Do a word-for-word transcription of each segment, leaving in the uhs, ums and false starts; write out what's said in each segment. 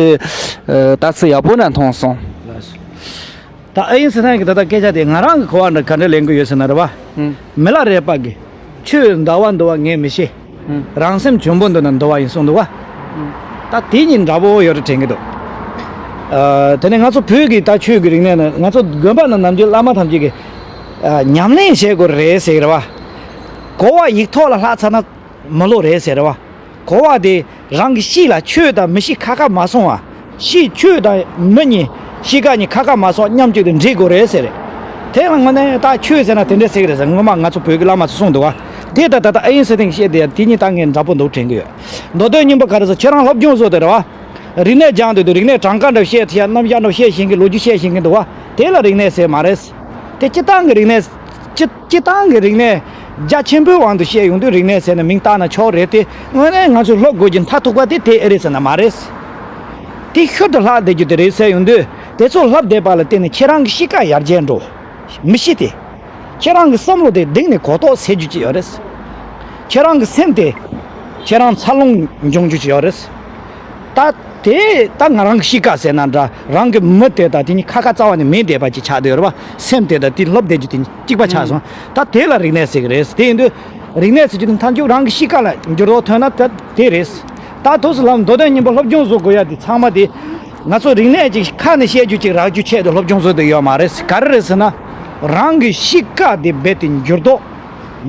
ཨ་ལྟ་ཚུལ་ཡག་པོ་འདྲ་མཐོང་སོང་། ད་ཨེ་ཡིན་ཟེར་ན་གི་ད་ལྟ་སྐད་ཆ་དེ་ང་རང་གི་གོ་བ་འདྲ་ག་འདྲ་ལེན་གི་ཡོད་ཟེར་ན་རེད་བ། ཨང་། མི་ལ་རས་པ་གི་ཆོས་འདའ་བ་འདུལ་བ་ངས་མི་ཤེས། ཨང་། རང་སེམས་བྱོན་པོ་འདུལ་ན་འདུལ་བ་ཡིན་གསུངས་འདུག་བ། ཨང་། ད་དེ་གཉིས་འདྲ་པོ་ཡོད་རེད་དྲན་གི་འདུག་ཨ། དེ་ནས་ང་ཚོ་བོད་ཀྱི་ད་ཆོས་ཀྱི་རིག་གནས་ནི་ང་ཚོ་དགོན་པ་ནང་ནམ་རྒྱུན་བླ་མ་ཐམས་ཅད་ཀྱིས་ཨ་ཉམས་ལེན་བྱེད་དགོས་རེད་ཟེར་གི་རེད་བ། གོ་བ་ཡིག་ཐོག་ལ་ལྷག་ཚར་ན་མི་ལོ་རེད་ཟེར་རེད་བ། གོ་བ་དེ་རང་གི་གཤིས་ལ་ཆོས་དང་མི་གཤིས་ཁ་ཁ་མ་སོང་བ། གཤིས་ཆོས་དང་མི་གཉིས་གཤིས་ཀ་གཉིས་ཁ་ཁ་མ་སོང་མཉམ་གཅིག་ཏུ་འདྲེས་དགོས་རེད་ཟེར་རེད། དེ་ལ་དངོས་གནས་ད་ཆོས་ཟེར་ན་དེ་འདྲ་ཟེར་གི་རེད་ཟེར། སྔོན་མ་ང་ཚོ་བོད་ཀྱི་བླ་མ་ཚོ་གསུངས་འདུག་བ། དེ་ད་ད་ད་ཨེ་ཡིན་ཟེར་ཐེངས་བཤད་དེ་ཡ་དེ་གཉིས་ད་ངས་འདྲ་པོ་འདུག་དྲན་གི་ཡོད། མདོ་དོན་སྙིང་པོ་ག་རེ་ཟེར་ཁྱེད་རང་སློབ་སྦྱོང་བཟོ་དེ་རེད་བ། རིག་གནས་སྦྱང་དུས་དུ་རིག་གནས་གྲངས་ཀ་འདྲ་བཤད་ཐུབ་ཡ་རྣམ་གཞག་འདྲ་བཤད་ཤེས་མཁན་ལོ་རྒྱུས་བཤད་ཤེས་མཁན་འདུག་བ། དེ་ལ་རིག་གནས་ཟེར་མ་རེད། དེ་སྤྱི་བཏང་གི་རིག་གནས། སྤྱི་སྤྱི་བཏང་གི་རིག་གནས་རྒྱ་ཆེན་པོའི་དབང་དུ་བཤད་ཡོང་དུས་རིག་གནས་ཟེར་ནས་མིང་བཏགས་ན་ཆོག་རེད་དེ། དངོས་གནས་ང་ཚོས་སློབ་དགོས་ཀྱི་མཐའ་ཐུག་པ་དེ་དེ་ཨེ་རེད་ཟེར་ན་མ་རེད། དེ་ཤུལ་དུ་ལྷག་བསྡད་རྒྱུ་དེ་རེད་ཟེར་ཡོང་དུས་དེ་ཚོ་ལྷབ་བསྡད་པ་ལ་བརྟེན་ནས་ཁྱེད་རང་གི་གཤིས་ཀ་ཡར་རྒྱས་འགྲོ། མི་གཤིས་དེ། ཁྱེད་རང་གི་བསམ་བློ་དེ་གདེང་ནས་གོ་རྟོགས་སད་རྒྱུ་ཅིག་ཡོད་རེད། ཁྱེད་རང་གི་སེམས་དེ་ཁྱེད་རང་འཚར་ལོངས་འབྱུང་རྒྱུ་ཅིག་ཡོད་རེད། ད་དེ་ད་ང་རང་གི་གཤིས་ཀ་ཟེར་ན་འདྲ། རང་གི་མི་དེ་དང་དེ་གཉིས་ཁ་ཁ་རྩ་བ་ནས་མེད་བསྡད་པ་ཅིག་ཆགས་བསྡད་ཡོད་རེད་བ། སེམས་དེ་དང་དེ་ལྷབ་བསྡད་རྒྱུ་དེ་གཅིག་པ་ཆགས་སོང་། ད་དེ་ལ་རིག་གནས་ཟེར་གི་རེད། དེ་ཡིན་དུས་རིག་གནས་ཟེར་རྒྱུ་དེ་མཐའ་མཇུག་རང་གི་གཤིས་ཀ་ལ་འགྱུར་ལྡོག་ཐོན་ན་ད་དེ་རེད། ད་དུས་སུ་ལམ་མདོ་དོན་སྙིང་པོ་སློབ་སྦྱོང་བཟོ་དགོས་ཡ་དེ་ཚང་མ་དེ། ང་ཚོ་རིག་གནས་ཅིག་ཁ་ནས་བཤད་རྒྱུ་ཅིག་རག་རྒྱུ་ཆེད་དུ་སློབ་སྦྱོང་བཟོ་འདོད་ཡོད་མ་རེད། ག་རེ་རེད་ཟེར་ན། རང་གི་གཤིས་ཀ་དེ་རྦད་དེ་འགྱུར་ལྡོག་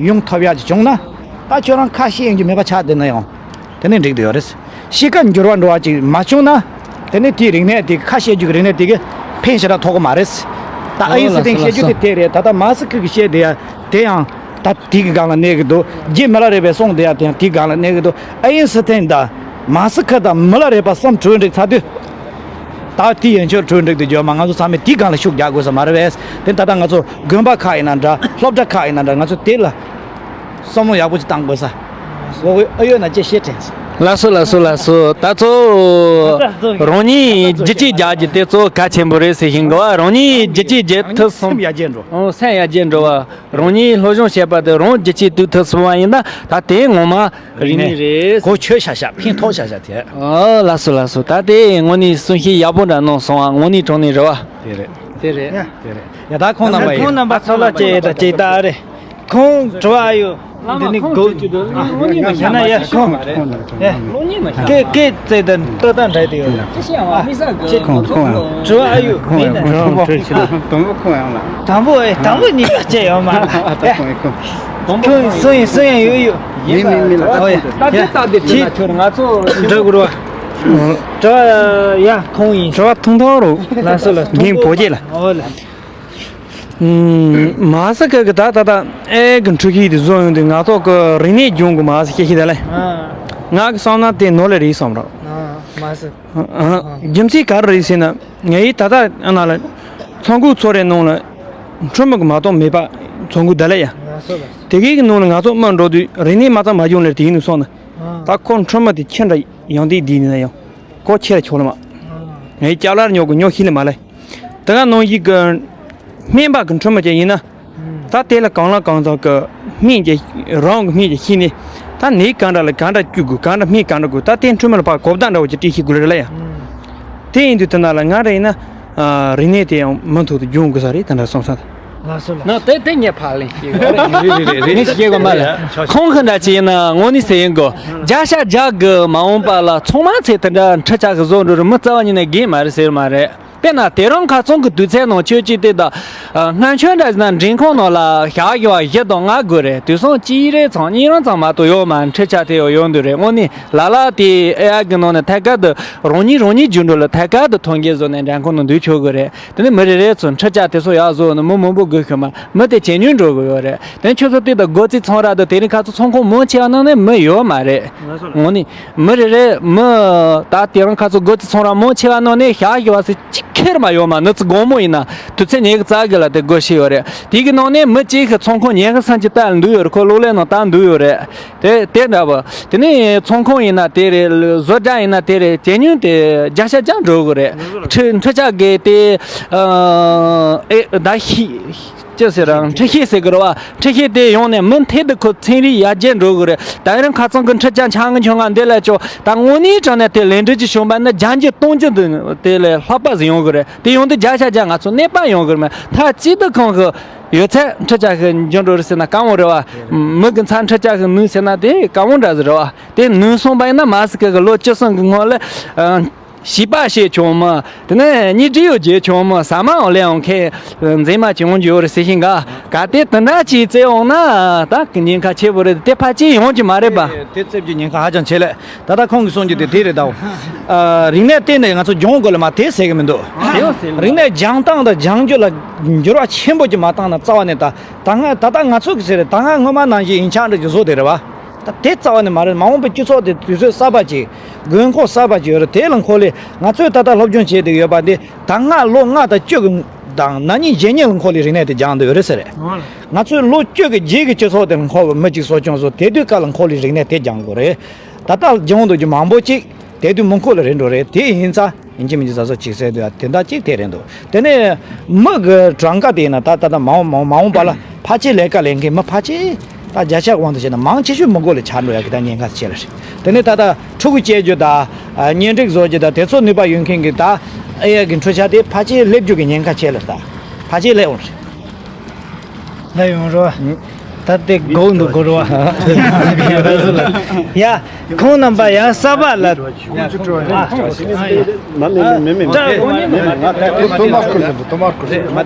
ཡོང་ཐུབ་ཡག་ཅིག་བྱུང་ན། ད་ཁྱོད་རང་ཁ་བཤད་ཡོང་རྒྱུ་མེད་པ་ཆགས་བསྡད་ན་ཡང་དེ་ནས་འགྲིག་བསྡད་ཡོད་རེད། གཤིས་ཀ་འགྱུར་བ་འགྲོ་བ་ཅིག་མ་བྱུང་ན། དེ་ནས་དེའི་རིག་གནས་དེ་གི་ཁ་བཤད་རྒྱུ་གི་རིག་གནས་དེ་གི་ཕན་ཞེ་དྲག་ཐོགས་ཀྱི་མ་རེད། ད་ཨ་ཡིན་ཟེར་ཐེངས་བཤད་རྒྱུ་དེ་དེ་རེད། ད་ལྟ་མ་སི་ཁི་གི་བཤད་དེ་ཡ་དེ་ཡང་། ད་དེ་གི་སྒང་ལ་གནས་གི་འདུག་རྗེ་མི་ལ་རས་པའི་གསུང་དེ་ཡང་དེ་ཡང་དེའི་སྒང་ལ་གནས་གི་འདུག་ཨ་ཡིན་ཟེར་ཐེངས་ད་མ་སི་ཁི་དང་མི་ལ་རས་པ་བསམ་གྲོས་འགྲིག་ཚར་དུས། ད་དེ་ཡན་ཆོད་གྲོས་འགྲིག་དུ་འཇོག་མ། ང་ཚོ་ཚང་མས་དེའི་སྒང་ལ་ཤུགས་རྒྱག་དགོས་ས་མ་རེད་པས། དེ་ད་ལྟ་ང་ཚོ་དགོན་པ་ཁག་ཡིན་ན་འདྲ། སློབ་གྲྭ་ཁག་ཡིན་ན་འདྲ། ང་ཚོ་དེ་ལ་བསམ་བློ་ཡག་པོ་ཅིག་བཏང་དགོས་ས། འོ་ཨ་ཡོད་ན་ཅེས་བཤད་དྲན། ལགས་སོ་ལགས་སོ་ལགས་སོ། ད་ཚོ་རང་ཉིད་བསྒྱུར་བཅོས་རྒྱག་རྒྱུ་དེ་ཚོ་གལ་ཆེན་པོ་རེད་ཟེར་བཞིན་གི་བ། རང་ཉིད་བསྒྱུར་བཅོས་བྱེད་ཐུབ་སོང་། སེམས་ཡར་རྒྱས་འགྲོ། ཨོ་སེམས་ཡར་རྒྱས་འགྲོ་བ། རང་ཉིད་སློབ་སྦྱོང་བྱས་པ་དེ་རང་བསྒྱུར་བཅོས་བཏང་ཐུབ་སོང་བ་ཡིན་ན་ད་དེ་ངོ་མ་རིག་གནས་རེད། གོ་ཆོད་ཤག་ཤག་ཕན་ཐོགས་ཤག་ཤག་དེ། ཨོ་ལགས་སོ་ལགས་སོ། ད་དེ་དངོས་གནས་གསུང་བཤད་ཡག་པོ་འདྲ་གནང་སོང་བ། དངོས་གནས་དྲང་གནས་རེད་བ། དེ་རེད། དེ་རེད། དེ་རེད། ཡ་ད་ཁོང་རྣམ་པ་ཡིན། ཁོང་རྣམ་པ་ཚོ་ལ་ཅེ་ད་ཅེ་ད་རེད། ཁོང་དྲི་བ་ཡོད། འདི་ནི་སྒོ། ཡང་ན་ཡ་ཁོང་། ཡ། སྐད་སྐད་བཙལ་ད་ལྟོ་ད་འདྲ་དེ་ཡོད། ཁོང་ཁོང་ཡང་། དྲི་བ་ཨ་ཡོད། ཁོང་ཡང་དྲི་བ་ཁོང་ཡང་ལ། དང་པོ་ཁོང་ཡང་ལ། དང་པོ་ཨེ་དང་པོ་གཉིས་ལ་བཅད་ཡོད་མ་ལ། ཨ་ད་ཁོང་ཡང་ཁོང་། དང་པོ་ཁོང་ཡང་སུ་ཡིན་སུ་ཡང་ཡོད་ཡོད། མི་མི་མི་ལ། ཨོ་ཡ། ད་དེ་ལྟ་དེ་དྲི་ན་ཁྱོད་ང་ཚོ་འདྲི་དགོས་རེད་བ། དྲི་བ་ཡ་ཁོང་ཡིན། དྲི་བ་ཐུང་ཐུང་རོ། ལ་སོ་ལ། རྒན་བོ་རྗེ་ལ། ཨོ་ལ། མ་ས་ཁ་གི་ད་ད་ད་ཨེ་གི་འཕྲུལ་ཁྱི་དེ་བཟོ་ཡོང་དུས་ང་ཚོ་གི་རིག་གནས་སྦྱོང་གི་མ་ས་ཁྱི་ཁྱི་ད་ལེ། ང་གི་བསམ་ན་དེ་ནོར་ལེ་རེད་བསམ་རོགས། མ་ས། རྒྱུ་མཚན་ག་རེ་རེད་ཟེར་ན་ངའི་ད་ད་ཨ་ན་ལ་ཚོང་ཁུག་ཚོ་རེ་ནང་ལ་ཁྲོམ་གི་མ་གཏོགས་མེད་པ་ཚོང་ཁུག་ད་ལེ་ཡ། དེ་གའི་གི་ནང་ལ་ང་ཚོ་མ་འགྲོ་དུས་རིག་གནས་མ་ཙམ་མ་སྦྱོང་ལེ་དེ་ཡིན་ནུས་སོང་ན་ད་ཁོ་ཁྲོམ་དེ་ཁྱི་འདྲ་ཡང་དེ་དེ་ཡིན་ན་ཡང་ཁོ་ཁྱེར་ཆོག་ལེ་མ། ངའི་ཅ་ལག་ཉོ་གི་ཉོ་ཤི་ལེ་མ་ལེ། དེ་ག་ནང་བཞིན་གྱི་སྨན་པ་གི་ཁྲོམ་ཅན་ཡིན་ན། ད་དེ་ལ་གང་ལ་གང་འཚམ་གི་སྨན་གྱི་རང་གི་སྨན་གྱི་ཤི་ནས་ད་ནད་གང་འདྲ་ལ་གང་འདྲ་བཅུག་དགོས། གང་འདྲ་སྨན་གང་འདྲ་དགོས། ད་དེ་ཁྲོམ་ལ་ཕར་གོ་བརྡ་འདྲ་བོ་ཅིག་སྤྲད་ཤེས་དགོས་རེད་ལ་ཡ། དེ་ཡིན་དུས་དེ་ན་ལ་ང་རེ་ཡིན་ན་རིག་གནས་དེ་ཡང་མུ་མཐུད་དུ་སྦྱོང་དགོས་ས་རེད་དེ་འདྲ་བསམ་ས། ལགས་སོ་ལགས། ན་དེ་དེ་ངས་ཕར་ལེན་ཤེས་དགོས་རེད། རེད་རེད་རེད། ངས་ཤེས་དགོས་མ་ལ། ཁོང་གི་འདྲ་ཅིག་ཡིན་ན་དངོས་གནས་ཟེར་ཡིན་དགོས། བརྒྱ་ཆ་བརྒྱ་གི་མ་འོངས་པ་ལ་ཚང་མ་ཚེ་དེ་འདྲ་འཕྲུལ་ཆས་གི་བཟོ་འགྲོ་རུ་མི་རྩ་བ་ཉིད་ནས་རྒན་མ་རེད་ཟེར་མ་རེད། དཔེར་ན་དེ་རིང་ཁ་སང་གི་དུས་ཚོད་ནང་ཁྱོད་ཀྱིས་དེ་དང་། སྔ་ཆོས་འདྲ་ཟེར་ན་མགྲོན་ཁང་ནང་ལ་ཞག་བཞི་བ་བཞི་དང་ལྔ་དགོས་རེད། དུས་སང་གཅིག་རེ་ཚང་གཉིས་རང་ཚང་མ་གཏོགས་ཡོད་མ་རེད། འཕྲུལ་ཆས་དེ་ཡང་ཡོང་འདུག་རེད། དངོས་གནས་ལ་ལ་དེ་ཨེ་ཨའི་གི་ནང་ནས་ཐད་ཀར་དུ་རང་ཉིད་རང་ཉིད་རྒྱུ་འགྲོ་ལ་ཐད་ཀར་དུ་ཐོན་སྐྱེད་བཟོ་ནས་མགྲོན་ཁང་ནང་འདུག་ཆོག་གི་རེད། དེ་ནས་མི་རེ་རེ་ཚོ་འཕྲུལ་ཆས་དེ་ཚོ་ཡག་བཟོ་ནས་མི་མང་པོ་དགོས་ཤོད་མ། མི་དེ་ཇེ་ཉུང་འགྲོ་གི་ཡོད་རེད། དེ་ནས་ཁྱོད་ཚོ་དེ་དང་སྒོ་རྩིས་ཚོང་ར་དང་དེ་རིང་ཁ་ཚོ་ཚོང་ཁང་མང་ཆེ་བ་ནང་ནས་མི་ཡོད་མ་རེད། དངོས་གནས། མི་རེ་རེ་མི། ད་དེ་རིང་ཁ་ཚོ་སྒོ་རྩིས་ཚོང་ར་མང་ཆེ་བ་ནང་ནས་ཞག་བཞི་བ་ཟེར་གཅིག་ཁེར་མ་ཡོད་མ། ནི་ཚོ་དགོང་མོ་ཡིན་ན་དུས་ཚོད་ཉི་ཤུ་རྩ་དགུ་ལ་དེ་སྒོ་ཕྱེ་ཡོད་རེད། དེ་གི་ནང་ནས་མི་གཅིག་གི་ཚོང་ཁང་ཉི་ཤུ་སུམ་ཅུ་བལྟ་འདུག་ཡོད་རེད། ཁོ་གློག་ཀླད་ནང་བལྟ་འདུག་ཡོད་རེད། དེ་དེ་འདྲ་བ། དེ་ནས་ཚོང་ཁང་ཡིན་ན་དེ་རེད། བཟོ་གྲྭ་ཡིན་ན་དེ་རེད། ཇེ་ཉུང་དེ་བརྒྱ་ཆ་བརྒྱ་འགྲོ་གི་རེད། འཕྲུལ་འཕྲུལ་ཆས་གི་དེ། ཨེ་ད་ཤི། ཅི་ཟེར་རང་འཕྲུལ་ཤེས་ཟེར་གི་རེད་བ། འཕྲུལ་ཤེས་དེ་ཡོང་ནས་མུ་མཐུད་དུ་ཁོ་ཚན་རིག་ཡར་རྒྱས་འགྲོ་གི་རེད། ད་རིང་ཁ་ཚང་གི་འཕྲུལ་ཆས་འཆར་ངན་ཆུང་ང་འདི་ལ་ཅོ་ད་དངོས་གནས་དྲང་གནས་དེ་ལས་འབྲས་ཀྱི་བྱུང་བ་ནི་བརྒྱ་འགྱུར་སྟོང་འགྱུར་དུ་དེ་ལས་ལྷག་པ་ཟིག་ཡོང་གི་རེད། དེ་ཡོང་དུས་བརྒྱ་ཆ་བརྒྱ་ང་ཚོ་གནོད་པ་ཡོང་གི་རེད་མ། མཐའ་གཅིག་ཏུ་ཁོང་གི་ཡོད་ཚད་འཕྲུལ་ཆས་ཤིག་འགྱུར་འགྲོ་རེད་ཟེར་ན་དཀའ་མོ་རེད་བ། མི་གི་མཚན་འཕྲུལ་ཆས་ཤིག་ནུས་ཟེར་ན་དེ་དཀའ་མོ་འདྲ་ཟིག་རེད་བ། དེ་ནུས་སོང་བ་ཡིན་ན་མ་སི་ཀ་གི་ལོ་བཅུ་གསུམ་གི་སྔོན་ལ་ཨ། བྱིས་པ་བྱས་ཆོག་མོ། དེ་ནས་གཉིས་འདྲིས་ཡོད་བྱས་ཆོག་མོ། ཟ་མའང་ལེན་ཡོང་མཁན་མཛེས་མ་ཅིག་ཡོང་རྒྱུ་ཡོད་རེད་ཟེར་བཞིན་ག་གལ་ཏེ་དེ་འདྲ་ཅིག་བཙལ་འོང་ན་ད་ཉེན་ཁ་ཆེ་པོ་རེད། དེ་ཕལ་ཆེར་ཡོང་རྒྱུ་མ་རེད་པ། དེ་བཙལ་རྒྱུ་ཉེན་ཁ་ཧ་ཅང་ཆེ་ལེ། ད་ལྟ་ཁོང་གིས་གསུང་རྒྱུ་དེ་དེ་རེད་ད། ཨ། རིག་གནས་བརྟེན་ནས་ང་ཚོ་སྦྱོང་དགོས་ལ་མ་དེ་ཟེར་གི་མི་འདུག་རིག་གནས་སྦྱང་སྟངས་དང་སྦྱང་རྒྱུ་ལ་འགྱུར་བ་ཆེན་པོ་ཅིག་མ་བཏང་ན་རྩ་བ་ནས་ད་ད་སྔ་ད་ལྟ་ང་ཚོ་གི་ཟེར་རེད། ད་སྔ་སྔོན་མ་ནང་བཞིན་ཡིག་ཆ་འདྲ་ཅིག་བཟོ་དེ་རེད་བ། ད་དེ་རྩ་བ་ནས་མ་རེད། མ་འོངས་པའི་སྤྱི་ཚོགས་དེ་དུས་ཚོད་གསར་པ་ཅིག་དགོས་མཁོ་གསར་པ་ཅིག་ཡོད་རེད། དེ་ལ་འཁོར་ལས་ང་ཚོས་ད་ལྟ་སློབ་སྦྱོང་བྱས་བསྡད་ཡོད་པ་འདི་ད་སྔ་ལོ་ལྔ་དང་བཅུ་གི་དང་ན་ནིང་རྗེས་ཉིན་ལ་འཁོར་ལས་རིག་གནས་དེ་སྦྱང་བསྡད་ཡོད་རེད་ཟེར་རེད། ང་ཚོས་ལོ་བཅུ་གི་རྗེས་ཀྱི་སྤྱི་ཚོགས་དེ་ལ་འཁོར་བའི་མི་གཅིག་གསོ་སྐྱོང་བཟོ་དེ་དུས་སྐབས་ལ་འཁོར་ལས་རིག་གནས་དེ་སྦྱང་དགོས་རེད། ད་ལྟ་སྦྱོང་འདུག་རྒྱུ་མང་པོ་ཅིག་དེ་དུས་མི་འཁོར་ལ་རེད་འགྲོ་རེད། དེ་ཡིན་ཙང་ཡིན་གཅིག་མིན་གཅིག་གཟབ་གཟབ་བྱེད་ཟེར་དུས་དེ་འདྲ་གཅིག་དེ་རེད་འདུག་དེ་ནས་མི་གི་གྲངས་ཀ་དེ་ཡིན་ན་ད་ད་ལྟ་མ་འོངས་མ་འོངས་མ་འོངས་པ་ལ་ཕལ་ཆེར་ལས་ཀ་ལས་མཁན་མི་ཕལ་ཆེར་ད་བརྒྱ་ཆ་དབང་དུ་བྱས་ན་མང་ཆེ་ཤོས་མི་འགོ་ལ་ཆགས་འགྲོ་ཡ་གི་ད་ཉེན་ཁ་ཆེ་ལ་རེད། དེ་ནས་ད་ལྟ་ཕྲུ་གུ་སྐྱེ་རྒྱུ་དང་གཉེན་སྒྲིག་བཟོ་རྒྱུ་དང་དེ་ཚོ་ནུས་པ་ཡོད་མཁན་གྱི་ད་ཨེ་ཡ་གི་འཕྲུལ་ཆས་དེ་ཕལ་ཆེར་སླེབས་རྒྱུ་གི་ཉེན་ཁ་ཆེ་ལ་ད་ཕལ་ཆེར་སླེབས་འོང་རེད། ལ་ཡོང་རོགས། ད་ལྟའི་སྒོ་འདུག་སྒོ་རོགས། ཡ། ཁོང་རྣམ་པ་ཡ་གསར་པ་ལ། མ་མེད་མེད་མེད་མེད་ང་ད་ཁོ་ཐོ་མ་ཁུར་ཟིན་པོ་ཐོ་མ་ཁུར་ཟིན་པོ།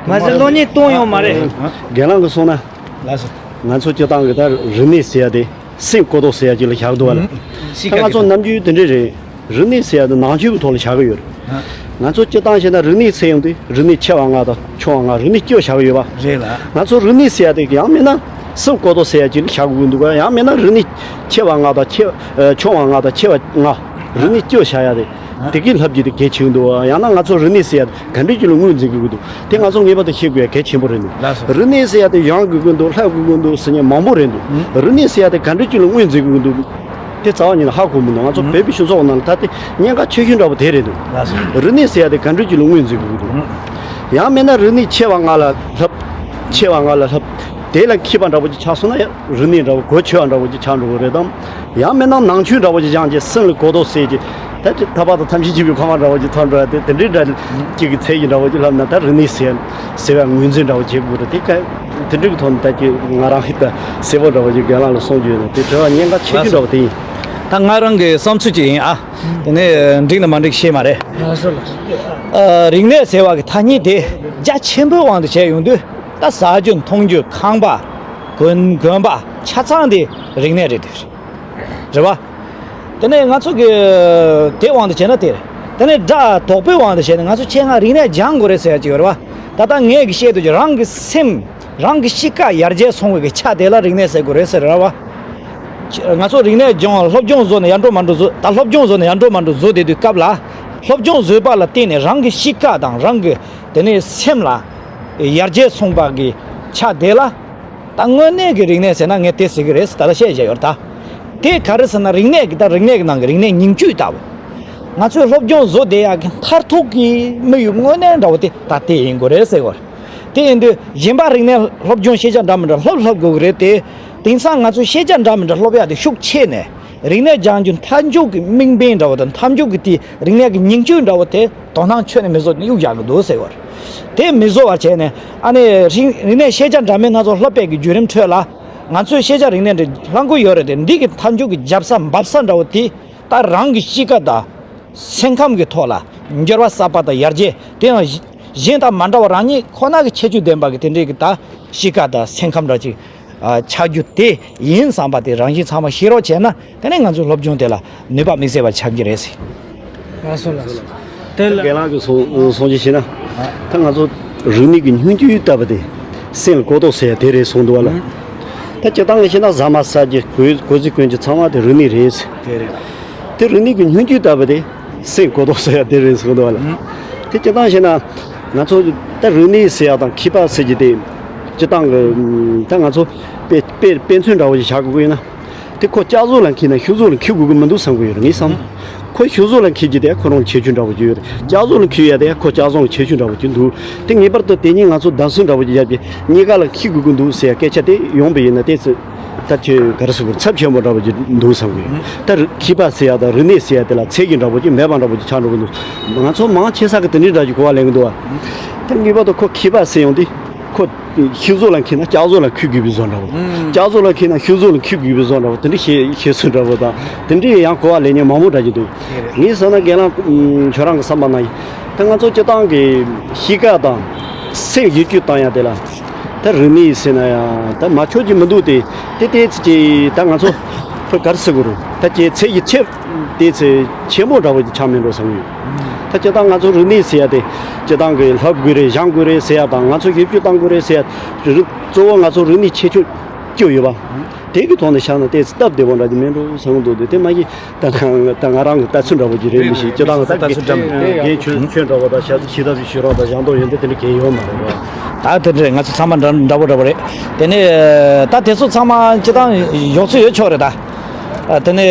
མ་ཟེར་ལོ་གཉིས་གཏོང་ཡོང་མ་རེད། རྒན་ལགས་ཀྱིས་གསུངས་ན། ལགས་སོ། ང་ཚོ་སྤྱི་བཏང་གི་ད་རིག་གནས་ཟེར་ཡ་དེ་སེམས་གོ་རྟོགས་ཟེར་ཡ་ཅིག་ལ་བཞག་འདུག་བ་ལ། ད་ང་ཚོ་ནམ་རྒྱུན་དེ་འདྲས་རེད། རིག་གནས་ཟེར་ཡ་དེ་ནང་ཆོས་ཀྱི་ཐོག་ལ་བཞག་གི་ཡོད་རེད། ང་ཚོ་སྤྱི་བཏང་བཤད་ན་རིག་གནས་ཟེར་ཡོང་དུས་རིག་གནས་ཆེ་བ་ལྔ་དང་ཆུང་བ་ལྔ། རིག་གནས་སྐྱེ་བ་བཞག་གི་ཡོད་པ། རེད་ལ། ང་ཚོ་རིག་གནས་ཟེར་ཡ་དེ་ཡང་མིན་ན་སེམས་གོ་རྟོགས་ཟེར་ཡ་ཅིག་ལ་བཞག་དགོས་ཀྱི་འདུག་ག་ཡང་མིན་ན་རིག་གནས་ཆེ་བ་ལྔ་དང་ཆེ་ཆུང་བ་ལྔ་དང་ཆེ་བ་ལྔ། རིག་གནས་སྐྱེ་བ་བཞག་ཡ་དེ་དེ་གི་ལྷབ་ཀྱི་དེ་གལ་ཆེན་འདུག་ཡང་ན་ང་ཚོ་རིག་གནས་ཟེར་ཡ་དེ་ག་འདྲ་ཅིག་ལ་ངོས་འཛིན་དགོས་ཀྱི་འདུག་དེ་ང་ཚོ་ངེས་པར་དུ་ཤེས་དགོས་ཡ་གལ་ཆེན་པོ་རེད་འདུག་ལགས་སོ། རིག་གནས་ཟེར་ཡ་དེ་ཡང་དགོས་ཀྱི་འདུག་ལྷབ་དགོས་ཀྱི་འདུག་ཟེར་མཁན་མང་པོ་རེད་འདུག་རིག་གནས་ཟེར་ཡ་དེ་ག་འདྲ་ཅིག་ལ་ངོས་འཛིན་དགོས་ཀྱི་འདུག་དེ་རྩ་བ་ཉིད་ནས་ཧ་གོ་མི་འདུག་ང་ཚོ་ཨང་བོད་པའི་སྤྱི་ཚོགས་ནང་ལ་ད་དེ་ཉེན་ཁ་ཆེ་ཤོས་འདྲ་པོ་དེ་རེད་འདུག་ལགས་སོ། རིག་གནས་ཟེར་ཡ་དེ་ག་འདྲ་ཅིག་ལ་ངོས་འཛིན་དགོས་ཀྱི་འདུག་ཨང་། ཡང་མིན་ན་རིག་གནས་ཆེ་བ་ལྔ་ལ་ལྷབ། ཆེ་བ་ལྔ་ལ་ལྷབ། དེ་ལ་མཁས་པ་འདྲ་པོ་ཅིག་ཆགས་སོང་ན་ཡང་རིག་གནས་འདྲ་པོ་གོ་ཆོད་པ་འདྲ་པོ་ཅིག་ཆགས་འགྲོ་གི་རེད་དམ། ཡང་མིན་ན་ནང་ཆོས་འདྲ་པོ་ཅིག་སྦྱངས་རྗེས་སེམས་ལ་གོ་རྟོགས་ཟེར་གྱི། ད་ཅི་ཐར་པ་དང་ཐམས་ཅད་མཁྱེན་པའི་ཁོ་མ་འདྲ་པོ་ཅིག་ཐོན་འགྲོ་ཡ་དེ་དེ་འདྲའི་འདྲ་ཅིག་གི་ཚད་ཀྱི་འདྲ་པོ་ཅིག་ལྷབ་ན་ད་རིག་གནས་ཟེར་ཟེར་བ་ངོས་འཛིན་འདྲ་པོ་བྱེད་དགོས་རེད། དེ་ག་དེ་འདྲའི་གི་ཐོག་ནས་ད་ཅི་ང་རང་ཧི་ད་གསལ་པོ་འདྲ་པོ་ཅིག་རྒན་ལགས་ལ་གསུང་རྒྱུ་ཡོད་ན་དེ་དྲི་བ་ཉེན་ཁ་ཆེ་ཤོས་འདྲ་པོ་དེ་ཡིན། ད་ང་རང་གི་བསམ་ཚུལ་ཅིག་ཡིན་ཨ། དེ་ནས་འགྲིག་ན་མ་འགྲིག་ཤེས་མ་རེད། ལགས་སོ་ལགས་སོ། ཨ། རིག་གནས་ཟེར་བ་གི་ཐ་སྙད་དེ་རྒྱ་ཆེན་པོའི་དབང་དུ་བྱས་ཡོང་དུས་ད་ཟ་རྒྱུ་འཐུང་རྒྱུ་ཁང་པ་གོན་གོན་པ་ཆ་ཚང་དེ་རིག་གནས་རེད་དེ། རེད་བ། དེ་ནས་ང་ཚོ་གི་དེ་དབང་དུ་བྱས་ན་དེ་རེད། དེ་ནས་སྒྲ་དོག་པོའི་དབང་དུ་བྱས་ན་ང་ཚོ་ཆེད་མངགས་རིག་གནས་སྦྱང་དགོས་རེད་ཟེར་ཡ་ཅིག་ཡོད་རེད་བ། ད་ལྟ་ངས་གི་བཤད་དུས་ཀྱི་རང་གི་སེམས་རང་གི་གཤིས་ཀ་ཡར་རྒྱས་སོང་བའི་གི་ཆ་དེ་ལ་རིག་གནས་ཟེར་དགོས་རེད་ཟེར་རེད་བ། ང་ཚོ་རིག་གནས་སྦྱོང་སློབ་སྦྱོང་བཟོ་ནས་ཡར་འགྲོ་མར་འགྲོ་བཟོ། ད་སློབ་སྦྱོང་བཟོ་ནས་ཡར་འགྲོ་མར་འགྲོ་བཟོ་བསྡད་དུས་སྐབས་ལ་སློབ་སྦྱོང་བཟོས་པ་ལ་བརྟེན་ནས་རང་གི་གཤིས་ཀ་དང་རང་གི་དེ་ནས་སེམས་ལ་ཡར་རྒྱས་སོང་བ་གི་ཆ་དེ་ལ། ད་དངོས་གནས་ཀྱི་རིག་གནས་ཟེར་ན་ངས་དེ་ཟེར་གི་རེད་ཟེར་ད་ལྟ་བཤད་བཞག་ཡོད་རེད་ད། དེ་ག་རེ་ཟེར་ན་རིག་གནས་ཀྱི་ད་རིག་གནས་ཀྱི་ནང་གི་རིག་གནས་ཉིང་བཅུད་ལྟ་བུ། ང་ཚོས་སློབ་སྦྱོང་བཟོ་བསྡད་ཡག་གི་མཐར་ཐུག་གི་དམིགས་ཡུལ་དངོས་གནས་འདྲ་བོ་དེ་ད་དེ་ཡིན་དགོས་རེད་ཟེར་གི་རེད། དེ་ཡིན་དུས་གཞན་པ་རིག་གནས་སློབ་སྦྱོང་ཤེས་བྱ་འདྲ་མི་འདྲ་སློབ་སློབ་དགོས་གི་རེད་དེ། དེང་སང་ང་ཚོས་ཤེས་བྱ་འདྲ་མི་འདྲ་སློབ་ཡག་དེ་ཤུགས་ཆེ་ནས། རིག་གནས་སྦྱང་རྒྱུ་མཐའ་མཇུག་གི་དམིགས་འབེན་འདྲ་བོ་དང་མཐའ་མཇུག་གི་དེ་རིག་གནས་ཀྱི་ཉིང་བཅུད་འདྲ་བོ་དེ་དོ་སྣང་ཁྱོན་ནས་མི་བཟོ་གཡུག་བཞག་གི་འདུག་ཟེར་བ་རེད། དེ་མི་བཟོ་བར་བྱས་ནས་ཨ་ནི་རིག་རིག་གནས་ཤེས་བྱ་འདྲ་མིན་སྣ་ཚོགས་སློབ་པའི་གི་བརྒྱུད་རིམ་ཁྲོད་ལ་ང་ཚོས་ཤེས་བྱ་རིག་གནས་འདི་བླང་དགོས་ཡོད་རེད་དེ། འདི་གི་མཐའ་མཇུག་གི་རྒྱབ་ས་འབབ་ས་འདྲ་བོ་དེ་ད་རང་གི་གཤིས་ཀ་དང་སེམས་ཁམས་ཀྱི་ཐོག་ལ་འགྱུར་བ་གསར་པ་དང་ཡར་རྒྱས་དེ་ཡང་གཞན་དང་མ་འདྲ་བ་རང་ཉིད་ཁོ་ན་གི་ཁྱད་ཆོས་ལྡན་པ་གི་དེ་འདྲའི་གི་ད་གཤིས་ཀ་དང་སེམས་ཁམས་འདྲ་ཅིག་ཨ། ཆགས་རྒྱུ་དེ་ཡིན་བསམ་པ་དེ་རང་བཞིན་ཚང་མ་ཤེས་རོགས་བྱས་ན་དེ་ནས་ང་ཚོའི་སློབ་སྦྱོང་དེ་ལ་ནུས་པ་དམིགས་བསལ་བ་ཆགས་ཀྱི་རེད་ཟེར། ལགས་སོ་ལགས་སོ། དེ་ལ་རྒན་ལགས་ཀྱིས་གསུང་གསུང་བཤད་བྱས་ན་ད་ང་ཚོ་རིག་གནས་ཀྱི་སྙིང་བཅུད་ལྟ་བུ་དེ་སེམས་ལ་གོ་རྟོགས་ཟེར་ཡ་དེ་རེད་གསུངས་འདུག་བ་ལ། ད་སྤྱིར་བཏང་གི་བཤད་ན་ཟ་མ་ཟ་རྒྱུ་གོས་གོས་ཟས་གོན་རྒྱུ་ཚང་མ་དེ་རིག་གནས་རེད་ཟེར། དེ་རེད། དེ་རིག་གནས་ཀྱི་སྙིང་བཅུད་ལྟ་བུ་དེ་སེམས་གོ་རྟོགས་ཟེར་ཡ་དེ་རེད་གསུངས་འདུག་བ་ལ། དེ་སྤྱིར་བཏང་བཤད་ན་ང་ཚོ་ད་རིག་གནས་ཟེར་ཡ་དང་མཁས་པ་ཟེར་རྒྱུ་དེ་སྤྱིར་བཏང་གི་ད་ང་ཚོ་དཔེ་དཔེ་དཔེ་མཚོན་འདྲ་བོ་ཞིག་བཞག་དགོས་ཀྱི་ཡིན་ན། དེ་ཁོ་ལྕགས་ཟོག་ལ་འཁྱེར་ན་ཤུག་ཟོག་ལ་འཁྱེར་དགོས་ཀྱི་མི་འདུག་བསམ་གྱི་ཡོད་རེད་ངས་བསམ། ཁོ་ཤིང་བཟོ་ལ་འཁྱེར་རྒྱུ་དེ་ཁོ་རང་ལ་ཁྱད་ཆོས་འདྲ་པོ་ཅིག་ཡོད་རེད། ལྕགས་བཟོ་ལ་འཁྱེར་ཡ་དེ་ཁོ་ལྕགས་བཟོ་ལ་ཁྱད་ཆོས་འདྲ་པོ་ཅིག་འདུག་དེ་ངེས་པར་དུ་དེ་གཉིས་ང་ཚོ་བདམས་གསོད་འདྲ་པོ་ཅིག་བརྒྱབ་རྒྱུ་གཉིས་ཀ་ལ་འཁྱེར་དགོས་ཀྱི་འདུག་ཟེར་ཡ་སྐད་ཆ་དེ་ཡོང་པ་ཡིན་ན་དེ་ཚོ་ད་ཁྱོད་ག་རེ་ཟེར་དགོས་རེད། ཚབས་ཆེན་པོ་འདྲ་པོ་ཅིག་འདུག་བསམ་གི་ཡོད། ད་རི་མཁས་པ་ཟེར་ཡ་དང་རིག་གནས་ཟེར་ཡ་དེ་ལ་ཚད་ཀྱི་འདྲ་པོ་ཅིག་མེད་པ་འདྲ་པོ་ཅིག་ཆགས་འགྲོ་གི་འདུག་ང་ཚོ་མང་ཆེ་ས་གི་དེ་འདྲའི་འདྲ་ཅིག་གོ་བ་ལེན་གི་འདུག་བ། དེ་ངེས་པར་དུ་ཁོ་མཁས་པ་ཟེར་ཡོང་དུས་ཁོ། ཤིང་བཟོ་ལ་འཁྱེར་ན་ལྕགས་བཟོ་ལ་འཁྱེར་དགོས་པའི་བཟོ་འདྲ་བོ། ལྕགས་བཟོ་ལ་འཁྱེར་ན་ཤིང་བཟོ་ལ་འཁྱེར་དགོས་པའི་བཟོ་འདྲ་བོ་དེ་འདྲ་བཤད་བཤད་སྲོལ་འདྲ་བོ་དང་དེ་འདྲའི་ཡང་གོ་བ་ལེན་མཁན་མང་པོ་འདྲ་ཅིག་འདུག་ངས་བསམ་ན་རྒན་ལགས་ཁྱོད་རང་གི་བསམ་པ་ན་ཡིན། ད་ང་ཚོ་སྤྱི་བཏང་གི་གཤིས་ཀ་དང་སེམས་བསྒྱུར་བཅོས་བཏང་ཡ་དེ་ལ་ད་རིག་གནས་ཟེར་ན་ཡང་ད་མ་ཆོག་གི་མི་འདུག་དེ་དེ་དེ་ཚོ་ཅིག་ད་ང་ཚོ་ཕར་ག་རེ་ཟེར་དགོས་རེད། ད་ཅིག་ཚད་ཀྱི་ཆེ་དེ་ཚོ་ཆེན་པོ་འདྲ་བོ་ཅིག་ཆགས་མེད་འགྲོ་བསམ་གི་ཡོད། ད་སྤྱི་བཏང་ང་ཚོ་རིག་གནས་ཟེར་ཡ་དེ་སྤྱི་བཏང་གི་ལྷབ་དགོས་རེད་བཞེངས་དགོས་རེད་ཟེར་ཡ་དང་ང་ཚོ་བེད་སྤྱོད་གཏང་དགོས་རེད་ཟེར་ཡ་རིག་གཙོ་བོ་ང་ཚོ་རིག་གནས་ཁྱད་ཆོས་བཅུ་ཡོད་པ། དེ་གི་ཐོག་ནས་བཞག་ན་ཏོག་ཙམ་སྟབས་བདེ་པོ་འདྲ་ཅིག་མེད་འགྲོ་བསམ་གི་འདུག་དེ་དེ་མ་གཞི་ད་ང་ད་ང་རང་གི་ལྟ་ཚུལ་འདྲ་བོ་ཅིག་རེད། མི་ཤེས་སྤྱི་བཏང་གི་ད་ལྟ་ཚུལ་འདྲ་མིན་རྒན་ཁྱོད་ཁྱོད་འདྲ་བོ་ད་ཞབས་ཕྱི་ཞིབ་ཐབས་ཤིག་ཞུ་རོགས་ད་བཞེངས་དོགས་ཡོན་ཏན་དེ་འདྲ་གང་ཡོད་མ་རེད་བ། ད་དེ་འདྲ་ང་ཚོ་ཚང་མ་འདྲ་འདྲ་པོ་འདྲ་པོ་རེད། དེ་ནས་ད་དེ་ཚོ་ཚང་མ་སྤྱི་བཏང་ཡོད་ཚོད་ཡོད་ཆོག་རེད་ད། ཨ། དེ་ནས་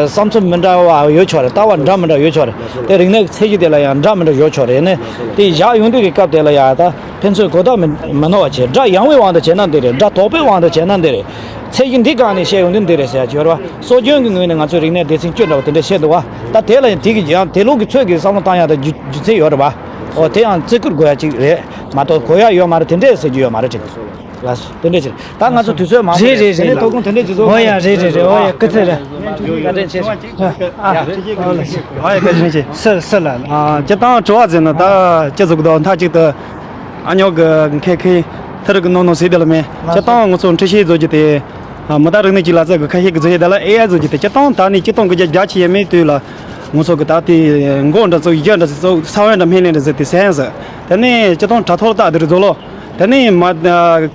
བསམ་ཚུལ་མི་འདྲ་བ་ཡོད་ཆོག་རེད། ལྟ་བ་འདྲ་མི་འདྲ་ཡོད་ཆོག་རེད། དེ་རིག་གནས་ཀྱི་ཚད་གཞི་དེ་ལ་ཡང་འདྲ་མི་འདྲ་ཡོད་ཆོག་རེད། ནས་དེ་བཞག་ཡོང་དུས་ཀྱི་སྐབས་དེ་ལ་ཡང་ད་ཕན་ཚུན་གོ་བརྡ་མི་མི་ནོར་བ་བྱས། སྒྲ་ཡངས་པའི་དབང་དུ་བྱས་ན་འདི་རེད། སྒྲ་དོག་པའི་དབང་དུ་བྱས་ན་འདི་རེད། ཚད་གཞི་འདི་སྒང་ནས་བཤད་ཡོང་དུས་འདི་རེད་ཟེར་ཡ་ཅིག་ཡོད་རེད་བ། སྲོལ་རྒྱུན་གྱི་ངོས་ནས་ང་ཚོའི་རིག་གནས་སྡེ་ཚན་བཅུ་འདྲ་བ་དེ་འདྲ་བཤད་འདུག་བ། ད་དེ་ལ་ཡང་དེ་གི་ཡང་དེ་ལུགས་ཀྱི་ཚོད་ཀྱི་བསམ་བློ་བཏང་ཡ་ད་རྒྱུ་རྒྱུ་མཚན་ཡོད་རེད་བ། ཨོ་དེ་ཡང་བརྩི་བཀུར་དགོས་ཡ་ཅིག་རེད་མ་གཏོགས་གོ་ཡ་ཡོད་མ་རེད་དེ་འདྲས་ཟེར་རྒྱུ་ཡོད་མ་རེད་དྲན། ལགས་སོ། དེ་འདྲ་ཅིག་ད་ང་ཚོ་དུས་ཚོད་མང་པོ་རེད། རེད་རེད། དེ་ནས་ཐོག་ཁུངས་དེ་འདྲ་ཅིག་བཟོ། ཨོ་ཡ་རེད་རེད་རེད། ཨོ་ཡ་སྐུ་ཚེ་རེད། བཀའ་དྲིན་ཆེ། ཨ་ཨ་ཨོ་ལགས་སོ། ཨོ་ཡ་བཀའ་དྲིན་ཆེ། སི་སི་ལ་ཨ་སྤྱི་བཏང་དྲི་བ་ཟེར་ན་ད་སྤྱི་ཚོགས་ཀྱི་མཐའ་གཅིག་ཏུ་ཨ་ཉོག་གི་མཁས་མཁས་ཐུ་རུ་གི་ནོ་ནོ་ཟེར་དེ་ལ་མེད། སྤྱི་བཏང་ང་ཚོ་འཁྲུལ་ཤེས་བཟོ་རྒྱུ་དེ་མི་རྟག་རིག་གནས་ཀྱི་ལག་རྩལ་གི་ཁ་ཤས་ཀྱི་བཟོ་ཡས་དེ་ལ་ཨེ་ཨའི་བཟོ་རྒྱུ་དེ་སྤྱི་བཏང་ད་ནས་སྤྱི་སྟོང་དགུ་བརྒྱ་བརྒྱད་ཅུ་ཡས་མས་དུས་ལ་ང་ཚོ་གི་ད་དེ་མགོ་འདྲ་ཚོ་ཡིག་འདྲ་ཚོ་ས་བོན་འདྲ་སྨན་ལན་འདྲ་ཟེར་དེ་སེམས་ཟེར། དེ་ནས་སྤྱི་བཏང་དྲ་ཐོག་ལ་ད་དེ་རུ་བཟོ་ལོ། དེ་ནས་མ་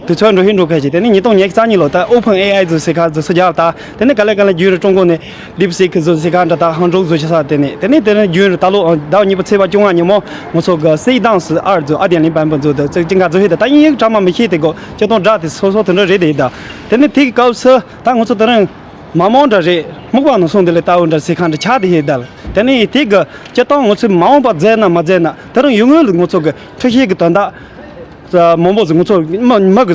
དུས་ཚོད་འགྲོ་ཤིན་འགྲོ་ཁ་ཅིག་དེ་ནས་ཉིས་སྟོང་ཉི་ཤུ་རྩ་གཉིས་ལོ་ད་ཨོ་ཕན་ཨེ་ཨའི་བཟོ་སའི་ཁ་བཟོ་ས་རྒྱག་ད། དེ་ནས་ག་ལེ་ག་ལེ་རྒྱུན་རུ་ཀྲུང་གོ་ནས་ཌིབ་སི་ཁི་བཟོ་སའི་ཁ་འདྲ་ད་ཧང་ཀྲོག་བཟོ་ཆ་ས་དེ་ནས་དེ་ནས་དེ་ནས་རྒྱུན་རུ་ད་ལོ་ཟླ་བ་གཉིས་པ་ཚེས་པ་བཅོ་ལྔ་ཉིན་མོ་ང་ཚོ་གི་སི་ཏང་སི་ཨར་བཟོ་ཨ་དེ་ལིན་པན་པ་བཟོ་ད་ཙིག་ཅིག་འགའ་བཟོ་ཧེ་ད་ད་ཡིན་ཡིག་གྲ་མ་མི་ཤེས་དེ་གོ་སྤྱི་བཏང་འདྲ་དེ་སོ་སོ་དེ་འདྲ་རེད་དེ་ད། དེ་ནས་དེ་གི་སྐབས་སུ་ད་ང་ཚོ་དེ་རིང་མ་མོ་འདྲ་རེད་སྨུག་པ་ནང་སོང་དེ་ལས་ལྟ་བུ་འདྲ་སའི་ཁ་འདྲ་ཆགས་དེ་ཧེ་ད་ལ། དེ་ནས་དེ་གི་སྤྱི་བཏང་ང་ཚོས་མ་འོངས་པ་མཛད་ན་མ་མཛད་ན་དེ་རིང་ཡོང་སྔོན་ལ་ང་ཚོ་གི་འཁྲུལ་ཤེས་ཀྱི་དོན་དག་མང་པོ་ཟིག་ང་ཚོ་མི་མི་གི་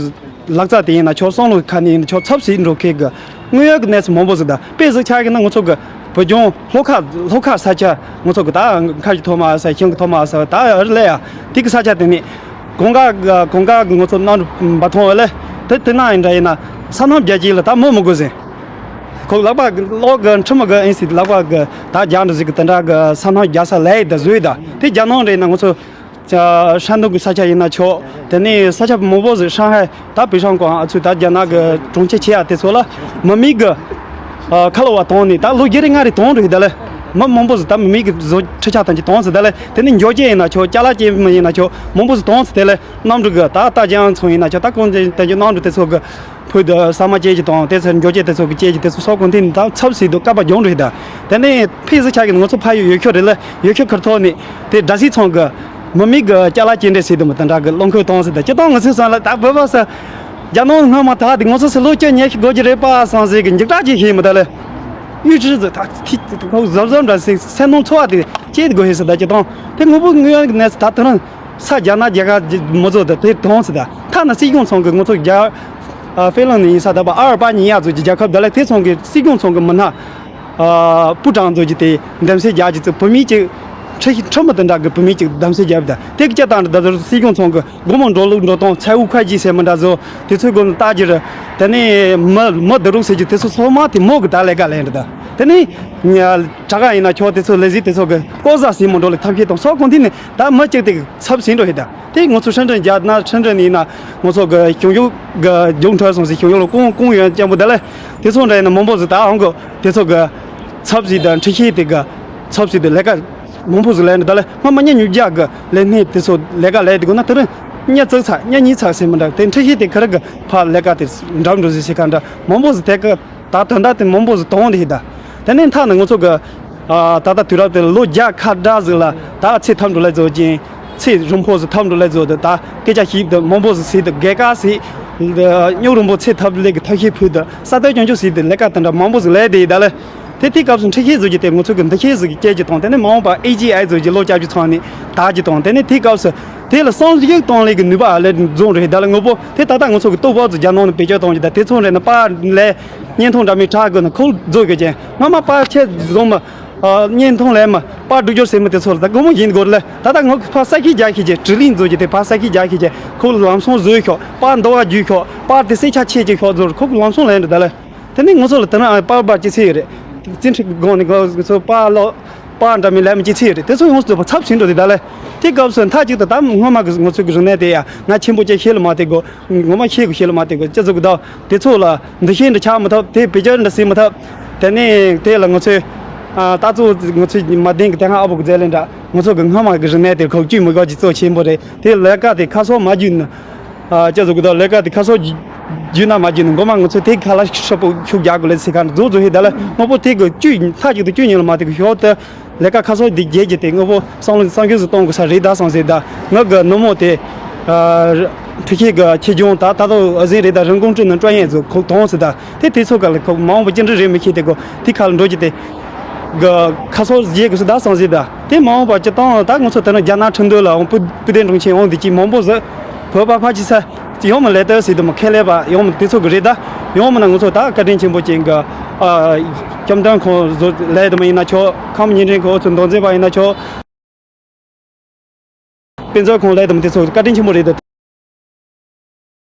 ལག་རྩལ་དེ་ཡིན་ན་ཆོག་བསམ་བློ་ཁ་ནས་ཡིན་ན་ཆོག་ཚབ་སྲིད་འགྲོ་མཁན་གི་དངོས་ཡོད་ཀྱི་གནས་ཚུལ་མང་པོ་ཟིག་དང་དཔེ་ཟིག་ཆགས་ཀྱི་ན་ང་ཚོ་གི་བོད་ལྗོངས་ལྷོ་ཁ་ལྷོ་ཁ་ས་ཆ་ང་ཚོ་གི་ད་མཁར་གྱི་ཐོག་མ་ས་ཤིང་གི་ཐོག་མ་ས་ད་རི་ལས་ཡ་དེ་གི་ས་ཆ་དེ་ནས་གོང་དཀར་གོང་དཀར་གི་ང་ཚོ་གནམ་གྲུ་འབབ་ཐོང་བ་ལས་དེ་དེ་ན་ཡིན་འདྲ་ཡིན་ན་ས་སྣུམ་རྒྱག་གི་ལ་ད་མི་མི་དགོས་ཟིན། ཁོ་ལག་པ་གི་གློག་གི་ཁྲི་མ་གི་ཨིན་སི་ལག་པ་གི་ད་རྒྱ་འདྲ་ཟིག་གི་དེ་འདྲ་གི་ས་སྣུམ་རྒྱག་ས་ལས་ཡི་ད་བཟོས་ཡི་ད་དེ་རྒྱ་ནང་རེད་ན་ང་ཚོ། ཧྲན་ཏུང་གི་ས་ཆ་ཡིན་ན་ཆོག་དེ་ནས་ས་ཆ་མང་པོ་ཟིག་ཧྲང་ཧའེ་ད་པེ་ཧྲང་ཀོང་ཨ་ཚུ་ད་རྒྱ་ནག་གི་གྲོང་ཁྱེར་ཆེ་ཡ་དེ་ཚོ་ལ་མི་མེད་གི་ཁ་ལོ་བ་བཏང་ནས་ད་ལོ་བརྒྱད་རེ་ལྔ་རེ་བཏང་རེད་ད་ལེ། མི་མང་པོ་ཟིག་ད་མི་མེད་གི་བཟོ་ཁྲི་ཆ་ཐམས་ཅད་བཏང་ཟིག་ད་ལེ། དེ་ནས་འཇོ་སྐྱེས་ཡིན་ན་ཆོག་ཅ་ལག་སྐྱེས་མི་ཡིན་ན་ཆོག་མང་པོ་ཟིག་བཏང་ཟིག་དེ་ལེ། གནམ་གྲུ་གི་ད་ད་རྒྱང་ཚོང་ཡིན་ན་ཆོག་ད་གོང་ཅན་དེ་ཚོ་གནམ་གྲུ་དེ་ཚོ་གི་ཕུད་དུ་ཟ་མ་སྐྱེས་ཀྱི་དང་དེ་ཚོ་འཇོ་སྐྱེས་དེ་ཚོ་གི་སྐྱེས་ཀྱི་དེ་ཚོ་སོགས་གོང་ཐིན་ད་ཚབ་སྲིད་དུ་བཀའ་པ་སྦྱོང་རེད་ད། དེ་ནས་ཕི་ཟི་ཆ་གི་ང་ཚོ་ཕ་ཡུལ་ཡོད་ཁྱོད་རེད་ལེ། ཡོད་ཁྱོད་ཁར་ཐོག་ནས་དེ་དྲ་སིའི་ཚང་གི་མི་མེད་གི་ཅ་ལག་སྐྱེལ་འདྲེན་བྱས་དུས་མི་དེ་འདྲ་གི་བློ་འཁོར་གཏོང་ཟེར་ཏེ་སྤྱི་བཏང་ང་ཚོའི་སང་ལ་ད་བོད་པ་ས་རྒྱ་ནང་སྔོན་མ་ད་དེ་ང་ཚོ་སི་ལོ་བཅུ་ཉི་ཤུ་འགོར་གྱི་རེད་པ་སང་ཟེར་གི་འཇིགས་སྐྲག་ཅིག་ཤེས་མི་ད་ལེ། གཡུ་ཁྲི་ཟེར་ད་ཐི་ཐི་ཐི་ཁོ་གཟབ་གཟབ་འདྲ་ཟེར་སེམས་ནང་ཚོར་བ་དེ་སྐྱེས་དགོས་ཧེ་ཟེར་ད་སྤྱི་བཏང་དེ་ངོ་བོ་དངོས་ཡོད་ཀྱི་གནས་ཚུལ་ད་དེ་རིང་ས་རྒྱ་ནག་རྒྱ་གར་མི་ཚོ་ད་དེ་གཏོང་ཟེར་ད་ཐ་ན་སྲིད་སྐྱོང་ཚང་གི་ང་ཚོ་རྒྱ་ཨ་ཧྥེ་གླིང་ནས་ཡིན་ས་ད་པ་ཨ་ར་པ་ཉིན་ཡག་ཚོ་གི་རྒྱལ་ཁབ་ད་ལེ་དེ་ཚང་གི་སྲིད་སྐྱོང་ཚང་གི་མི་སྣ། ཨ་པུ་ཀྲང་ཚོ་གི་དེ་འདེམས་གསེས་རྒྱག་གི་ཚོ་བུད་མེད་ཅིག་ཁྲི་ཁྲི་མི་དེ་འདྲ་གི་བུད་མེད་ཅིག་འདེམས་གསེས་རྒྱབ་ད་དེ་གི་སྐྱ་དང་འདྲ་ཟུར་སྲིད་སྐྱོང་ཚང་གི་སྒོ་མོ་འགྲོ་ལུགས་འགྲོ་སྟངས་ཚ་བོ་ཁ་གྱིས་ཟེར་མི་འདྲ་བཟོ་དེ་ཚོའི་སྒོ་ནས་ལྟ་རྒྱུ་རེད། དེ་ནས་མི་མི་བསྡུ་རུག་ཟེར་རྒྱུ་དེ་ཚོ་ཚང་མ་དེ་མོ་གི་ད་ལས་ཀ་ལས་འདྲ་ད་དེ་ནས་དྲ་ག་ཡིན་ན་ཆོག་དེ་ཚོ་ལས་གཞི་དེ་ཚོ་གི་ལྐོག་ཟ་ཟིན་མི་འགྲོ་ལས་ཐབས་ཤེས་དང་སོགས་གོང་དེ་ནས་ད་མི་གཅིག་དེ་གི་ཚབ་ཟིན་འགྲོ་ཧེ་ད། དེ་ང་ཚོ་ཧྲིན་ཀྲིན་རྒྱ་ནག་ཧྲིན་ཀྲིན་ཡིན་ན་ང་ཚོ་གི་གཞུང་ཞབས་གི་རྒྱུགས་འཕྲོད་སོང་ཟིག་གཞུང་ཞབས་ལ་ཀུང་ཀུང་ཡོན་ཅན་པོ་དེ་ལས་དེ་ཚོ་འདྲ་ཡིན་ན་མང་པོ་ཟིག་ད་ཧང་གི་དེ་ཚོ་གི་ཚབ་ཟིག་དང་འཁྲི་ཤེས་དེ་གི་ཚབ་ཟིག་དེ་ལས་ཀ་མང་པོ་ཟིག་ལས་ནི་ད་ལས་སྔ་མ་ཉིན་ཉུབ་རྒྱ་གི་ལས་སྣེ་དེ་ཚོ་ལས་ཀ་ལས་དེ་དགོས་ན་དེ་རིང་ཉིན་བཙུགས་ཚར་ཉིན་གཉིས་ཚར་ཟིན་མི་འདྲ་དེ་འཁྲི་ཤེས་དེ་ག་རེ་གི་ཕར་ལས་ཀ་དེ་འགྲམ་འགྲོ་ཟིག་ཟེར་ག་འདྲ་མང་པོ་ཟིག་དེ་གི་ད་དོན་དག་དེ་མང་པོ་ཟིག་གཏོང་དེ་ཡིན་ད། དེ་ནས་མཐའ་ན་ང་ཚོ་གི་ཨ་ད་ལྟ་དུས་རབས་དེ་ལོ་བརྒྱ་ཁ་བརྡ་ཟིག་ལ་ད་ཚེ་ཐབས་འགྲོ་ལས་བཟོ་ཅིང་ཚེ་རིང་པོ་ཟིག་ཐབས་འགྲོ་ལས་བཟོ་དུ་ད་སྐད་ཆ་ཞིབ་ཏུ་མང་པོ་ཟིག་ཟེར་དུ་རྒས་ཀ་ཟིག་སྨྱུག་རིང་པོ་ཚེ་ཐབས་ལས་ཀྱི་ཐབས་ཤེས་ཕུལ་དུ་ས་དོན་སྐྱོན་བཅུག་ཟིག་དུ་ལས་ཀ་དེ་འདྲ་མང་པོ་ཟིག་ལས་དེ་ཡིན་ད་ལས། དེ་དེའི་སྐབས་སུ་འཕྲུལ་ཤེས་བཟོ་རྒྱུ་དེ་ང་ཚོ་གི་འདུ་ཤེས་བཟོ་རྒྱུ་སྐྱེ་རྒྱུ་དང་། དེ་ནས་མ་འོངས་པ་ཨེ་ཇི་ཨའི་བཟོ་རྒྱུ་ལོ་བརྒྱད་ཅུ་ཚང་ནས་དར་རྒྱུ་དང་། དེ་ནས་དེའི་སྐབས་སུ་དེ་ལ་བསམ་གཞིག་གཏོང་ལེན་གྱི་ནུས་པ་ལས་རྫོང་རེད། ད་ལ་དངོས་པོ་དེ་ད་ལྟ་ང་ཚོ་གི་ལྟོ་ཕོགས་ཚོ་རྒྱ་ནང་ནས་བེད་སྤྱོད་གཏོང་རྒྱུ་དང་། དེ་ཚོ་རེད་ན་པར་ལས་བརྙན་ཐུང་འདྲ་མིན་དྲ་དགོས་ན་ཁོ་བཟོ་དགོས་ཀྱི། སྔ་མ་པར་ཆས་བཟོ་མ་བརྙན་ཐུང་ལས་མ་པར་སྒྲིག་སྦྱོར་ཟེར་མི་དེ་ཚོ་ལ་ད་སྒོར་མོ་ཡིན་དགོས་ལ། ད་ལྟ་ངོ་ཕར་ས་ཁྱི་རྒྱག་ཤེས་ཀྱི་དྲི་ལིང་བཟོ་རྒྱུ་དེ་ཕར་ས་ཁྱི་རྒྱག་ཤེས་ཀྱི་ཁོ་ལམ་སང་བཟོས་ཤོག་པར་འདོ་བ་རྒྱུས་ཤོག་པར་དེ་སེ་ཆ་ཆེ་ཅིག་ཤོག་བཟོ་ཁོ་ལམ་སང་ལེན་འདྲ་ད་ལ། དེ་ནས་ང་ཚོ་ལ་དེ་ན་པར་པར་སྐྱེ་ཚེ་ཡོད་རེད། བཙན་ཁྲིད་སྒང་ནས་ང་ཚོ་པར་ལོ་པར་འདྲ་མིན་ལས་མི་སྐྱེ་ཚེ་ཡོད་རེད། དེ་ཚོ་ཡོངས་སུ་རྫོགས་པ་ཚབ་ཟིན་འགྲོ་དེ་ད་ལས། དེ་སྐབས་སུ་མཐའ་གཅིག་ཏུ་ད་སྔོན་མ་གི་ང་ཚོ་གི་རིག་གནས་དེ་ཡང་ང་ཆེན་པོ་ཅིག་ཤེས་ལ་མ་དེ་གོ་ངོ་མ་ཤེས་གི་ཤེས་ལ་མ་དེ་གོ་ཅི་ཟེར་གི་ད། དེ་ཚོ་ལ་འདུ་ཤེས་འདྲ་ཆགས་མི་ཐུབ། དེ་བེད་སྤྱོད་འདྲ་སྲིད་མི་ཐུབ། དེ་ནས་དེ་ལ་ང་ཚོས་ད་གཙོ་བོ་ང་ཚོས་མ་བདེན་གི་དེ་སྔ་ཨ་བུ་གི་མཛད་ལན་འདྲ་ང་ཚོ་གི་སྔོན་མ་གི་རིག་གནས་དེ་ཁོ་བཅུད་མི་དགོས་ཀྱི་གཙོ་ཆེན་པོ་རེད། དེ་ལས་ཀ་དེ་ཁ་སོ་མ་བརྒྱུད་ན། ཨ་ཅི་ཟེར་གི་ད་ལས་ཀ་དེ་ཁ་སོ་བརྒྱུད་ན་མ་བརྒྱུད་ན་མགོ་མ་ང་ཚོས་དེ་ཁ་ལ་ཧྲིལ་པོ་ཤུགས་རྒྱག་དགོས་ལས་ཟེར་ཁ་འདྲ་རྫོགས་རྫོགས་ཧེ་ད་ལ་དངོས་པོ་དེ་གི་བཅུད་མཐའ་གཅིག་ཏུ་བཅུད་ཉིད་ལ་མ་དེ་གི་ཤོག་དེ། ལས་ཀ་ཁ་སོ་འདི་རྒྱལ་གྱི་དེ་དངོས་པོ་བསམ་བློ་བསམ་རྒྱུ་ཟིག་གཏོང་དགོས་ས་རེད་ད་བསམ་ཟེར་ད། ང་གི་ནུ་མོ་དེ་ཨ་འཕྲུལ་ཆས་གི་ཆེད་སྦྱོང་ད་ད་དུང་ཨ་ཟིན་རེད་ད། རིན་གོང་ཀྲི་ནང་སྤྲོད་ཡས་ཚོ་ཁོ་གཏོང་ཟེར་ད། དེ་དེ་ཚོ་ག་ལ་ཁོ་མ་འོངས་པ་ཅི་འདྲ་རེད་མི་ཤེས། དེ་གོ་དེ་ཁ་ལ་འགྲོ་རྒྱུ་དེ་གི་ཁ་སོ་རྒྱལ་དགོས་ས་ད་བསམ་ཟེར་ད། དེ་མ་འོངས་པ་སྤྱི་བཏང་ད་ང་ཚོ་དེ་ན་རྒྱ་ནག་ཁྲིན་ཏུའུ་ལ་འོང་སྤུ་སྤུ་ལྡན་གྲོང་ཁྱེར་འོང་དེ་ཅི་མང་པོ་ཟིག་བོད་པ་ཕལ་ཆེར་ས། ཡོང་མི་ལས་ལྟ་ཟེར་དུ་མ་ཁས་ལེན་པ་ཡོང་མི་དེ་ཚོ་གི་རེད་ད། ཡོང་མི་ན་ང་ཚོ་ད་བཀའ་དྲིན་ཆེན་པོ་ཅན་གི་ཨ་བཅོམ་ལྡན་ཁོང་བཟོ་ལས་དུ་མ་ཡིན་ན་ཆོག་ཁམས་ཉིན་རེ་ཁོ་ཚོ་མདོ་འཛིན་པ་ཡིན་ན་ཆོག་དཔེ་མཛོད་ཁོང་ལས་དུ་མ་དེ་ཚོ་བཀའ་དྲིན་ཆེན་པོ་རེད་ད།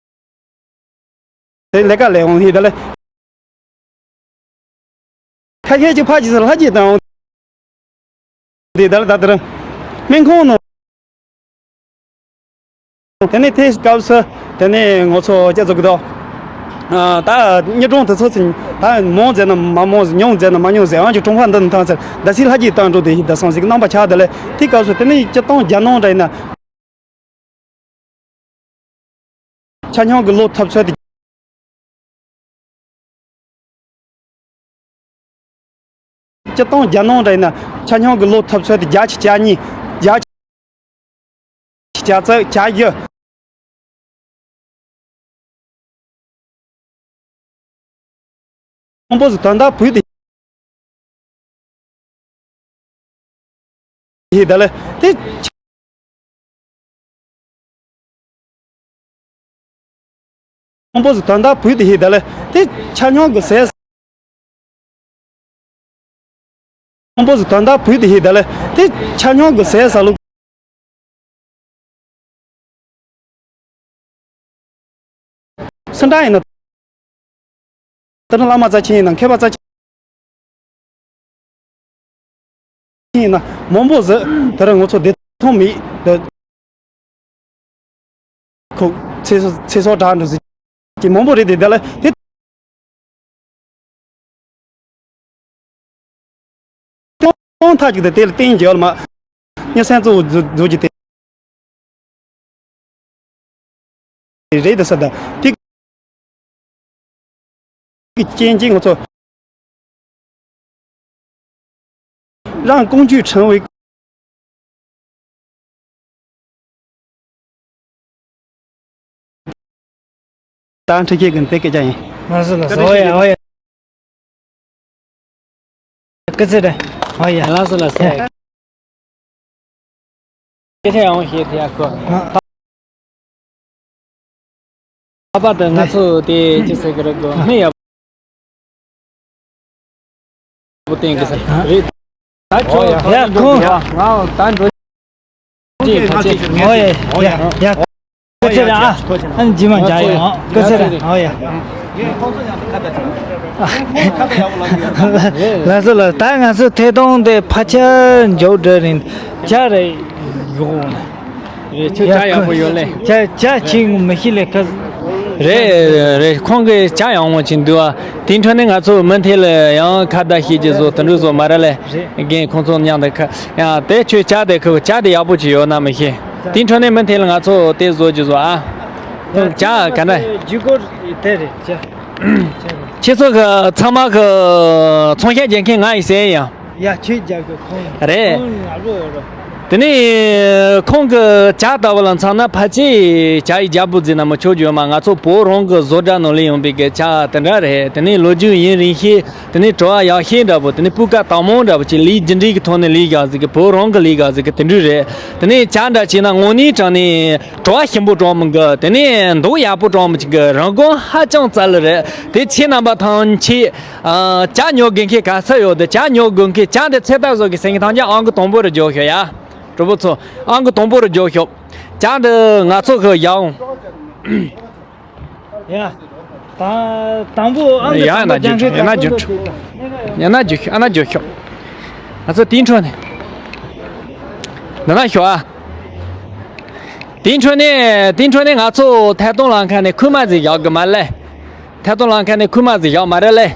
དེ་ལས་ཀ་ལས་འོང་ཧི་ད་ལས། ཁ་ཤས་ཀྱི་ཕ་ཅི་ཟེར་ལྷ་ཅི་དང་འདི་ལྟར་ད་ལྟར་སྨན་ཁང་ནང་། དེ་ནས་དེའི་སྐབས་སུ་དེ་ནས་ང་ཚོ་སྐྱ་ཚོ་གི་དོ། ད་གཉེར་སྒྲོན་དེ་ཚོ་ཚིག་ད་མང་ཟེར་ན་མ་མང་ཟེར། ཉུང་ཟེར་ན་མ་ཉུང་ཟེར། ཨང་ཅིག་གྲོང་པ་འདི་ནི་ཐང་ཟེར་ད་སི་ལྷ་ཅི་བཏང་འགྲོ་དེ་ཡི་ད་སང་ཟིག་རྣམ་པ་ཆགས་དེ་ལས་དེའི་སྐབས་སུ་དེ་ནས་སྤྱི་བཏང་རྒྱ་ནང་འདྲ་ཡིན་ན། ཆ་སྙོམས་ཀྱི་བློ་ཐུབ་ཚོད་དེ། སྤྱི་བཏང་རྒྱ་ནང་འདྲ་ཡིན་ན་ཆ་སྙོམས་ཀྱི་བློ་ཐུབ་ཚོད་དེ་བརྒྱ་ཆ་གྱ་གཉིས། བརྒྱ་ཆ་གྱ་རྩ་གྱ་བཞི། མང་པོ་ཟིག་དོན་དག་བུད་དེ། ཧེ་ད་ལེ། དེ། མང་པོ་ཟིག་དོན་དག་བུད་དེ་ཧེ་ད་ལེ། དེ་ཆ་སྙོམས་ཀྱི་ཟས། མང་པོ་ཟིག་དོན་དག་བུད་དེ་ཧེ་ད་ལེ། དེ་ཆ་སྙོམས་ཀྱི་ཟས་ཟ་ལུགས། སེ་འབྲས་ཡིན་ན། དེ་ནི་བླ་མ་རྩ་ཆེན་ཡིན་ན་མཁས་པ་རྩ་ཆེན་ཡིན་ན་མང་པོ་ཟིག་དེ་རིང་ང་ཚོ་བདེ་ཐང་མེད་དེ། ཁོ་ཚེ་སྲོག་ཚེ་སྲོག་དྲག་འགྲོ་ཟིག་གི་མང་པོ་རེད་དེ། དེ་ལ་དེ་ཐོག་མཐའ་གཅིག་ཏུ་དེ་ལ་བརྟེན་རྒྱུ་ལ་མ་སྙན་སེང་གཙོ་བོ་བཟོ་བཟོ་རྒྱུ་དེ་རེད་དེ་ས་ད་དེ་གི་རྐྱེན་གྱིས་ང་ཚོ་རང་ཀུན་སྤྱོད་ཕྲན་བུ། ད་འཕྲི་ཁྱེད་ཀྱི་འདི་སྐད་ཆ་ཡིན། ང་ཚོ་ལ་ཟོ་ཡ་ཨོ་ཡ། སྐུ་ཚེ་རིང་། ཨོ་ཡ། ལགས་སོ་ལགས་སོ། སྐད་ཆ་ཡང་བཤད་ཐུབ་ཡ་ཁོ། ཨ། ལྷག་པར་དུ་ང་ཚོ་དེ་ཅི་ཟེར་གི་རེད་གོ་མི་ཡག་པོ་བསྟན་གི་ཟེར་རེད། ད་ཁྱོད་ཡ་ཁོང་ང་ད་འགྲོ་ཅི་ད་ཅི། ཨོ་ཡ་ཡ་ཡ། སྐུ་ཚེ་རིང་ཨ། ཨ་ནི་རྗེས་མ་མཇལ་ཡོང་། སྐུ་ཚེ་རིང་། ཨོ་ཡ། ལགས་སོ་ལགས། ད་ང་ཚོ་ཐད་གཏོང་དེ་ཕལ་ཆེར་མཇུག་སྒྲིལ་རིང་ཇ་རེ་ཡོང་། རེད། ཁྱོད་ཇ་ཡག་པོ་ཡོད་ལེ། ཇ་ཇ་ཁྱེད་མི་ཤེས་ལེ་ཁ། རེད་རེད། ཁོང་གིས་ཇ་ཡག་མོ་ཅིག་འདུག་ཨ། དེའི་འཕྲོ་ནས་ང་ཚོ་མུ་མཐུད་ལ་ཡང་ཁ་བརྡ་བྱེད་ཀྱི་བཟོ་དེ་འདྲ་བཟོ་མ་ར་ལེ། རེད། རྒན་ཁོང་ཚོ་མཉམ་དུ་ཁ་ཡང་དེ་ཁྱོད་ཇ་དེ་ཁ་ཇ་དེ་ཡག་པོ་ཅིག་ཡོད་ན་མི་ཤེས། དེའི་འཕྲོ་ནས་མུ་མཐུད་ལ་ང་ཚོ་དེ་བཟོ་རྒྱུ་བཟོ་ཨ། ཁོང་ཇ་ག་འདྲ། ཇུས་འགོད་དེ་རེད་ཇ། ཁྱེད་ཚོ་གི་ཚང་མ་གི་ཚོང་ཤ་རྒྱག་མཁན་ང་ཡིན་ཟེར་ཡ། ཡ་ཁྱོད་རྒྱག་གི་ཁོང་རེད། ཁོང་ང་རོ་རོ། དེ་ནས་ཁོང་གི་ཇ་ལྟ་བུ་ལ་མཚོན་ན་ཕལ་ཆེར་ཇ་ཡི་རྒྱལ་པོ་ཟེར་ན་མི་ཆོག་རྒྱུ་ཡོད་མ། ང་ཚོ་བོད་རང་གི་བཟོ་གྲྭ་ནང་ལས་ཡོང་པའི་གི་ཇ་དེ་འདྲ་རེད། དེ་ནས་ལོ་རྒྱུས་ཡུན་རིང་ཤོས། དེ་ནས་བྲོ་བ་ཡག་ཤོས་འདྲ་པོ། དེ་ནས་སྤུས་ཀ་དྭངས་མོ་འདྲ་པོ་ཅིག་ལས་རྒྱུ་འབྲས་ཀྱི་ཐོག་ནས་ལས་བཞག་ཟིག་གི། བོད་རང་གི་ལས་བཞག་ཟིག་གི་དེ་འདྲ་རེད། དེ་ནས་ཇ་འདྲ་བྱས་ན་དངོས་གནས་དྲང་ནས་བྲོ་བ་ཞིམ་པོ་དྲང་མི་འགི། དེ་ནས་མདོག་ཡག་པོ་དྲང་མི་ཅིག་གི། རིན་གོང་ཧ་ཅང་རྩ་ལེ་རེད། དེ་ཁྱེད་རྣམ་པ་ཐམས་ཅད། ཨ། ཇ་ཉོ་དགོས་མཁན་ག་ཚོད་ཡོད་དེ་ཇ་ཉོ་དགོས་མཁན། ཇ་འདི་ཚོད་ལྟ་བཟོ་གི་ཟེར་མཁན་ཐམས་ཅད་ཨང་ཀི་དང་པོ་རུ་འཇོག་ཤོག་ཡ། གྲོགས་པོ་ཚོ། ཨང་ཀི་དང་པོ་རུ་འཇོག་ཤོག་ཇ་འདི་ང་ཚོ་གི་ཡག་ཡོང་། ཡ། དང་དང་པོ་ཨང་ཀི་ཡ་དང་པོ་ན་རྒྱག་མཁན། ཡ་ན་རྒྱུགས་ཤོག་ཡ་ན་རྒྱུགས་ཤོག་ཨ་ན་རྒྱུགས་ཤོག་ང་ཚོ་དེའི་འཕྲོ་ནས། འདི་ན་ཤོག་ཨ། དེའི་འཕྲོ་ནས། དེའི་འཕྲོ་ནས་ང་ཚོ་ཐད་གཏོང་ལམ་ཁ་ནས་ཁུག་མ་ཟིག་བཞག་གི་མ་ལེ། ཐད་གཏོང་ལམ་ཁ་ནས་ཁུག་མ་ཟིག་བཞག་མ་རེད་ལེ།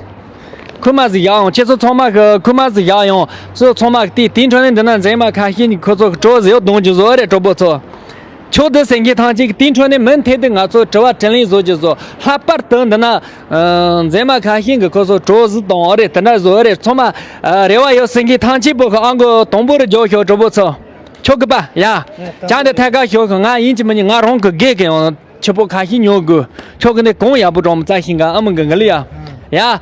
ཁུག་མ་ཟིག་བཞག་ཡོང་། ཁྱེད་ཚོ་ཚང་མ་གི་ཁུག་མ་ཟིག་བཞག་ཡོང་། ཚོ་ཚང་མ་གི་དེ་དེའི་འཕྲོ་ནས་འདི་ན་མཛེས་མ་ཁ་ཤས་ནི་ཁོ་ཚོ་གི་བྲོ་ཟིག་གཏོང་རྒྱུ་བཟོ་རེད། གྲོགས་པོ་ཚོ། ཆོག་འདི་ཟེར་མཁན་ཐམས་ཅད་ཀྱི་དེའི་འཕྲོ་ནས་མུ་མཐུད་དུ་ང་ཚོ་དྲི་བ་དྲིས་ལན་བཟོ་རྒྱུ་བཟོ། ལྷག་པར་དུ་འདི་ན། ཨ། མཛེས་མ་ཁ་ཤས་ཀྱི་ཁོ་ཚོ་བྲོ་ཟིག་གཏོང་རེད། དེ་འདྲ་བཟོ་རེད། ཚང་མ། ཨ། རེ་བ་ཡོད་ཟེར་མཁན་ཐམས་ཅད་པོ་གི་ཨང་ཀི་དང་པོ་རུ་འཇོག་ཤོག་གྲོགས་པོ་ཚོ། ཆོག་གི་པ། ཡ། ཨ། ད་ཇ་འདི་ཐད་ཀར་ཤོག་གི། ང་ཡིན་གཅིག་མིན་གཉིས་ང་རང་གི་དགེ་གི་ཡང་ཕྱུག་པོ་ཁ་ཤས་ཉོ་དགོས། ཆོག་གི་འདི་གོང་ཡག་པོ་གྲོང་མི་རྩ་ཤིང་ག་ཨ་མ་གི་འགི་ལི་ཡ། ཡ།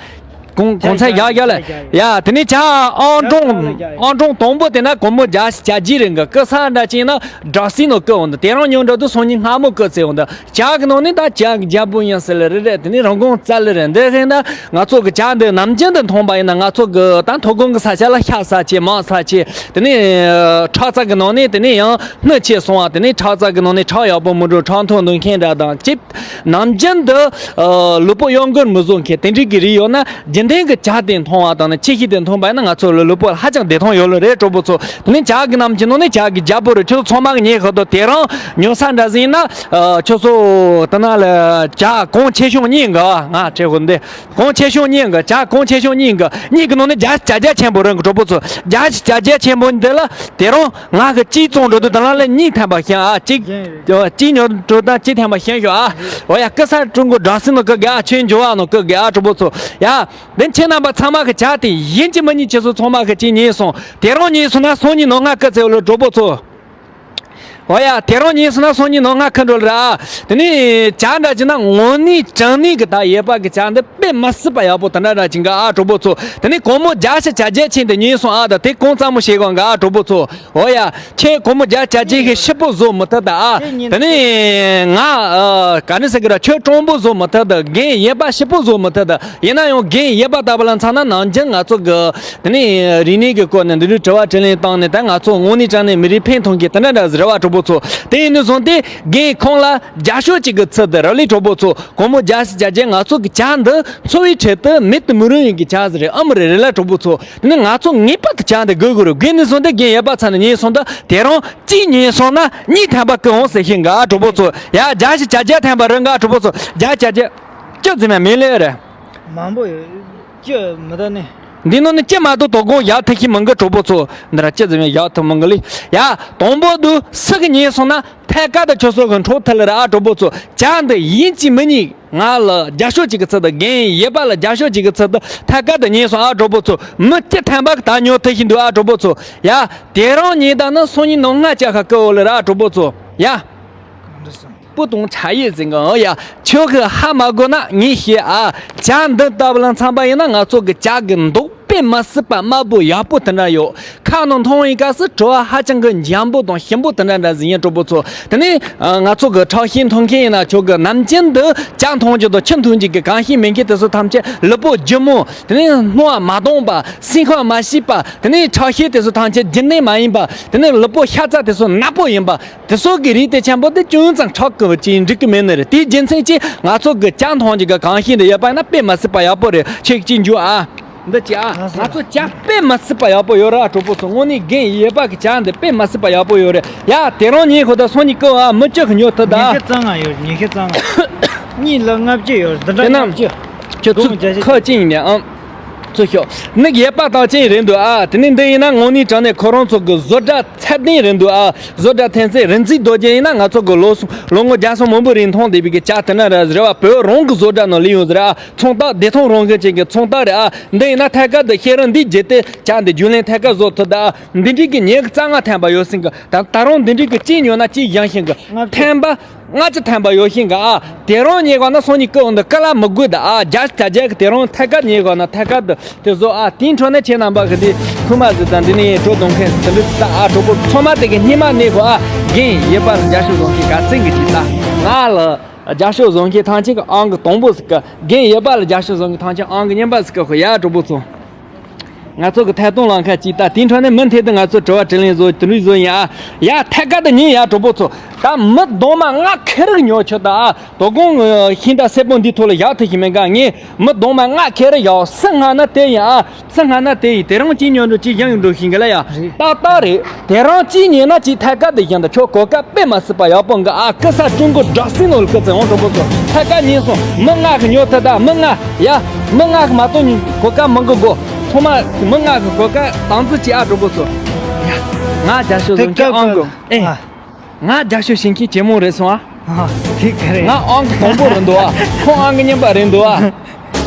གོང་གོང་ཚད་རྒྱག་རྒྱག་ལ། ཡ། དེ་ནས་ཇ་ཨང་གྲངས་ཨང་གྲངས་དང་པོ་དེ་ན་སྒོར་མོ་བརྒྱ་ཞིག་བརྒྱ་བརྒྱ་རེད་འགི། ཀི་ས་འདྲ་ཅིག་ན་སྦྲག་སྲིད་ནང་བཀོད་འོང་འདུག་དེ་རང་ཉོ་འདྲ་འདུག་སང་ཉིན་སྔ་མོ་བཀོད་ཚེ་འོང་འདུག་ཇ་གི་ནང་ནས་ད་ཇ་གི་རྒྱལ་པོ་ཡིན་ཟེར་ལེ་རེད་རེད། དེ་ནས་རིན་གོང་རྩ་ལེ་རེད། འདི་ཧེ་ན་ང་ཚོ་གི་ཇ་འདི་ནམ་རྒྱུན་དུ་འཐུང་པ་ཡིན་ན་ང་ཚོ་གི་ད་མཐོ་སྒང་གི་ས་ཆ་ལ་ཤ་ཟ་ཆེ་མང་ཟ་ཆེ། དེ་ནས་ཁྲག་རྩ་གི་ནང་ནས་དེ་ནས་ཡང་སྣུམ་ཆེ་སོང་བ། དེ་ནས་ཁྲག་རྩ་གི་ནང་ནས་ཁྲག་ཡག་པོ་མི་འགྲོ། ཁྲག་འཐུང་འདུག་མཁན་འདྲ་དང་ཅིག་ནམ་རྒྱུན་དུ་ལུས་པོ་གཡོ་འགུལ་མི་བཟོ་མཁན་དེ་འདྲའི་གི་རིགས་ཡོད་ན། རྒྱུན་ལྡན་གྱི་ཇ་དེ་འཐུང་བ་དང་ནི་ཆུ་ཤས་དེ་འཐུང་པ་ཡིན་ན་ང་ཚོ་ལུས་པོ་ལ་ཧ་ཅང་བདེ་ཐང་ཡོད་ལེ་རེད། གྲོགས་པོ་ཚོ། དེ་ནས་ཇ་གི་རྣམ་ཅན་ནང་ནས་ཇ་གི་རྒྱལ་པོ་རེད། ཁྱོད་ཚོ་ཚང་མ་གི་ཉེ་ཁ་དོ་དེ་རང་ཉོ་ས་འདྲ་ཟིན་ན། ཁྱོད་ཚོ་དེ་ན་ལ་ཇ་གོང་ཆེ་ཤོས་གཉིས་འགི། ང་བྲེ་གོ་འདི་གོང་ཆེ་ཤོས་གཉིས་འགི། ཇ་གོང་ཆེ་ཤོས་གཉིས་འགི། གཉིས་གི་ནང་ནས་ཇ་ཞིག་ཇ་རྒྱ་ཆེན་པོ་རང་གི་གྲོགས་པོ་ཚོ། ཇ་ཞིག་ཇ་རྒྱ་ཆེན་པོ་འདི་ལ་དེ་རང་ང་གི་གཅིག་བཙོང་འགྲོ་དུས་དེ་ལ་ལ་གཉིས་ཐམ་པ་ཤེས་ཨ། གཅིག་གཅིག་ཉོ་འགྲོ་དང་གཅིག་ཐམ་པ་ཤེས་ཤོག་ཨ། འོ་ཡ། ཀི་ས་ཀྲུང་གོ་སྦྲག་སྲིད་ནང་བཀོད་དགོས་ཨ། ཆོས་འབྱོར་བ་ནང་བཀོད་དགོས་ཨ། གྲོགས་པོ་ཚོ། ཡ། འདི་ཁྱེད་རྣམ་པ་ཚང་མ་གི་ཇ་དེ་ཡིན་གཅིག་མིན་གཉིས་ཁྱེད་ཚོ་ཚང་མ་གི་གཅིག་ཉོས་སོང་། དེ་རང་ཉོས་སོང་ན་སང་ཉིན་ནངས་སྔ་བཀོད་ཚེ་འོ་ལེ་གྲོགས་པོ་ཚོ། འོ་ཡ། དེ་རང་ཉོས་སོང་ན་སང་ཉིན་ནངས་སྔ་ཁ་འགྲོ་ལེ་ར། དེ་ནས་ཇ་འདྲ་ཅིག་ན་དངོས་གནས་དྲང་གནས་གི་ད་ཡོད་པ་གི་ཇ་འདི་དཔེ་མ་སྲིད་པ་ཡག་པོ་དེ་འདྲ་འདྲ་ཅིག་འགི་ཨ། གྲོགས་པོ་ཚོ། དེ་ནས་སྒོར་མོ་བརྒྱ་ཞིག་ཇ་རྒྱ་ཆེན་དེ་ཉོས་སོང་ཨ། ད་དེ་གོང་ཙམ་མོ་བྱེད་དགོས་འགི་ཨ། གྲོགས་པོ་ཚོ། འོ་ཡ། ཁྱེད་སྒོར་མོ་བརྒྱ་ཇ་རྒྱ་ཞིག་ཕྱུག་པོ་བཟོ་མི་ཐུབ་ད་ཨ། དེ་ནས་ང་ཨ་ག་ནས་ཟེར་གི་ར། ཁྱོད་སྤྲང་པོ་བཟོ་མི་ཐུབ་ད། རྒན་ཡོད་པ་ཕྱུག་པོ་བཟོ་མི་ཐུབ་ད། ཡིན་ན་ཡང་རྒན་ཡོད་པ་ལྟ་བུ་ལ་མཚོན་ན་ནམ་རྒྱུན་ང་ཚོ་གི་དེ་ནས་རིག་གནས་ཀྱི་སྐོར་ནས་འདི་འདྲའི་དྲི་བ་དྲིས་ལན་བཏང་ནས་ད་ང་ཚོ་དངོས་གནས་དྲང་གནས་མི་རིགས་ཕན་ཐོགས་མཁན་དེ་འདྲ་འདྲ་ཟེར་བ། གྲོགས་པོ་ཚོ། དེ་ཡིན་ནས་བཟུང་སྟེ་རྒན་ཁོང་ལ་རྒྱབ་སྐྱོར་གཅིག་གི་ཚུལ་དུ་ར་ལས། གྲོགས་པོ་ཚོ། སྒོར་མོ་བརྒྱ་ཞིག་བརྒྱ་བརྒྱ། ང་ཚོ་གི་ཇ་འདི་འཚོ་བའི་ཁྲོད་དུ་མེད་དུ་མི་རུང་བའི་གི་ཇ་ཟིག་རེད། ཨ་མ་རེད་རེད་ལ། གྲོགས་པོ་ཚོ། དེ་ནས་ང་ཚོ་ངེས་པར་དུ་ཇ་འདི་དགོས་དགོས་རེད། དགོས་ནས་བཟུང་སྟེ་རྒན་ཡོད་པ་ཚ་ནས་ཉོས་སོང་ད། དེ་རང་གཅིག་ཉོས་སོང་ན་གཉིས་ཐམ་པ་བཀོད་འོང་ཟེར་ཤེས་འགི་ཨ། གྲོགས་པོ་ཚོ། ཡ། བརྒྱ་ཞིག་བརྒྱ་བརྒྱ་ཐམ་པ་རེད་འགི་ཨ། གྲོགས་པོ་ཚོ། བརྒྱ་བརྒྱ་བརྒྱ། ཅི་ཙམ་ཡང་མིན་ལེ་རེད། མང་པོ་ཡོད། ཅི་མི་ད་ནི། འདི་ནང་ནས་ཅི་མ་གཏོགས་དོ་དགོང་བཞག་ཐུབ་ཤེས་མི་འགི། གྲོགས་པོ་ཚོ། འདི་ར་ཅི་ཙམ་ཡང་བཞག་ཐུབ་མི་འགི་ལེ། ཡ། དང་པོ་དུ་སུ་གི་ཉོས་སོང་ན་ཐད་ཀར་དུ་ཁྱོད་ཚོ་གི་འཕྲོག་ཐུབ་ལེ་ར་ཨ། གྲོགས་པོ་ཚོ། ཇ་འདི་ཡིན་གཅིག་མིན་གཉིས་ང་ལ་རྒྱབ་སྐྱོར་གཅིག་གི་ཚུལ་དུ། རྒན་ཡོད་པ་ལ་རྒྱབ་སྐྱོར་གཅིག་གི་ཚུལ་དུ་ཐད་ཀར་དུ་ཉོས་སོང་ཨ། གྲོགས་པོ་ཚོ། མི་སྤྱི་ཐམ་པ་གི་ད་ཉོ་ཐུབ་ཤེས་འདུག་ཨ། གྲོགས་པོ་ཚོ། ཡ། དེ་རང་ཉོས་ད་ནི་སང་ཉིན་ནངས་སྔ་ཇ་ཁ་བཀོད་འོ་ལེ་ར་ཨ། གྲོགས་པོ་ཚོ། ཡ། སྤུ་དང་ཆ་ཡི་ཟིན་གི་ཡ། ཁྱོད་ཀྱིས་ཧ་མ་གོ་ན་ངས་བཤད་ཨ། ཇ་འདི་ལྟ་བུ་ལ་མཚོན་པ་ཡིན་ན་ང་ཚོ་གི་ཇ་གི་མདོག་དཔེ་མ་སྲིད་པ་དམར་པོ་ཡག་པོ་དེ་འདྲ་ཡོད། ཁ་ནང་འཐུང་བའི་སྐབས་སུ་བྲོ་བ་ཧ་ཅང་གི་འཇམ་པོ་དང་ཞིམ་པོ་དེ་འདྲ་འདྲ་ཟིན་ཡིན། གྲོགས་པོ་ཚོ། དེ་ནས་ང་ཚོ་གི་ཁྲག་ཤེད་མཐོ་མཁན་ཡིན་ན། ཁྱོད་ཀྱི་ནམ་རྒྱུན་དུ་ཇ་འཐུང་རྒྱུ་དང་ཆུ་འཐུང་རྒྱུ་གི་གང་ཤེས་མེད་མཁན་དེ་ཚོ་ཐམས་ཅད་ལུས་པོ་ལྗིད་མོ། དེ་ནས་སྣང་བ་མ་དྭངས་པ། སེམས་ཁམས་མ་སྐྱིད་པ། དེ་ནས་ཁྲག་ཤེད་དེ་ཚོ་ཐམས་ཅད་རྒྱུན་ལྡན་མ་ཡིན་པ། དེ་ནས་ལུས་པོ་ཤ་ཚ་དེ་ཚོ་ནག་པོ་ཡིན་པ། དེ་ཚོ་གི་རིགས་དེ་ཆེན་པོ་དེ་ཅུང་ཙམ་ཁྲག་གི་ཅིག་འགྲིག་གི་མེད་ནི་རེད། དེའི་རྒྱུ་མཚན་གྱིས་ང་ཚོ་གི་ཇ་འཐུང་རྒྱུ་གི་གང་ཤེས་འདི་ཡོད་པ་ཡིན་ན་དཔེ་མ་སྲིད་པ་ཡག་པོ་རེད། ཁྱེད་ཀྱིས་འཇུ་ཨ། འདི་ཅི་ཨ། ང་ཚོ་ཇ་དཔེ་མ་སྲིད་པ་ཡག་པོ་ཡོད་ར་གྲོགས་པོ་ཚོ། དངོས་གནས་རྒན་ཡོད་པ་གི་ཇ་འདི་དཔེ་མ་སྲིད་པ་ཡག་པོ་ཡོད་རེད་ཡ། དེ་རང་ཉིད་ཁོ་ད་སང་ཉིན་བཀོད་ཨ། མི་བཅུ་གི་ཉོ་ཐུབ་ད། ཉི་ཤུ་རྩ་ལྔ་ཡོད། ཉི་ཤུ་རྩ་ལྔ། གཉིས་ལ་ལྔ་བཅུ་ཡོད། འདི་འདྲ་དེ་ན་ལྔ་བཅུ། ཁྱོད་ཚུགས་ཁ་ཅིག་ཡིན་ནས་ཨང་། ཚོ་ཤོག་ནི་ཡས་པ་དང་ཅན་རེད་འདུག་ཨ། དེ་ནས་འདི་ཡིན་ན་དངོས་གནས་དྲང་གནས་ཁོ་རང་ཚོ་གི་བཟོ་གྲྭ་ཚད་ལྡན་རེད་འདུག་ཨ། བཟོ་གྲྭ་ཐོན་ཚད་རིག་འཛིན་རྡོ་རྗེ་ཡིན་ན་ང་ཚོ་གི་ལོ་སུ་ལོ་ངོ་བརྒྱ་སོང་མང་པོ་རིང་མཐོང་བསྡད་པའི་གི་ཇ་དེ་ན་ར་རེ་བ་བོད་རང་གི་བཟོ་གྲྭ་ནང་ལས་ཡོང་ཟེར་ཨ། ཚོང་རྟགས་བདེ་ཐང་རང་བཞིན་ཅན་གྱི་ཚོང་རྟགས་རེད་ཨ། འདི་ཡིན་ན་ཐད་ཀར་དུ་ཤེས་རིག་འདི་བརྒྱུད་དེ་ཇ་འདི་རྒྱུན་ལེན་ཐད་ཀར་བཟོ་ཐུབ་ད་ཨ། འདི་འདྲའི་གི་ཉེར་རྩ་ལྔ་ཐམ་པ་ཡོད་ཟིན་གི། ད་ད་རུང་འདི་འདྲའི་གི་གཅིག་ཉོས་ན་གཅིག་བཞེངས་ཤིང་གི་ཐམ་པ། ལྔ་བཅུ་ཐམ་པ་ཡོད་ཤིང་ག་ཨ། དེ་རང་ཉེ་གོ་ན་སང་ཉིན་ཀི་འོང་དུ་ཀི་ལ་མི་དགོས་ད་ཨ། རྒྱ་རྒྱ་རྒྱ་གི་དེ་རང་ཐད་ཀར་ཉེ་གོ་ན་ཐད་ཀར་དུ་དེ་བཟོ་ཨ། དེའི་འཕྲོ་ནས་ཁྱེད་རྣམ་པ་གི་དེ་ཁུ་མ་ཟི་དང་འདི་ནས་གྲོ་གདོང་མཁན་དེ་འདྲ་ད་ཨ། གྲོ་པོ་ཚང་མ་དེ་གི་སྙེ་མ་ནས་གོ་ཨ། རྒན་ཡོད་པ་ལ་རྒྱ་ཤོད་བཟང་ཤིང་ག་ཚིག་གི་ཅིག་ད་ང་ལ་རྒྱ་ཤོད་བཟང་ཤིང་ཐང་ཆེན་གི་ཨང་གི་དང་པོ་ཟིག་གི། རྒན་ཡོད་པ་ལ་རྒྱ་ཤོད་བཟང་ཤིང་ཐང་ཆེན་ཨང་གི་གཉིས་པ་ཟིག་གི་ཧོ་ཡ་གྲོ་པོ་ཚོ། ང་ཚོ་གི་ཐད་གཏོང་ལམ་ཁ་ཅིག་ད་དེའི་འཕྲོ་ནས་མུ་མཐུད་དུ་ང་ཚོ་དྲི་བ་དྲིས་ལན་བཟོ་དེ་འདྲ་བཟོ་ཡིན་ཨ། ཡ་ཐད་ཀར་དུ་ཉན་ཡ་གྲོགས་པོ་ཚོ། ད་མི་གདོང་མ་ང་ཁེར་རོ་ཉོ་ཆོག་ད་ཨ། དོ་དགོང་ཤིང་རྟ་སེར་པོ་འདི་ཐོག་ལ་བཞག་ཐུབ་ཤིག་མེད་ག། ངས་མི་གདོང་མ་ང་ཁེར་རོ་བཞག་སུ་སྔ་ན་དེ་ཡིན་ཨ། སུ་སྔ་ན་དེ་ཡིན། དེ་རང་གཅིག་ཉོ་འགྲོ་གཅིག་བཞེངས་འགྲོ་ཤིང་གི་ལ་ཡ། རེད། ཏག་ཏག་རེད། དེ་རང་གཅིག་ཉོས་ན་གཅིག་ཐད་ཀར་དུ་བཞེངས་ད་ཁྱོད་གོ་སྐབས་དཔེ་མ་སྲིད་པ་ཡག་པོ་འགའ་ཨ། ཀི་ས་ཀྲུང་གོ་སྦྲག་སྲིད་ནོར་ཀི་ཚེ་འོང་གྲོགས་པོ་ཚོ། ཐད་ཀར་ཉན་སོང་། མི་ལྔ་གི་ཉོ་ཐུབ་ད་མི་ལྔ་ཡ། མི་ལྔ་གི་མ་གཏོགས་ཉིན་གོ་སྐབས་མང་གི་གོ། ཚང་མ་མི་ལྔ་གི་གོ་སྐབས་དང་འཛིན་བྱེད་ཨ་གྲོགས་པོ་ཚོ། ཡ། ང་རྒྱ་ཤོད་བཟོ་མཁན་ཨང་གི་ཨེ། ང་རྒྱ་ཤོད་བྱེད་མཁན་ཇེ་མང་རེད་སོང་ཨ། ཨ། དེ་ག་རེད། ང་ཨང་གི་དང་པོ་རེད་འདུག་ཨ། ཁོང་ཨང་གི་གཉིས་པ་རེད་འདུག་ཨ།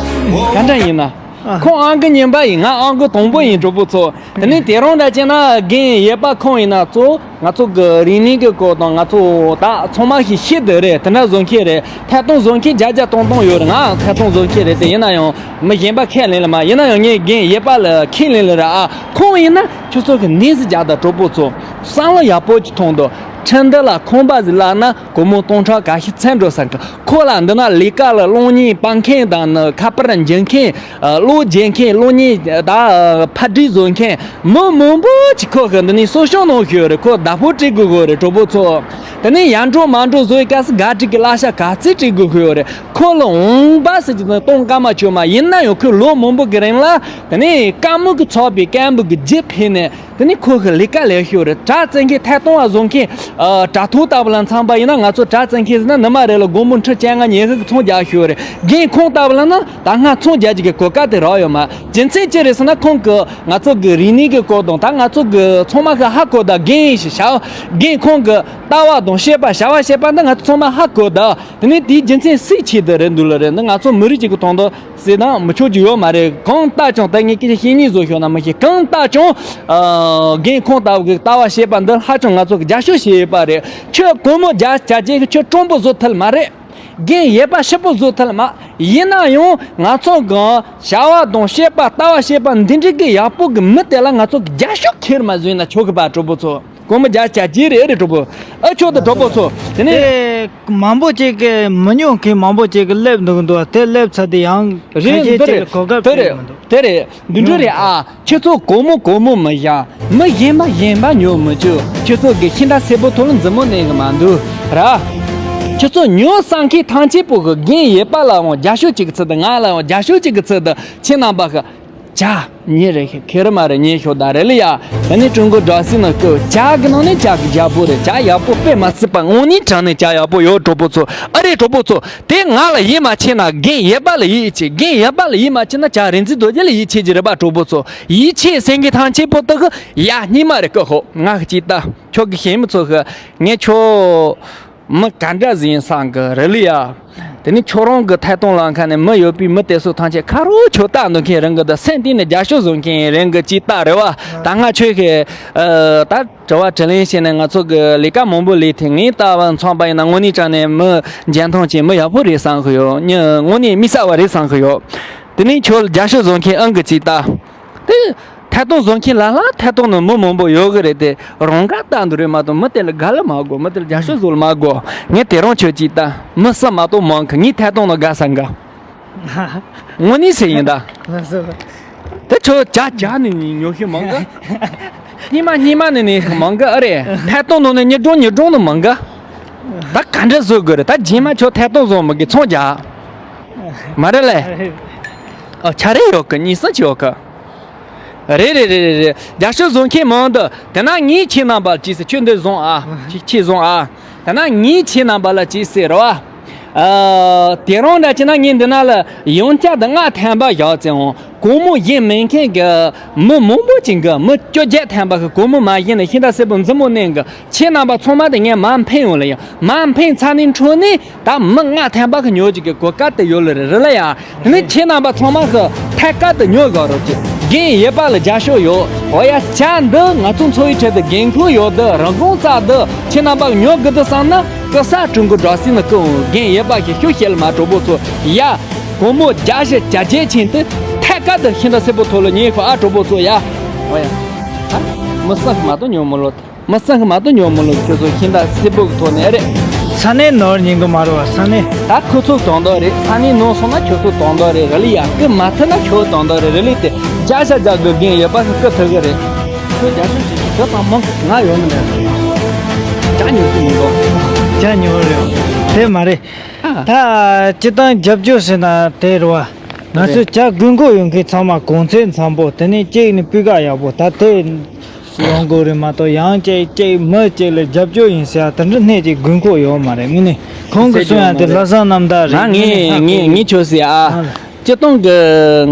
ག་འདྲ་ཡིན་ན། ཨ། ཁོང་ཨང་གི་གཉིས་པ་ཡིན། ང་ཨང་གི་དང་པོ་ཡིན་གྲོགས་པོ་ཚོ། དེ་ནས་དེ་རང་འདྲ་བྱས་ན་རྒན་ཡོད་པ་ཁོང་ཡིན་ན་གཙོ། ང་ཚོ་གི་རིག་གནས་ཀྱི་སྐོར་དང་ང་ཚོ་ད་ཚང་མ་ཤེས་ཤེས་དེ་རེད། དེ་འདྲ་བཟོ་མཁན་རེད། ཐད་གཏོང་བཟོ་མཁན་བརྒྱ་བརྒྱ་སྟོང་སྟོང་ཡོད་རེད། ང་ཐད་གཏོང་བཟོ་མཁན་རེད་དེ། ཡིན་ན་ཡང་མི་གཞན་པ་ཁས་ལེན་ལ་མ་ཡིན་ན་ཡང་ངས་རྒན་ཡོད་པ་ལ་ཁས་ལེན་ལ་ར་ཨ། ཁོང་ཡིན་ན་ཁྱོད་ཚོ་གི་གནས་སུ་རྒྱག་ད་གྲོགས་པོ་ཚོ། བསམ་བློ་ཡག་པོ་ཅིག་ཐོངས་དོ། ཁྲིན་ཏི་ལ་ཁང་པ་ཟིག་བརླག་ན་སྒོར་མོ་སྟོང་ཕྲག་ཁ་ཤས་ཚད་འགྲོ་ས་གི། ཁོ་ལ་འདི་ན་ལས་ཀ་ལ་སློང་ཉེས་སྤར་མཁན་དང་ནི་ཁ་པར་འཇལ་མཁན། ཨ། གློག་འཇལ་མཁན། གློག་བརྙན་ད་ཕར་སྒྲིག་བཟོ་མཁན་མི་མང་པོ་ཅིག་ཁོ་གི་འདི་ནས་གསོ་སྐྱོང་གནང་ཤོད་རེད། ཁོ་བདག་པོ་སྤྲད་དགོས་གོ་རེད་གྲོགས་པོ་ཚོ། དེ་ནས་ཡར་འགྲོ་མར་འགྲོ་བཟོ་ཡི་སྐབས་སུ་ག་སྒྲིག་གི་གླ་ཆ་ག་ཚད་སྤྲད་དགོས་གོ་རེད། ཁོ་ལ་འོང་པ་ཟེར་གྱི་ནི་གཏོང་ཀ་མ་བྱོས་མ་ཡིན་ན་ཡང་ཁོས་ལོ་མང་པོ་གི་རིང་ལ་དེ་ནས་དཀའ་མོ་གི་ཚོགས་པའི་སྐད་འབོད་གི་རྒྱུ་ཕེ་ནས། དེ་ནི་ཁོ་གི་ལས་ཀ་ལས་ཤོར་རེད། དྲ་བཙལ་མཁན་ཐད་གཏོང་བ་བཟོ་མཁན། ཨ། དྲ་ཐོག་ལྟ་བུ་ལ་འཚམ་པ་ཡིན་ན་ང་ཚོ་དྲ་བཙལ་མཁན་ཟེར་ན་ནུ་མ་རེ་ལ་སྒོར་མོ་ཁྲི་བཅོ་ལྔ་ཉི་ཤུ་གི་ཚོང་རྒྱག་ཤོར་རེད། རྒན་ཁོང་ལྟ་བུ་ལ་ན་ད་སྔ་ཚོང་རྒྱག་རྒྱུ་གི་གོ་སྐབས་དེ་རག་ཡོད་མ། རྒྱུ་མཚན་ཅི་རེད་ཟེར་ན་ཁོང་གི་ང་ཚོ་གི་རིག་གནས་གི་སྐོར་དང་ད་ང་ཚོ་གི་ཚང་མ་གི་ཧ་གོ་ད་རྒན་ཡིན་ཞེས་བྱ་བ། རྒན་ཁོང་གི་ལྟ་བ་དང་བཤད་པ་བྱ་བ་བྱེད་པ་འདི་ང་ཚོ་ཚང་མ་ཧ་གོ་ད། དེ་ནས་དེའི་རྒྱུ་མཚན་སུས་ཆེད་དུ་རེད་འདུག་ལ་རེད། འདི་ང་ཚོ་མི་རིགས་གཅིག་གི་དོན་དུ། ཟེར་ན་མི་ཆོག་རྒྱུ་ཡོད་མ་རེད། གང་ལྟ་ཀྱང་ད་ངས་སྐད་ཆ་བཤད་ཉེས་བཟོ་ཤོག་ན་མི་ཤེས། གང་ལྟ་ཀྱང་ཨ། རྒན་ཁོང་ལྟ་བུ་གི་ལྟ་བ་བཤད་པ་འདི་ཧ་ཅང་ང་ཚོ་གི་རྒྱབ་སྐྱོར་བྱེད་ཡོད་པ་རེད། ཁྱོད་སྒོར་མོ་བརྒྱ་བརྒྱ་བརྒྱད་ཀྱི་ཁྱོད་སྤྲང་པོ་བཟོ་ཐུབ་མ་རེད། རྒན་ཡོད་པ་ཞིབ་པོ་བཟོ་ཐུབ་མ། ཡིན་ན་ཡང་ང་ཚོ་གི་བྱ་བ་དང་བཤད་པ་ལྟ་བ་བཤད་པ་འདི་འདྲ་གི་ཡག་པོ་གི་མི་དེ་ལ་ང་ཚོ་གི་རྒྱབ་སྐྱོར་ཁྱེར་མ་བཟོས་ན་ཆོག་གི་པ་གྲོགས་པོ་ཚོ། སྒོར་མོ་བརྒྱ་བརྒྱ་བརྒྱད་རེད་རེད་གྲོགས་པོ། ཨ་ཆོག་ཏུ་གྲོགས་པོ་ཚོ། དེ་ནས། དེ་མང་པོ་ཅིག་གི་མི་ཉོ་མཁན་མང་པོ་ཅིག་གི་སླེབས་འདུག་འདུག་དེ་སླེབས་ཚར་དུས་ཡང་ཁ་རེད་ཤས་འདི་ཅིག་རེད་ལ་གོ་སྐབས་དེ་རེད་སྤྲད་མི་འདུག་དེ་རེད་འདི་འདྲ་རེད་ཨ། ཁྱེད་ཚོ་སྒོར་མོ་སྒོར་མོ་མི་བཞག་མི་གཞན་པ་གཞན་པ་ཉོ་མི་བཅུག་ཁྱེད་ཚོ་གི་ཤིང་རྟ་སེར་པོ་ཐོག་ལ་མཛུབ་མོ་མནན་གི་མ་འདུག་ར། ཁྱེད་ཚོ་ཉོ་བསམ་མཁན་ཐམས་ཅད་པོ་གི་རྒན་ཡོད་པ་ལའང་རྒྱབ་སྐྱོར་ཅིག་གི་ཚུལ་དུ་ང་ལའང་རྒྱབ་སྐྱོར་ཅིག་གི་ཚུལ་དུ་ཁྱེད་རྣམ་པ་གི་ཇ། ཉེ་རེད་ཁེ་རེ་མ་རེད་ཉེ་ཤོ་ད་རེད་ལ་ཡ། ད་ནི་ཀྲུང་གོ་འདྲ་སི་ནང་སྐུ་ཇ་གི་ནང་ནས་ཇ་གི་ཇ་པོ་རེད། ཇ་ཡག་པོ་དཔེ་མ་སྲིད་པ་དངོས་གནས་དྲང་ནས་ཇ་ཡག་པོ་ཡོད་གྲོགས་པོ་ཚོ། ཨ་རེད་གྲོགས་པོ་ཚོ། དེ་ང་ལ་ཡིད་མ་ཆེས་ན་རྒན་ཡོད་པ་ལ་ཡིད་ཆེས། རྒན་ཡོད་པ་ལ་ཡིད་མ་ཆེས་ན་ཇ་རིག་འཛིན་རྡོ་རྗེ་ལ་ཡིད་ཆེས་ཀྱི་རེད་པ་གྲོགས་པོ་ཚོ། ཡིད་ཆེས་སེང་གེ་ཐང་ཆེན་པོ་དག་གི་ཡ་སྙིང་མ་རེད་ཀི་ཧོ། ང་གི་ཅིག་ལྟ་ཁྱོད་ཀྱི་ཞེན་མི་ཚོ་གི་ངས་ཁྱོད། མི་ག་འདྲ་ཟིག་ཡིན་བསམ་གི་རེད་ལ་ཡ། དེ་ནི་ཁྱོད་རང་གི་ཐད་གཏོང་ལམ་ཁ་ནས་མི་ཡོད་པའི་མི་དེ་ཚོ་ཐམས་ཅད་ཁ་རོག་ཁྱོད་ལྟ་འདོད་མཁན་རང་གི་ད་སེམས་གཏིང་ནས་རྒྱབ་སྐྱོར་བཟོ་མཁན་རང་གི་ཅིག་ལྟ་རེད་བ། ད་སྔ་ཆོས་ཀྱི་ཨ། ད་དྲི་བ་དྲིས་ལན་བྱས་ནས་ང་ཚོ་གི་ལས་ཀ་མང་པོ་ལས་ཐེངས་ངས་ལྟ་བ་མཚོན་པ་ཡིན་ན་དངོས་གནས་དྲང་ནས་མི་འཇོན་ཐང་ཅན་མི་ཡག་པོ་རེད་བསམ་གི་ཡོད། མྱི་དངོས་གནས་མི་གསར་བ་རེད་བསམ་གི་ཡོད། དེ་ནི་ཁྱོད་རྒྱབ་སྐྱོར་བཟོ་མཁན་ཨང་གི་ཅིག་ལྟ། དེ། ཐད་གཏོང་བཟོ་མཁན་ལ་ལ་ཐད་གཏོང་ནང་མི་མང་པོ་ཡོད་གི་རེད་དེ། རང་དགའ་ལྟ་འདུག་རེད་མ་གཏོགས་མི་དེ་ལ་དགའ་ལ་མ་དགོས། མི་དེ་ལ་རྒྱབ་སྐྱོར་བཟོ་ལ་མ་དགོས། ངས་དེ་རང་ཁྱོད་ཅིག་ལྟ། མི་གསུམ་མ་གཏོགས་མང་གི། ངས་ཐད་གཏོང་ནང་དགའ་ས་འགའ། དངོས་གནས་ཟེར་ཡིན་ད། དེ་ཁྱོད་ཇ་ཇ་ནི་ནི་ཉོ་ཤེས་མང་གི། སྙིགས་མ་སྙིགས་མ་ནི་ནི་མང་གི་ཨ་རེད། ཐད་གཏོང་ནང་ནི་ཉི་གྲོང་ཉི་གྲོང་ནི་མང་གི། ད་ག་འདྲ་བཟོ་དགོས་རེད། ད་རྗེས་མ་ཁྱོད་ཐད་གཏོང་བཟོ་མི་དགོས་ཚོང་རྒྱག་མ་རེད་ལེ། ཨ་ཆ་རེ་ཡོད་གི། གཉིས་གསུམ་ཅིག་ཡོད་གི། རེད་རེད་རེད་རེད་རེད། རྒྱབ་སྐྱོར་བཟོ་མཁན་མང་འདུག་དེ་ན་ངས་ཁྱེད་རྣམ་པར་ཅིག་ཟེར། ཁྱོད་འདི་བཟུང་ཨ། ཁྱེད་ཁྱེད་བཟུང་ཨ། དེ་ན་ངས་ཁྱེད་རྣམ་པ་ལ་ཅིག་ཟེར་རོ། ཨ། དེ་རིང་འདྲ་བྱས་ན་ངས་འདི་ན་ལ་ཡང་བསྐྱར་དུ་ལྔ་ཐམ་པ་བཞག་ཙང་། སྒོར་མོ་བཞེས་མེད་མཁན་གྱི་མི་མང་པོ་ཅིག་གིས་མི་བཅོ་བརྒྱད་ཐམ་པ་གིས་སྒོར་མོ་མ་བཞེས་ནས་ཤིང་རྟ་སེར་པོ་མཛུབ་མོ་མནན་གི། ཁྱེད་རྣམ་པ་ཚང་མ་དེ་ངས་མར་འཕེན་ཡོང་ལ་ཡ། མར་འཕེན་ཚར་ནས་འཕྲོ་ནས་ད་མི་ལྔ་ཐམ་པ་གིས་ཉོ་རྒྱུ་གི་གོ་སྐབས་དེ་ཡོད་ལ་རེད། རེད་ལ་ཡ། དེ་ནས་ཁྱེད་རྣམ་པ་ཚང་མ་གིས་ཐད་ཀར་དུ་ཉོ་དགོས་རོགས་གྱིས། རྒན་ཡོད་པ་ལ་རྒྱབ་སྐྱོར་ཡོད། འོ་ཡ། ཇ་འདི་ང་ཚོ་འཚོ་བའི་ཁྲོད་དུ་འགན་ཁུར་ཡོད་དུ་རིན་གོང་བཙག་དུ། ཁྱེད་རྣམ་པ་ཉོ་དགོས་དུ་བསམ་ན་ཀི་ས་ཀྲུང་གོ་འགྲོ་སྲིད་ན་ཀི་འོང་། རྒན་ཡོད་པ་ཞིག་ཤུགས་བྱེད་ལ་མ་གྲོགས་པོ་ཚོ་ཡ། སྒོར་མོ་བརྒྱ་བཞི་བརྒྱ་བརྒྱད་ཕྱིན་ཏེ་ཐད་ཀར་དུ་ཤིང་རྟ་སེར་པོ་ཐོག་ལ་ཉོས་ཤོག་ཨ། གྲོགས་པོ་ཚོ་ཡ། འོ་ཡ། ཨ། མི་སེར་མ་གཏོགས་ཉོ་མི་ལོ། མི་སེར་མ་གཏོགས་ཉོ་མི་ལོ། ཁྱོད་ཚོ་ཤིང་རྟ་སེར་པོ་གི་ཐོག་ནས་རེད། ས་གནས་ནོར་ཉིན་གི་མ་རུ་བ་ས་གནས། ད་ཁོ་ཚོ་དོན་དག་རེད། ས་གནས་ནོར་སོང་ན་ཁྱོད་ཚོ་དོན་དག་རེད། རེད་ལི་ཡ། ཀི་མ་ཐུབ་ན་ཁྱོད་དོན་དག་རེད། རེད་ལི་དེ་བརྒྱ་ཆ་བརྒྱ་དགོས་རྒན་ཡོད་པ་ཀི་ཐུབ་གི་རེད། ཁྱོད་རྒྱ་ཆུ་ཞིག་ཁྱོད་ཚང་མང་ང་ཡོང་མི་ནས། ཇ་ཉོ་གི་མི་འདུག་ཇ་ཉོ་རེད། དེ་མ་རེད། ཨ། ད་སྤྱི་བཏང་རྒྱབ་སྐྱོར་ཟེར་ན་དེ་རེད་བ། ང་ཚོས་ཇ་དགོས་མཁོ་ཡོད་མཁན་ཚང་མ་གོང་ཚད་འཚམ་པོ། དེ་ནས་གཅིག་ནི་སྤུས་ཀ་ཡག་པོ། ད་དེ་ཡོང་དགོས་རེད་མ་གཏོགས། ཡང་གཅིག་གཅིག་མི་གཅིག་ལ་རྒྱབ་སྐྱོར་ཡིན་ཟེར་ཡ་དེ་འདྲ་སྣེ་གཅིག་དགོས་མཁོ་ཡོད་མ་རེད། དངོས་གནས་ཁོང་གི་གསུང་ཡ་དེ་ལྷག་བསམ་རྣམ་དག་རེད། ང་ངས་ངས་ངས་ཁྱོད་ཟེར་ཨ། ཨ་ལ། སྤྱི་བཏང་གི་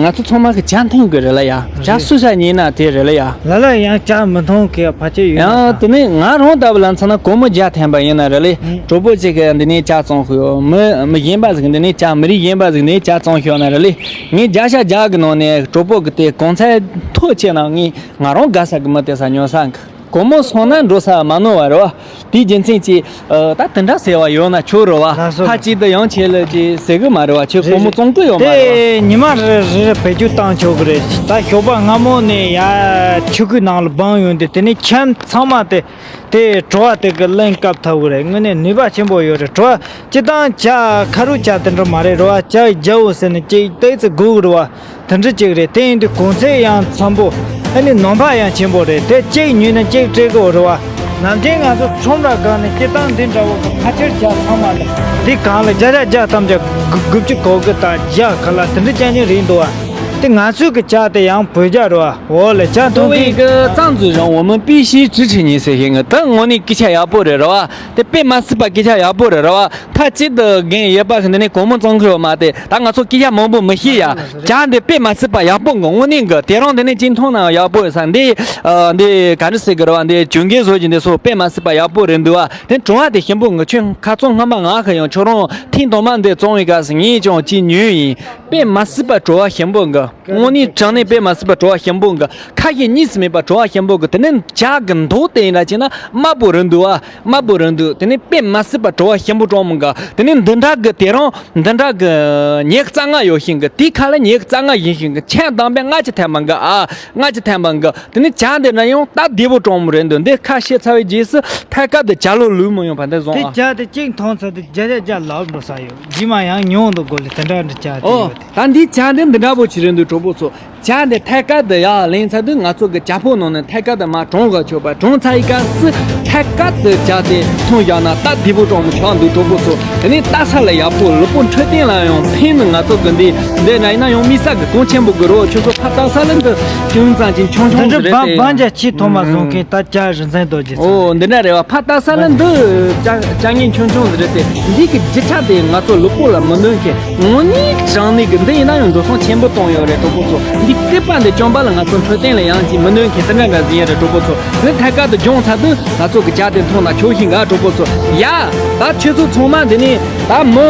ང་ཚོ་ཚང་མ་གི་ཇ་འཐུང་དགོས་རེད་ལ་ཡ། ཇ་རེད། སུ་ས་ཉིན་ན་དེ་རེད་ལ་ཡ། ལ་ལ་ཡང་ཇ་མི་འཐུང་མཁན་ཕལ་ཆེར་ཡོད་ཡང་ན་ད། དེ་ནས་ང་རང་ལྟ་བུ་ལ་མཚོན་ན་སྒོར་མོ་བརྒྱ་ཐམ་པ་ཡིན་ན་རེད་ལེ། ཨང་། གྲོགས་པོ་གཅིག་གིས་འདི་ནས་ཇ་བཙོང་གི་ཡོད། མི་མི་གཞན་པ་ཟིག་འདི་ནས་ཇ། མི་རིགས་གཞན་པ་ཟིག་ནས་ཇ་བཙོང་ཤོག་ན་རེད་ལེ། ངས་བརྒྱ་ཆ་བརྒྱ་གི་ནང་ནས་གྲོགས་པོ་གི་དེ་གོང་ཚད་མཐོ་ཆེ་ན་ངས་ང་རང་དགའ་ས་གི་མི་དེ་ས་ཉོ་ས་གི། སྒོར་མོ་སོང་ན་འགྲོ་ས་མ་ནོར་བ་རེད་བ། དེའི་རྒྱུ་མཚན་གྱིས། ཨ། ད་དེ་འདྲ་ཟེར་བ་ཡོད་ན་ཆོག་རེད་བ། ལགས་སོ། ཕ་གཅིག་ཏུ་ཡང་ཆེ་ལ་ཅིག་ཟེར་གི་མ་རེད་བ། ཁྱོད་རེད་སྒོར་མོ་རེད། བཙོང་གི་ཡོད་མ་རེད་བ། དེ་ཉི་མ་རེ་རེ་རེ་བེད་སྤྱོད་བཏང་ཆོག་གི་རེད། ད་ཞོགས་པ་སྔ་མོ་ནས་ཡ་ཆུ་ཁོལ་ནང་ལ་སྦངས་ཡོང་དུས་དེ་ནས་ཁྱིམ་ཚང་མ་དེ་དེ་བྲོ་བ་དེ་གི་ལན་བཀབ་ཐུབ་གི་རེད། དངོས་གནས་ནུས་པ་ཆེན་པོ་ཡོད་རེད། བྲོ་བ་སྤྱི་བཏང་ཇ་ཁ་རུ་ཇ་དེ་འདྲ་མ་རེད་རེད་བ། ཇ་རྒྱའུ་ཟེར་ནས་ཅིག་ཏོག་ཙམ་དགོས་གི་རེད་བ། དེ་འདྲ་ཅིག་རེད། དེ་ཡིན་དུས་གོང་ཚད་ཡང་འཚམ་པོ། ཨ་ནི་ནུས་པ་ཡང་ཆེན་པོ་རེད། དེ་གཅིག་ཉོས་ན་གཅིག་སྤྲད་དགོས་རེད་བ། ནམ་རྒྱུན་ང་ཚོ་ཁྲོམ་ར་སྒང་ནས་སྤྱིར་བཏང་འདི་འདྲ་བོ་གི་ཕལ་ཆེར་ཇ་ཚང་མ་ལ་འདི་སྒང་ལ་བརྒྱ་ཆ་བརྒྱ་ཐམས་ཅད་དགུ་དགུ་བཅུ་གོ་དགུ་དང་བརྒྱ་ག་ལ་དེ་འདྲ་ཅན་ཅན་རེད་འདུག་བ། དེ་ང་ཚོའི་གི་ཇ་དེ་ཡང་བོད་ཇ་རེད་བ། འོ་ལེ། ཇ་འཐུང་མཁན་གི་གཙང་འཛུལ་རང་འོ་མི་པི་ཤི་ཁྲི་ཁྲི་ཉིན་ཟེར་ཤེས་ངི་ད་དངོས་གནས་སྐད་ཆ་ཡག་པོ་རེད་རེད་བ། དེ་དཔེ་མ་སྲིད་པ་སྐད་ཆ་ཡག་པོ་རེད་རེད་བ། ཕ་གཅིག་ཏུ་རྒན་ཡོད་པ་ཞིག་འདི་ནས་གོང་མོ་བཙོང་གི་ཡོད་མ་རེད། ད་ང་ཚོ་སྐད་ཆ་མང་པོ་མི་ཤེས་ཡ། ཇ་འདི་དཔེ་མ་སྲིད་པ་ཡག་པོ་གི་དངོས་གནས་གི། དེ་རིང་འདི་ནས་ཅིག་འཐུང་ན་ཡག་པོ་ཡོད་ས་འདི། ཨ། འདི་ག་འདྲ་ཟེར་གི་རེད་བ། འདི་གྱོན་གོས་བཟོ་གི་འདི་ཚོ་དཔེ་མ་སྲིད་པ་ཡག་པོ་རེད་འདུག་བ། དེ་བྲོ་བ་དེ་ཞིམ་པོ་གི། ཁྱོད་ཁ་ཚོང་སྔ་མ་ང་གི་ཡང་ཁྱོད་རང་ཐེངས་དང་མ་འདི་བཙོང་བའི་སྐབས་སུ་ངས་ཀྱང་ཅིག་ཉོས་ཡིན། དཔེ་མ་སྲིད་པ་བྲོ་བ་ཞིམ་པོ་གི། དངོས་གནས་དྲང་གནས་དཔེ་མ་སྲིད་པ་བྲོ་བ་ཞིམ་པོ་གི། ཁ་ཞེ་གཉིས་སུ་མེད་པ་བྲོ་བ་ཞིམ་པོ་གི། དེ་ནས་ཇ་གི་མདོག་དེ་ཡིན་ན་བྱས་ན་དམར་པོ་རེད་འདུག་བ། དམར་པོ་རེད་འདུག་དེ་ནས་དཔེ་མ་སྲིད་པ་བྲོ་བ་ཞིམ་པོ་གྲོགས་མོ་འགའ། དེ་ནས་འདི་འདྲ་གི་དེ་རིང་འདི་འདྲ་གི་ཉི་ཤུ་རྩ་ལྔ་ཡོད་ཤིང་གི། དེའི་ཁ་ལ་ཉི་ཤུ་རྩ་ལྔ་ཡིན་ཤིང་གི། ཆང་དང་པའི་ལྔ་བཅུ་ཐམ་པ་འགའ། ཨ། ལྔ་བཅུ་ཐམ་པ་འགའ། དེ་ནས་ཇ་འདི་འདྲ་ཡང་སྟབས་བདེ་པོ་གྲོགས་མོ་རེད་འདུག་འདི་ཁ་ཕྱེ་ཚར་བའི་རྗེས་སུ་ཐད་ཀར་དུ་ཇ་ལོ་ལུག་མི་ཡོང་བ་འདི་བཟུང་། དེ་ཨ། ཇ་དེ་གཅིག་འཐུང་ཚར་དུས་བརྒྱ་ཆ་བརྒྱ་ལབ་འགྲོ་ས་ཡོད། རྗེས་མ་ཡང་ཉོ་འདུག་དགོས་ལེ། དེ་འདྲ་འདྲ་ཇ་དེ་ཨོ། ཡོད་དེ། ད་འདི་ཇ་འདི་འདི་འདྲ་པོ་ཅིག་རེད་འདུག་གྲོགས་པོ་ཚོ། ཇ་འདི་ཐད་ཀར་དུ་ཡར་ལེན་ཚར་དུས་ང་ཚོ་གི་ཇ་ཕོར་ནང་ནས་ཐད་ཀར་དུ་མར་གྲོངས་ག་ཆོག་པ། གྲོངས་ཚར་ཡི་ག་སི་ཐད་ཀར་དུ་ཇ་དེ་འཐུང་བཞག་ན་སྟབས་བདེ་པོ་གྲོགས་མོ་ཆགས་འདུག་གྲོགས་པོ་ཚོ། དེ་ནས་ལྟ་ས་ལ་ཡག་པོ། ལུས་པོ་འཕྲོད་བསྟེན་ལ་ཡང་ཕན་ནི། ང་ཚོ་གི་འདི་འདི་ན་ཡིན་ན་ཡང་དམིགས་བསལ་གི་གོང་ཆེན་པོ་གི་རོ། ཁྱོད་ཚོ་ཕར་ལྟ་ས་ལ་འདི་ཅུང་ཙམ་ཅིག་ཆུང་ཆུང་འདི་ཟིག་རེད་འདྲ་དེ། བང་བང་ཇ་ཆེས་ཐོག་མ་བཟུང་མཁན་ད་ཇ་རིན་ཆེན་རྡོ་རྗེ་ཚོ། ཨོ་འདི་འདྲ་རེད་བ། ཕར་ལྟ་ས་ལ་འདི་ཅ་ཅ་ངན་ཆུང་ཆུང་ཟིག་རེད་དེ། འདི་གི་རྒྱུ་ཆ་དེ་ང་ཚོ་ལུས་པོ་ལ་མི་གནོད་མཁན། དངོས་གནས་དྲང་གནས་ཀྱི་འདི་ཡིན་ན་ཡང་འགྲོ་སོང་ཆེན་པོ་གཏོང་ཡོད་རེད་གྲོགས་པོ་ཚོ། འདི་སྐེད་པ་འདི་གྱོན་པ་ལ་ང་ཚོ་འཕྲོད་བསྟེན་ལ་ཡང་ཅིག་མི་གནོད་མཁན་དེ་འདྲ་འདྲ་ཟིག་ཡིན་རེད་གྲོགས་པོ་ཚོ། འདི་ཐད་ཀར་དུ་སྦྱོང་ཚར་དུས་ང་ཚོ་གི་ཇ་དེ་འཐུང་ན་ཆོག་ཤིང་ག་གྲོགས་པོ་ཚོ། ཡ། ད་ཁྱོད་ཚོ་ཚང་མ་འདི་ནས་ད་མི།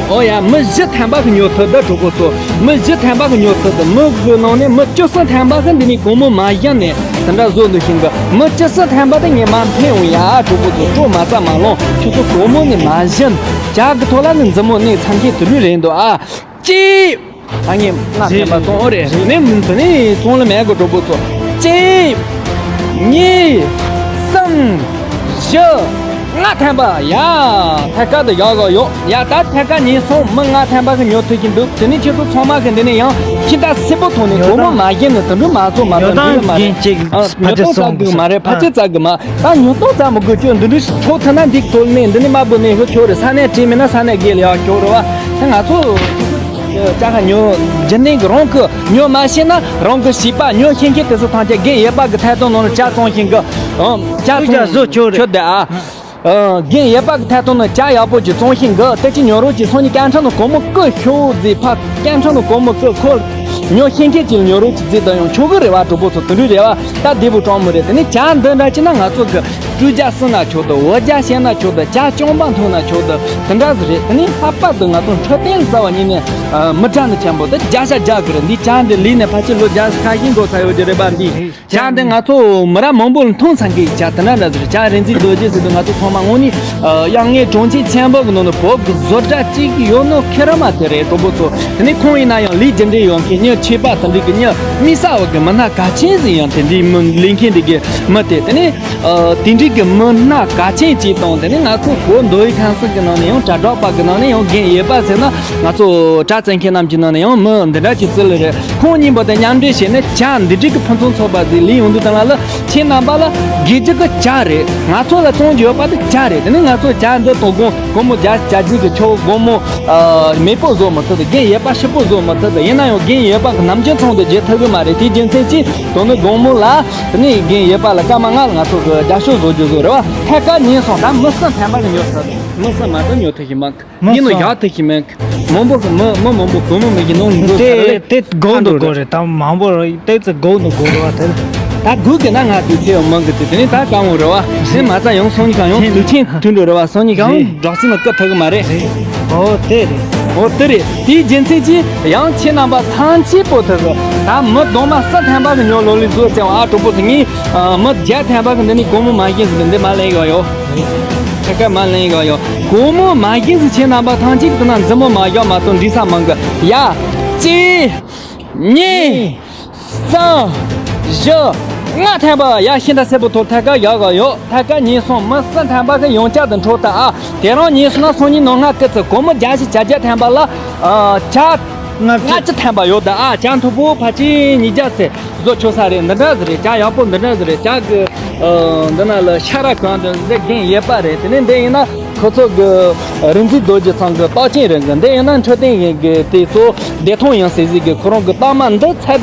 ཨོ་ཡ། མི་བཞི་ཐམ་པ་གི་ཉོ་ཐུབ་ད་གྲོགས་པོ་ཚོ། མི་བཞི་ཐམ་པ་གི་ཉོ་ཐུབ་ད། མི་གི་ནང་ནས་མི་བཅུ་གསུམ་ཐམ་པ་གི་འདི་ནས་སྒོར་མོ་མ་བཞག་ནས་དེ་འདྲ་བཟོ་འདུག་ཤིང་གི། མི་བཅུ་གསུམ་ཐམ་པ་དེ་ངས་མར་འཕེན་འོང་ཡ་གྲོགས་པོ་ཚོ། སྤྲོ་མ་ཚ་མ་ལོང་། ཁྱོད་ཚོ་སྒོར་མོ་ནས་མ་བཞག་ནས་ཇ་གི་ཐོག་ལ་ནི་མཛུབ་མོ་ནས་ཚང་མཁན་དེ་འདྲ་རེད་འདུག་ཨ། གཅིག་ད་ངས་ལྔ་ཐམ་པ་བཙོང་འོ་རེད། རེད་ནས་མི་འདི་ནས་བཙོང་ལ་མེད་གོ་གྲོགས་པོ་ཚོ། གཅིག་གཉིས། གསུམ། བཞི། ལྔ་ཐམ་པ་ཡ། ཐད་ཀར་དུ་ཡག་གོ་ཡོད་ཡ། ད་ཐད་ཀར་ཉིན་སོང་མི་ལྔ་ཐམ་པ་གི་ཉོ་ཐུབ་ཀྱི་འདུག་དེ་ནས་ཁྱེད་ཚོ་ཚང་མ་གི་འདི་ནས་ཡང་ཤིང་རྟ་སེར་པོ་ཐོག་ནས་སྒོར་མོ་མ་བཞག་ནས་དེ་འདྲ་མ་བཙོང་མ་གཏོང་འདི་ལ་མ་རེད། ཨ། ཉོ་སྟངས་ཟ་གི་མ་རེད། ཕལ་ཆེར་ཟ་གི་མ། ད་ཉོ་སྟངས་ཟ་མི་དགོས། ཁྱོད་འདི་འདྲ་ཆོག་ཐུབ་ན་འདི་ཐོག་ནས་འདི་ནས་མ་བུད་ནས་ཤོག་ཆོག་རེད། ས་གནས་བྲིས་མེད་ན་ས་གནས་བརྒལ་ཡག་ཆོག་རེད་བ། ད་ང་ཚོ་ཅ་ཁ་ཉོ་རྒྱུ་ནས་གི་རང་གི་ཉོ་མ་ཤེས་ན་རང་གི་བྱིས་པ་ཉོ་ཤེས་མཁན་དེ་ཚོ་ཐམས་ཅད་རྒན་ཡོད་པ་གི་ཐད་གཏོང་ནང་ལ་ཇ་བཙོང་ཤིང་གི། ཨང་། ཇ་བཙོང་བཟོ་ཆོག་རེད། ཆོག་དེ་ཨ། ཨ། རྒན་ཡོད་པ་གི་ཐད་གཏོང་ནི་ཇ་ཡག་པོ་ཅིག་བཙོང་ཤེས་གི། དེ་ཅི་ཉོ་རོགས་ཅིག་སང་ཉིན་སྐར་ཕྲན་ནི་སྒོར་མོ་དགུ་ཤོག་ཟིག་ཕ། སྐར་ཕྲན་ནི་སྒོར་མོ་དགུ་ཁོ་ཉོ་ཤེས་མཁན་ཅིག་ཉོ་རོགས་ཅིག་ཟིག་ད་ཡང་ཆོག་གི་རེད་བ། གྲོགས་པོ་ཚོ་དེ་འདྲ་རེད་བ། ད་བདེ་པོ་གྲོང་མི་རེད། དེ་ནི་ཇ་འདི་འདྲ་ཅིག་ན་ང་ཚོ་གི་སྤྲོད་ཇ་བསྲེས་ན་ཆོག་འདུག་འོ་ཇ་བཤད་ན་ཆོག་འདུག་ཇ་སྐྱོང་པ་འཐུང་ན་ཆོག་འདུག་དེ་འདྲ་ཟིག་རེད། དེ་ནི་ལྷག་པར་དུ་ང་ཚོ་འཕྲོད་བསྟེན་རྩ་བ་ཉིད་ནས་མི་དྲག་ནི་ཆེན་པོ་དེ་ཇ་ཤ་རྒྱག་གི་རེད། འདི་ཇ་འདི་ལས་ནས་ཕལ་ཆེར་ལོ་བརྒྱ་ཁ་ཤས་འགོར་ཚར་ཡོད་ཀྱི་རེད་པ། འདི་ཇ་འདི་ང་ཚོ་མི་རབས་མང་པོ་ལ་འཐུང་ཚར་མཁན་གྱི་ཇ་དེ་འདྲ་འདྲ་ཟིག་རེད། ཇ་རིན་ཆེན་རྡོ་རྗེ་ཟེར་དུས་ང་ཚོ་ཚང་མ་དངོས་གནས་ཡང་ངའི་གྲོང་ཁྱེར་ཆེན་པོ་གི་ནང་ནས་བོད་ཀྱི་བཟོ་གྲྭ་གཅིག་ཡོད་ནོ་ཁེ་ར་མ་དེ་རེད། གྲོགས་པོ་ཚོ་དེ་ནས་ཁོང་ཡིན་ན་ཡང་ལས་རྒྱུ་འབྲས་ཡོད་མཁན་མྱི་ཆེ་པ་དེ་འདྲ་གི་མྱི་དམིགས་བསལ་བ་གི་མི་སྣ་གལ་ཆེན་ཟིག་ཡང་དེ་འདྲའི་མི་ལས་མཁན་འདི་གི་མི་དེ་དེ་ནས། ཨ། དེ་འདྲའི་གི་མི་སྣ་གལ་ཆེན་ཅིག་དང་། དེ་ནས་ང་ཚོ་བོད་མདོ་དབུས་ཁམས་གསུམ་གི་ནང་ནས་ཡང་དྲ་གྲགས་པ་གི་ནང་ནས་ཡང་རྒན་ཡོད་པ་ཟེར་ན་ང་ཚོ་དྲ་བཙལ་མཁན་རྣམས་ཀྱི་ནང་ནས་ཡང་མི་འདི་འདྲ་ཅིག་བརྩི་ལེ་རེད། ཁོང་གཉིས་པོ་དང་མཉམ་འབྲེལ་བྱས་ནས་ཇ་འདི་འདྲའི་གི་ཕུན་སུམ་ཚོགས་པ་ཟིག་ལས་ཡོང་དུས་དང་ལ་ལ་ཁྱེད་རྣམ་པ་ལ་དགོས་རྒྱུ་གི་ཇ་རེད། ང་ཚོ་ལ་བཙོང་རྒྱུ་ཡོད་པ་དེ་ཇ་རེད། དེ་ནས་ང་ཚོ་ཇ་འདི་དོ་དགོང་སྒོར་མོ་བརྒྱ་བརྒྱད་ཅུ་གི་ཆོག་སྒོར་མོ་ཨ། མེད་པོ་བཟོ་མི་ཐུབ་འདུག་རྒན་ཡོད་པ་ཧྲིལ་པོ་བཟོ་མི་ཐུབ་འདུག་ཡིན་ན་ཡང་རྒན་ཡོད་པ་གི་ནམ་རྒྱུན་ཚོང་དུ་བརྗེ་ཐུབ་གི་མ་རེད། དེའི་རྒྱུ་མཚན་གྱིས་དོ་ནི་དགོང་མོ་ལ་དེ་ནས་རྒན་ཡོད་པ་ལ་སྐར་མ་ལྔ་ལ་ང་ཚོ་གི་རྒྱ་ཤོག་བཟོ་རྒྱུ་བཟོ་རེད་བ། ཐད་ཀར་ཉན་སོང་། ད་མི་གསུམ་ཐམ་པ་གི་ཉོ་ཐུབ་འདུག་མི་གསུམ་མ་གཏོགས་ཉོ་ཐུབ་ཀྱི་མེད། མི་ཡིན་ནོ་གསུམ། ཡག་ཐུབ་ཀྱི་མེད། མང་པོ་གི་མི་མི་མང་པོ་སྒོར་མོ་མེད་ཀྱི་ནང་ལ་འགྲོ་ས་དེ་རེད། དེ་དགོས་འདུག་དགོས་རེད། ད་མང་པོ་རེད། དེ་ཚོ་དགོས་འདུག་དགོས་རེད་བ། དེ་ད་དགོས་གི་ན་ང་དུས་ཚེ་མང་གི་དུས་དེ་ནས་ད་དཀའ་མོ་རེད་བ། དེ་མ་ཚད་ཡང་སང་ཉིན་གང་ཡང་དུས་ཆེན་མཐུན་འགྲོ་རེད་བ། སང་ཉིན་གང་ཡང་རེད། སྦྲག་སྲིད་ལ་བཀུག་ཐུབ་གི་མ་རེད། རེད། ཨོ་དེ་རེད། ཨོ་དེ་རེད། དེའི་རྒྱུ་མཚན་གྱིས་ཡང་ཁྱེད་རྣམ་པ་ཐམས་ཅད་པོ་ཐུག་གི། ད་མི་གདོང་མ་སུ་ཐམ་པ་གི་ཉོ་ལོ་ལི་བཟོ་བྱས་བ། ཨ་གྲོགས་པོ་དེ་ངས་མི་བརྒྱ་ཐམ་པ་གི་འདི་ནས་སྒོར་མོ་མ་བཞེས་ཟིག་འདི་མ་ལེན་གི་ཡོད། ཁ་ཁ་མ་ལེན་གི་ཡོད། སྒོར་མོ་མ་བཞེས་ཟིག་ཁྱེད་རྣམ་པ་ཐམས་ཅད་ཀྱི་དེ་ན་མཛུབ་མོ་མ་བཞག་མ་གཏོགས་འགྲིག་ས་མང་གི། ཡ། གཅིག་གཉིས། གསུམ། བཞི། ལྔ་ཐམ་པ། ཡ་ཤིན་ཏུ་སེར་པོ་ཐོག་ཐད་ཀར་བཞག་གི་ཡོད། ཐད་ཀར་ཉན་སོང་། མི་གསུམ་ཐམ་པ་གི་ཡང་བསྐྱར་དུ་འཕྲོ་ལྟ་ཨ། དེ་རང་ཉན་སོང་ན་སང་ཉིན་ནང་ང་སྐུ་ཚེ་སྒོར་མོ་བརྒྱ་ཞིག་བརྒྱད་བརྒྱ་ཐམ་པ་ལ། ཨ། ཇ་ལྔ་བཅུ་ཐམ་པ་ཡོད་ད་ཨ། ཇ་མཐུག་པོ་ཕལ་ཆེར་ཉིས་བརྒྱ་ཚེ་བཟོ་ཆོག་ས་རེད། འདི་འདྲ་ཟིག་རེད། ཇ་ཡག་པོ་འདི་འདྲ་ཟིག་རེད། ཇ་གི། ཨ། འདི་ན་ལ་ཤ་ར་གང་དུ་འདི་རྒན་ཡོད་པ་རེད། དེ་ནས་འདི་ཡིན་ན། ཁོ་ཚོ་གི་རིག་འཛིན་རྡོ་རྗེ་ཚང་གི་རྟགས་ཅན་རེད་གི། འདི་ཡིན་ན་འཕྲོད་བསྟེན་ཡིན་གི་དེ་ཚོ་བདེ་ཐང་ཡིན་ཟེར་ཟིག་གི། ཁོ་རང་གི་རྟགས་མ་འདི་ཚད་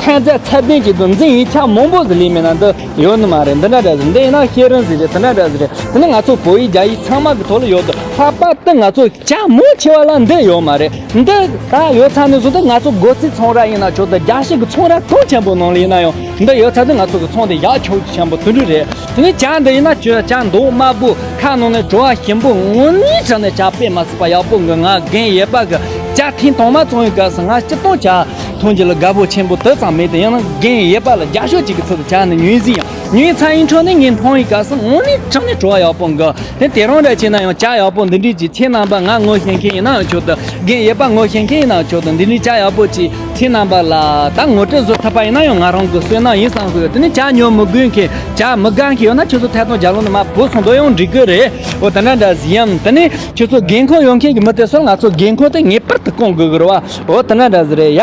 ཐན་རྫས་ཚད་ལྡན་གྱི་འདུག་འཛིན་ཡིག་ཆ་མང་པོ་ཟིག་ལས་མེད་ན་འདི་ཡོད་ནི་མ་རེད། འདི་འདྲ་འདྲ་ཟིག་འདི་ཡིན་ན་ཤེས་རིན་ཟིག་རེད། དེ་འདྲ་འདྲ་ཟིག་རེད། དེ་ནི་ང་ཚོ་བོད་ཡིག་རྒྱ་ཡིག་ཚང་མ་གི་ཐོག་ལ་ཡོད་འདུག་ལྷག་པར་དུ་ང་ཚོ་ཇ་མང་ཆེ་བ་ལ་འདི་ཡོད་མ་རེད། འདི་ད་ཡོད་ཚ་ནི་བཟོ་ད་ང་ཚོ་སྒོ་རྩིས་ཚོང་ར་ཡིན་ན་ཆོག་ད་རྒྱ་ཤི་གི་ཚོང་ར་གང་ཆེན་པོ་ནང་ལ་ཡིན་ན་ཡང་འདི་ཡོད་ཚ་ད་ང་ཚོ་གི་ཚོང་དེ་ཡག་ཆོག་ཆེན་པོ་དེ་འདྲ་རེད། དེ་ནས་ཇ་འདི་ཡིན་ན་ཇ་མདོག་དམར་པོ་ཁ་ནང་ནས་བྲོ་བ་ཞིམ་པོ་དངོས་གནས་དྲང་ནས་ཇ་དཔེ་མ་སྲིད་པ་ཡག་པོ་འགི། ང་རྒན་ཡོད་པ་གི་ཇ་ཐེངས་དང་མ་བཙོང་བའི་སྐབས་སུ་ང་སྤྱིར་བཏང་ཇ་འཐུང་རྒྱུ་ལ་དགའ་པོ་ཆེན་པོ་དེ་ཙམ་མེད་དེ། ཡང་ན་རྒན་ཡོད་པ་ལ་རྒྱ་ཤོག་ཅིག་གི་ཚུལ་དུ་ཇ་ནི་ཉོས་ཟིན་ཡང་ཉོས་ཚར་ཡིན་འཕྲོ་ནས་ངས་འཐུང་བའི་སྐབས་སུ་དངོས་གནས་དྲང་ནས་བྲོ་བ་ཡག་པོ་འགི། དེ་དེ་རང་འདྲ་བྱས་ན་ཡང་ཇ་ཡག་པོ་འདི་འདྲས་ཀྱི་ཁྱེད་རྣམ་པ་ང་ངོ་ཤེས་མཁན་ཡིན་ན་ཡང་ཆོག་ཏུ། རྒན་ཡོད་པ་ངོ་ཤེས་མཁན་ཡིན་ན་ཡང་ཆོག་ཏུ། འདི་འདྲས་ཇ་ཡག་པོ་ཅིག་ཁྱེད་རྣམ་པ་ལ་ད་ངོ་སྤྲོད་བཟོ་ཐུབ་པ་ཡིན་ན་ཡང་ང་རང་གི་བསོད་ནམས་ཡིན་བསམ་གི་ཡོད། དེ་ནས་ཇ་ཉོ་མི་དགོས་མཁན་ཇ་མི་དགའ་མཁན་ཡོད་ན་ཁྱོད་ཚོ་ཐད་གཏོང་ཇ་ལུང་ནས་མར་བུད་སོང་དོ་ཡང་འགྲིག་གི་རེད། འོ་དེ་འདྲ་འདྲ་ཟིག་ཡིན། དེ་ནས་ཁྱོད་ཚོ་དགོས་མཁོ་ཡོད་མཁན་གྱི་མི་དེ་ཚོར་ང་ཚོ་དགོས་མཁོ་དེ་ངེས་པར་དུ་སྐོང་དགོས་གི་རེད་བ། འོ་དེ་འདྲ་འདྲ་ཟིག་རེད་ཡ།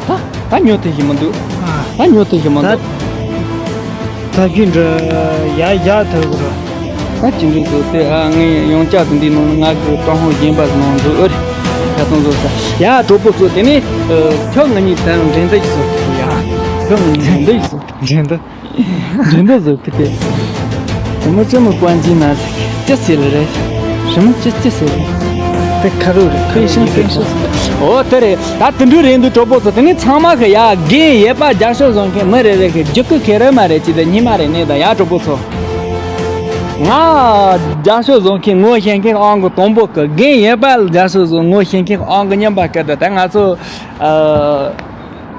ད་ད་ཉོ་ཐུབ་ཀྱི་མི་འདུག་ཨ། ད་ཉོ་ཐུབ་ཀྱི་མི་འདུག་ད་ད་རྒྱུ་འདྲ་ཡ་ཡ་ཐུབ་གི་རེད། ད་ཅི་འདྲ་བཟོ་དེ་ཨ། ངས་ཡང་བསྐྱར་དུ་འདི་ནང་ང་གི་ཀྲུང་ཧོང་རྒན་པ་ནང་འཛུལ་ཨེ་རེད། ད་དུང་བཟོ་ས་ཡ་གྲོགས་པོ་ཚོ། དེ་ནས་ཁྱོད་ང་གཉིས་ད་འགྲན་བསྡུར་ཞིག་བཟོ། ཡ་ཁྱོད་ང་གཉིས་འགྲན་བསྡུར་ཞིག་བཟོ། འགྲན་བསྡུར། འགྲན་བསྡུར་བཟོ་གི་དེ། 什么这么关机呢？这谁了嘞？什么这这谁了？ དེ་ཁ་རུ་རེད། 可以先可以先。 འོ་དེ་རེད། ད་དེ་འདྲ་རེད་འདུག་གྲོགས་པོ་ཚོ། དེ་ནས་ཚང་མ་གི་ཡ་རྒན་ཡོད་པ་རྒྱ་ཤོག་བཟོ་མཁན་མི་རེ་རེ་གི་རྒྱུག་གི་ཁེ་རེ་མ་རེད་ཅི། དེ་ཉི་མ་རེད་ནས་ད་ཡ་གྲོགས་པོ་ཚོ། ང་རྒྱ་ཤོག་བཟོ་མཁན་ངོ་ཤེས་མཁན་ཨང་གི་དང་པོ་གི། རྒན་ཡོད་པ་རྒྱ་ཤོག་བཟོ་ངོ་ཤེས་མཁན་ཨང་གི་གཉིས་པ་གི། ད་ད་ང་ཚོ་ཨ།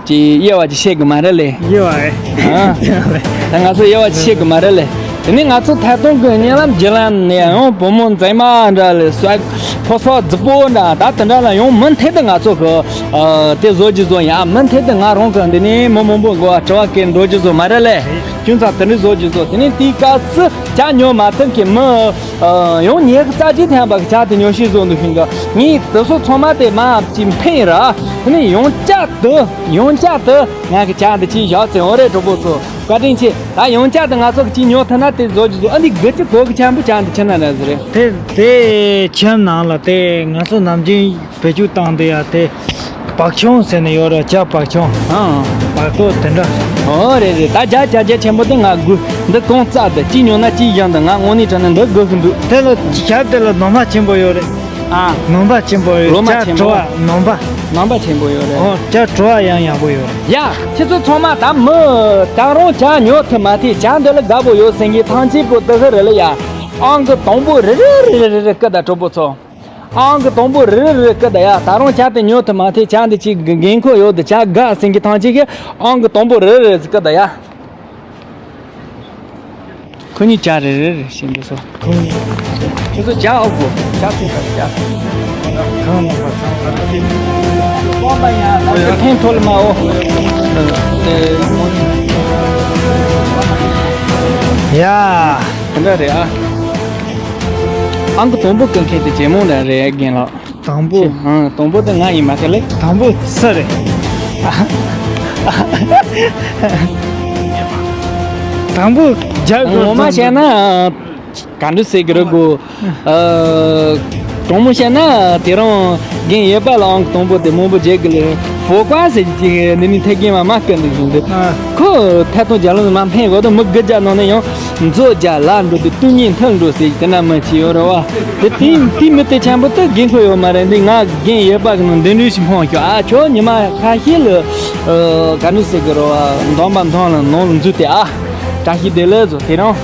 ཅིག་དབྱེ་བ་ཅིག་ཤེས་གི་མ་རེད་ལེ། དབྱེ་བ་ཨེ། ཨ། ད་ང་ཚོ་དབྱེ་བ་ཅིག་ཤེས་གི་མ་རེད་ལེ། དེ་ནས་ང་ཚོ་ཐད་གཏོང་གི་བརྙན་ལམ་བརྒྱུད་ལམ་ནས་ཡང་བུ་མོ་མཛེས་མ་འདྲ་ལས་སོགས་ཕོ་སོགས་རྫི་པོ་འདྲ་ད་དེ་འདྲ་ལ་ཡང་མུ་མཐུད་དུ་ང་ཚོ་གི་ཨ་དེ་བཟོ་རྒྱུ་བཟོ་ཡ། མུ་མཐུད་དུ་ང་རང་གི་འདི་ནས་མི་མང་པོ་མགོ་བ་དྲི་བ་བཀོད་འགྲོ་རྒྱུ་བཟོ་མ་རེད་ལེ། ཁྱོད་ཚོ་དེ་འདྲ་བཟོ་རྒྱུ་བཟོ། དེ་ནས་དེའི་སྐབས་སུ་ཇ་ཉོ་མ་ཐུབ་མཁན་མི་ཨ་ཡང་ཉི་ཤུ་རྩ་གཅིག་ཐམ་པ་གི་ཇ་དེ་ཉོ་ཤེས་བཟོ་འདུག་ཤིང་གི། ངས་དེ་ཚོ་ཚང་མ་དེ་མ་ཅིག་འཕེན་ར། དེ་ནས་ཡང་བསྐྱར་དུ་ཡང་བསྐྱར་དུ་ང་གི་ཇ་འདི་ཅིག་བཞག་ཚེ་འོ་རེད་གྲོགས་པོ་ཚོ། བཀའ་དྲིན་ཆེ། ད་ཡང་བསྐྱར་དུ་ང་ཚོ་གི་ཅིག་ཉོ་ཐུབ་ན་དེ་བཟོ་རྒྱུ་བཟོ། ཨ་འདི་དགུ་ཅི་གོ་གི་ཆེན་པོ་ཇ་འདི་ཁྱེར་ན་ན་ཟེར་རེད། དེ་དེ་ཁྱིམ་ནང་ལ་དེ་ང་ཚོ་ནམ་རྒྱུན་བེད་སྤྱོད་བཏང་དེ་ཡ་དེ་བག་ཆང་ཟེར་ནས་ཡོད་ར། ཇ་བག་ཆང་། ཨང་། བག་ཏོ་དེ་འདྲ། ཨོ་རེད་རེད། ད་བརྒྱ་ཆ་བརྒྱ་ཆེན་པོ་དེ་ང་དགོས། འདི་གང་རྩ་དེ་གཅིག་ཉོ་ན་གཅིག་གཞན་དུ་ང་དངོས་གནས་དྲང་གནས་འདི་དགོས་ཀྱི་འདུག་དེ་ལ་ཞབས་དེ་ལ་ནོར་མ་ཆེན་པོ་ཡོད་རེད། ཨ། ནོར་མ་ཆེན་པོ་ཡོད། ལོ་མ་ཆེན་པོ། ཇ་བྲོ་བ་ནོར་མ། ནོར་མ་ཆེན་པོ་ཡོད་རེད། ཨོ་ཇ་བྲོ་བ་ཡང་ཡག་པོ་ཡོད་རེད། ཡ། ཁྱེད་ཚོ་ཚང་མ་ད་མི་ད་རུང་ཇ་ཉོ་ཐུབ་མ་ཐུབ་ཇ་འདི་ལ་དགའ་པོ་ཡོད་ཟེར་མཁན་ཐང་ཆེན་པོ་དེ་ཧི་རེད་ལ་ཡ། ཨང་གི་དང་པོ་རེ་རེ་རེ་རེ་རེ་སྐུ་ད་གྲོགས་པོ་ཚོ། ཨང་གི་དང་པོ་རེ་རེ་རེ་སྐུ་ད་ཡ། ད་རུང་ཇ་དེ་ཉོ་ཐུབ་མ་ཐུབ་ཇ་འདི་ཅིག་གི་འགན་ཁུར་ཡོད་དུ་ཇ་དགའ་ཟེར་མཁན་ཐང་ཆེན་གི་ཨང་གི་དང་པོ་རེ་རེ་རེ་སྐུ་ད་ཡ། ཁོ་གཉིས་ཇ་རེ་རེ་རེ་ཞིག་འདི་ཚོ། ཁོ་གཉིས། ཁྱོད་ཚོ་ཇ་ཨོ་གོ་ཇ་ཚོད་ཁ་ཇ། གང་ནས་པ་ཚང་ག་རེ། ཀོང་པ་ཡ་ལ་ཐེན་ཐོལ་མ་ཨོ། ཡ། དེ་འདྲ་རེད་ཨ། ཨང་གི་དང་པོ་སྐུ་མཁན་དེ་ཇེ་མོ་འདྲ་རེད་རྒན་ལགས། དང་པོ། ཨང་དང་པོ་དེ་ང་ཡིན་མ་ཁ་ལེ། དང་པོ་སུ་རེད། དང་པོ་རྒྱག་དགོས། ངོ་མ་བཤད་ན་ག་འདྲ་ཟེར་གི་རེད་གོ། ཨ། དྲང་མོ་བཤད་ན་དེ་རིང་རྒན་ཡོད་པ་ལ་ཨང་དང་པོ་དེ་མང་པོ་རྒྱག་གི་ལེ། ཧྥོ་ཀ་ཟེར་གྱི་འདི་ནི་ཐད་ཀའི་མ་མ་སྐད་འདུག་བཞིན་དུ། ཨ། ཁོ་ཐད་གཏོང་རྒྱག་ལུགས་མ་ཕན་གོ་དུ་མི་དགུ་བརྒྱ་ནང་ནས་ཡང་། མཛོ་རྒྱ་ལ་འགྲོ་དུས་སྟོང་ཉིད་མཐུན་འགྲོ་ཟེར་གྱི་དེ་འདྲ་མི་ཅི་ཡོད་རེད་བ། དེ་དེ་དེ་མི་དེ་ཆེན་པོ་དེ་རྒན་ཁོ་ཡོད་མ་རེད། འདི་ང་རྒན་ཡོད་པ་གི་ནང་འདི་འདྲ་ཞིག་འཕངས་ཤོག་ཨ་ཁྱོད་ཉི་མ་ཁ་ཤས་ལ་ག་འདྲ་ཟེར་གི་རེད་བ། འདོན་པ་འདོན་ལ་ནང་ལ་འཛུལ་ཏེ་ཨ། བཀྲ་ཤིས་བདེ་ལེགས་ཟོ་དེ་རང་།